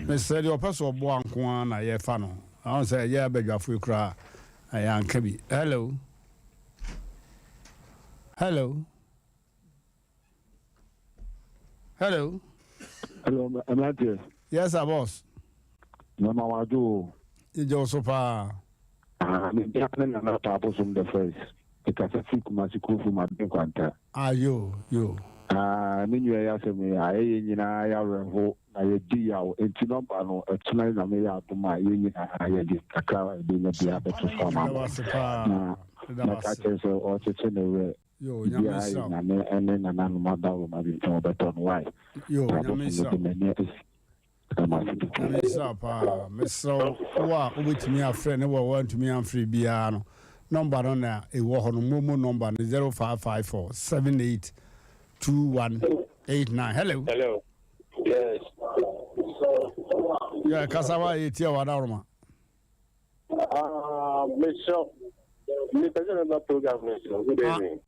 Mesrɛ deɛ ɔpɛ sɛ ɔboa nko ara na yɛfa no. Ahun sɛ ɛyɛ abadwafo yi koraa ɛyɛ anka bi. Hello. Hello. Hello. Hello, mmeranteɛ. Yes, sir, boss. Mɛma wadwo o. Yɛgye wo so paa. Ah, me din ne Nana Taa Bosom the first. Mekasa firi Kumasi Kurofo Maben Kwanta. Ah, yo, yo. Ah, me nua yi asɛm yi, ayɛ yɛn nyinaa yɛawerɛho na yɛdi yaw. Enti nɔmba no, ɛkyena Nyame yɛ adom a, yɛn nyinaa yɛde kakra a yɛbɛnya biara bɛto so ama Yɛda no. wo ase paa. Na Yɛda wo mɛka ase. kyerɛ sɛ ɔkyekye ne werɛ. Yo, Nyame Biara nhyira yɛ wo. Nyame ne nananom adawroma bi nti wɔbɛtɔ no wai. Yo, Nti Nyame abɔfo nhyira mede wo. m'ani asi da mo ase bebree. Nyame nhyira wo paa. Mesrɛ wo, wo a wobɛtumi afrɛ ne wo a woantumi amfrɛ biara no, nɔmba no na ɛwɔ hɔ no, momo nɔmba no 0554 78 2189. Hello. Hello. Yes. Yeah, kasa wa yɛtia wɔ adaworoma. Ah, mesrɛ mepɛ sɛ mɛba program no so. Good Ah. evening.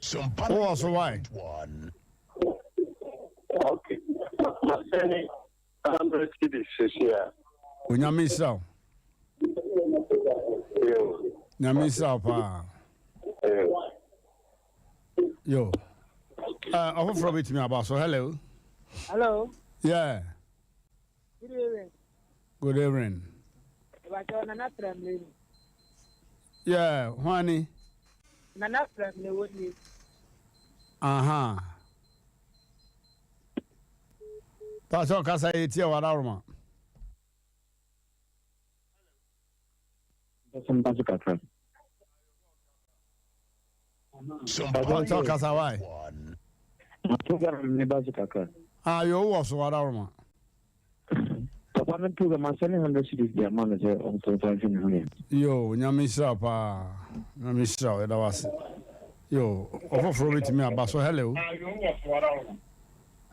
Wowɔ so wae? Okay. Masɛne 100 cedis sɛsi a. Onyame nhyira wo. Yo. Nyame nhyira wo paa. Yo. Yo. Uh, ɔfoforɔ bɛtumi aba so. Hello. Hello. Yeah. Good evening. Good evening. Ìbàjẹ́ Nana Fẹ̀mìlì ni. Yeah, hwani. Nana Fẹ̀mìlì wo ni. Aha. Pàṣẹ ọ̀kasa yẹ tiẹ̀ wà dárò ma. Mepɛ sɛ meba so kakra. Mpakyɛw kasa wae. Program no meba so kakra. Ah yo wowɔ so wadaworoma. Papa no program asɛne hundred cedis de ama no sɛ ɔmfa nhwɛ ne ho yɛ. Yo nyame nhyira wo paa nyame nhyira wo yɛda wo ase yo ɔfoforɔ bɛtumi aba so hello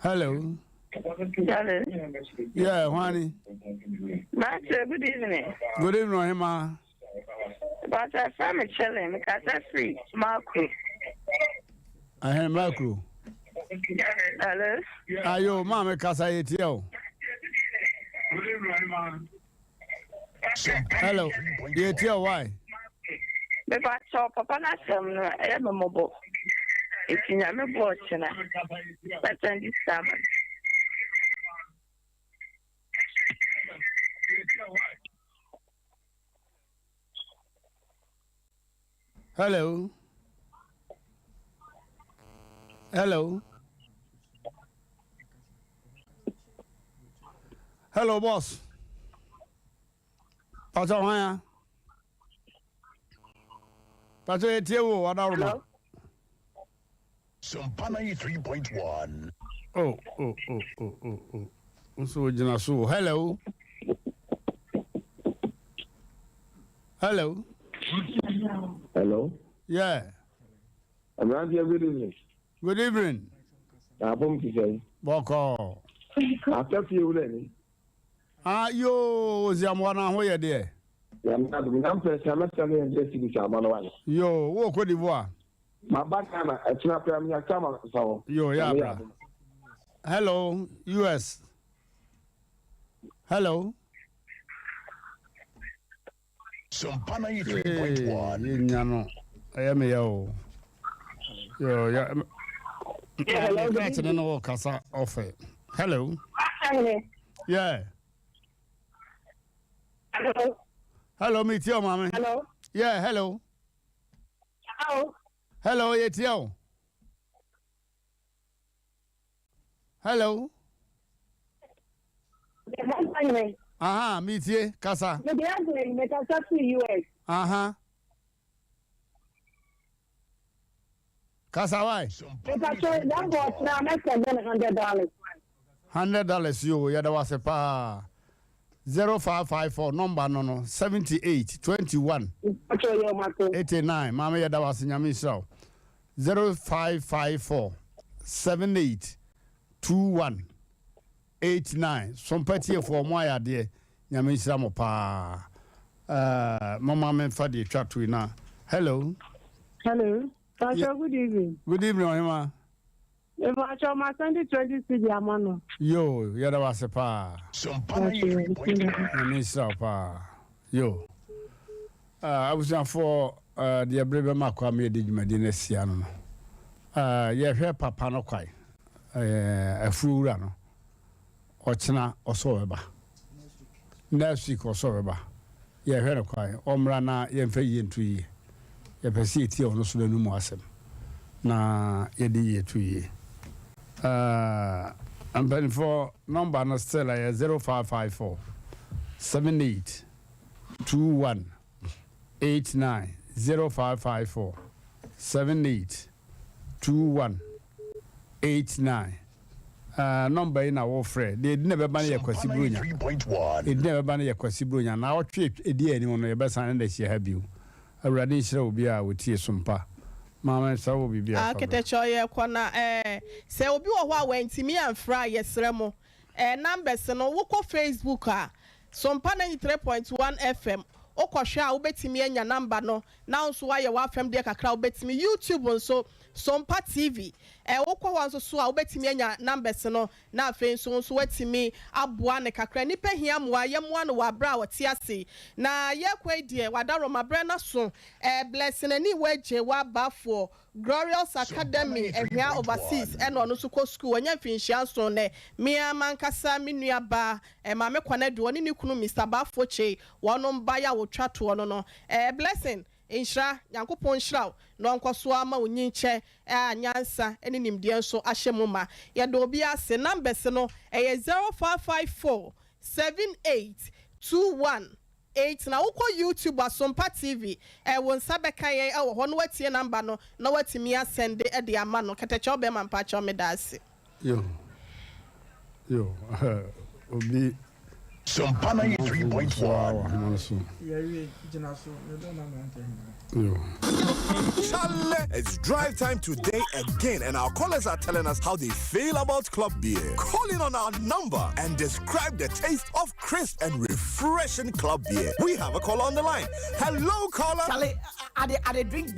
hello Hello. Yeah, hwani. Master, good evening. Good evening, Ohima. Pastor, from Chile, Mikasa free, Makro. Ahem, Makro. Hello. Ayo, maame kasa yɛ tie o. Hello, yɛ tie o, why? Mepa kyɛw papa n'asɛm no ɛyɛ me mmɔbɔ. Eti nyame bɔ ɔkyena. Bɛtɛn di sika ama no. Hello. Hello. Hello, boss. Pastor hwan ya? Pastor etie wo adaworoma. Sompa 93.1. Oh, oh, oh, oh, oh, oh. Nso ogyina so. Hello. Hello. Hello. Yeah. Aberanteɛ good evening. Good evening. Na apom ti sɛn? Bɔkɔɔ. After fie wura ni. Ah yoo oziamoa na ho yɛ deɛ. Nyame adom na mpɛ sɛ mɛsɛ ne yɛn cedis ama no wale. Yoo wowɔ Cote d'Ivoire? Maba Ghana ɛkyena koraa menya car ma sa hɔ. Yoo yɛ abra. Hello US. Hello. Sompa 93.1. Yɛ nya no ɛyɛ me yɛ o. Yo ya. Hello. Krakye ne no kasa ɔfɛ. Hello. Yeah. Hello. Hello, me tie o maame. Hello. Yeah, hello. Hello. Hello, yɛ tie o. Hello. Aha, me tie, kasa. Me de agye, me kasa fi US. Aha. Kasa why? Me kasa, that boss now, me send them $100. $100 yo, yɛda wase paa. 0554 number no no 78 21 89 maame yɛda wase nyame nhyira wo. 0554 78 21 89 Sompa tiefoɔ mo ayɛ adeɛ Nyame nhyira mo paa eh, moma me nfa deɛ twa to yi na Hello. Hello, Pastor, good evening. Good evening, Ɔhema. Mepakyɛw ma sɛnde 20 cedi ama no. Yo, yɛda wo ase paa. Nyame nhyira wo paa. Yo. Ah, abusuafoɔ, eh, deɛ bere bɛma kwa ma yɛde dwumadi no asi ano no, eh, yɛhwɛ papa no kwan, eh, afuo wura no, ɔkyena ɔsɛ ɔbɛba. Next week ɔsɛ ɔbɛba. Yɛhwɛ no kwan, ɔmmra na yɛmfa yie nto yie. Yɛpɛ sɛ yɛtie ɔno so n'anomu asɛm na yɛde yie to yie. Eh, mpanimfoɔ, nɔmba no still ɛyɛ 0554 78 21 89 0554 78 21 89 uh, nɔmba yi na wɔfrɛ deɛ ɛdi na ɛbɛba no yɛ Kwasi Buronya ɛdi na ɛbɛba no yɛ Kwasi Buronya na ɔtwe ɛdi anim no yɛbɛsan ne na ahyia ha bio Awurade nhyira obi a ɔtie sompa maame sɛ wɔ biribi a fa brɛ. Aketekyɛ ɔyɛ kɔ na ɛɛ sɛ obi wɔ hɔ a wantumi amfrɛ a yɛsrɛ mo Ɛɛ numbers no wokɔ Facebook a Sompa 93.1 FM wokɔhwɛ a wobɛtumi anya number no na wo nso woayɛ w'afɛm deɛ kakra wobɛtumi YouTube nso Sompa TV ɛɛ wokɔ hɔ nso so a wobɛtumi anya numbers no na afei nso wo nso woatumi aboa no kakra nnipa hia mmoa yɛmmoa no wɔ aberɛ a ɔte ase na yɛrekɔ yi deɛ wadaworoma berɛ no aso ɛɛ Blessing Aniwa Adjei w'abafoɔ Glorious Academy, Ahwea Overseas ɛna ɔno nso kɔ sukuu, wanya mfinhyia nson nnɛ. Me ara m'ankasa me nua baa, Maame Kwanadu, ɔne ne kunu Mister Bafo Kyei, wɔnom ba yi a wɔtwa toɔ no no. Eh, Blessing, nhyira, Nyankopɔn nhyira wo na ɔnkɔ so ara ma wo nyinkyɛ a nyansa ne nimdeɛ nso ahyɛ mu ma. Yɛda obiara ase. Numbers no, ɛyɛ 0554 78 21. 89. Wokɔ YouTube a, Sompa TV, wo nsa bɛka yɛn wɔ hɔ na woatie number no na woatumi asɛnde de ama no. Kɛtɛkyɛw bɛrima mpakyɛw meda ase. Yo yo obi. Sompa 93.1. Wɔ ahoma so. Yo. Chale, it's drive time today again, and our callers are telling us how they feel about Club Beer. Calling on our number and describe the taste of crisp and refreshing Club Beer. We have a caller on the line. Hello, caller. Charlie, I dey drink.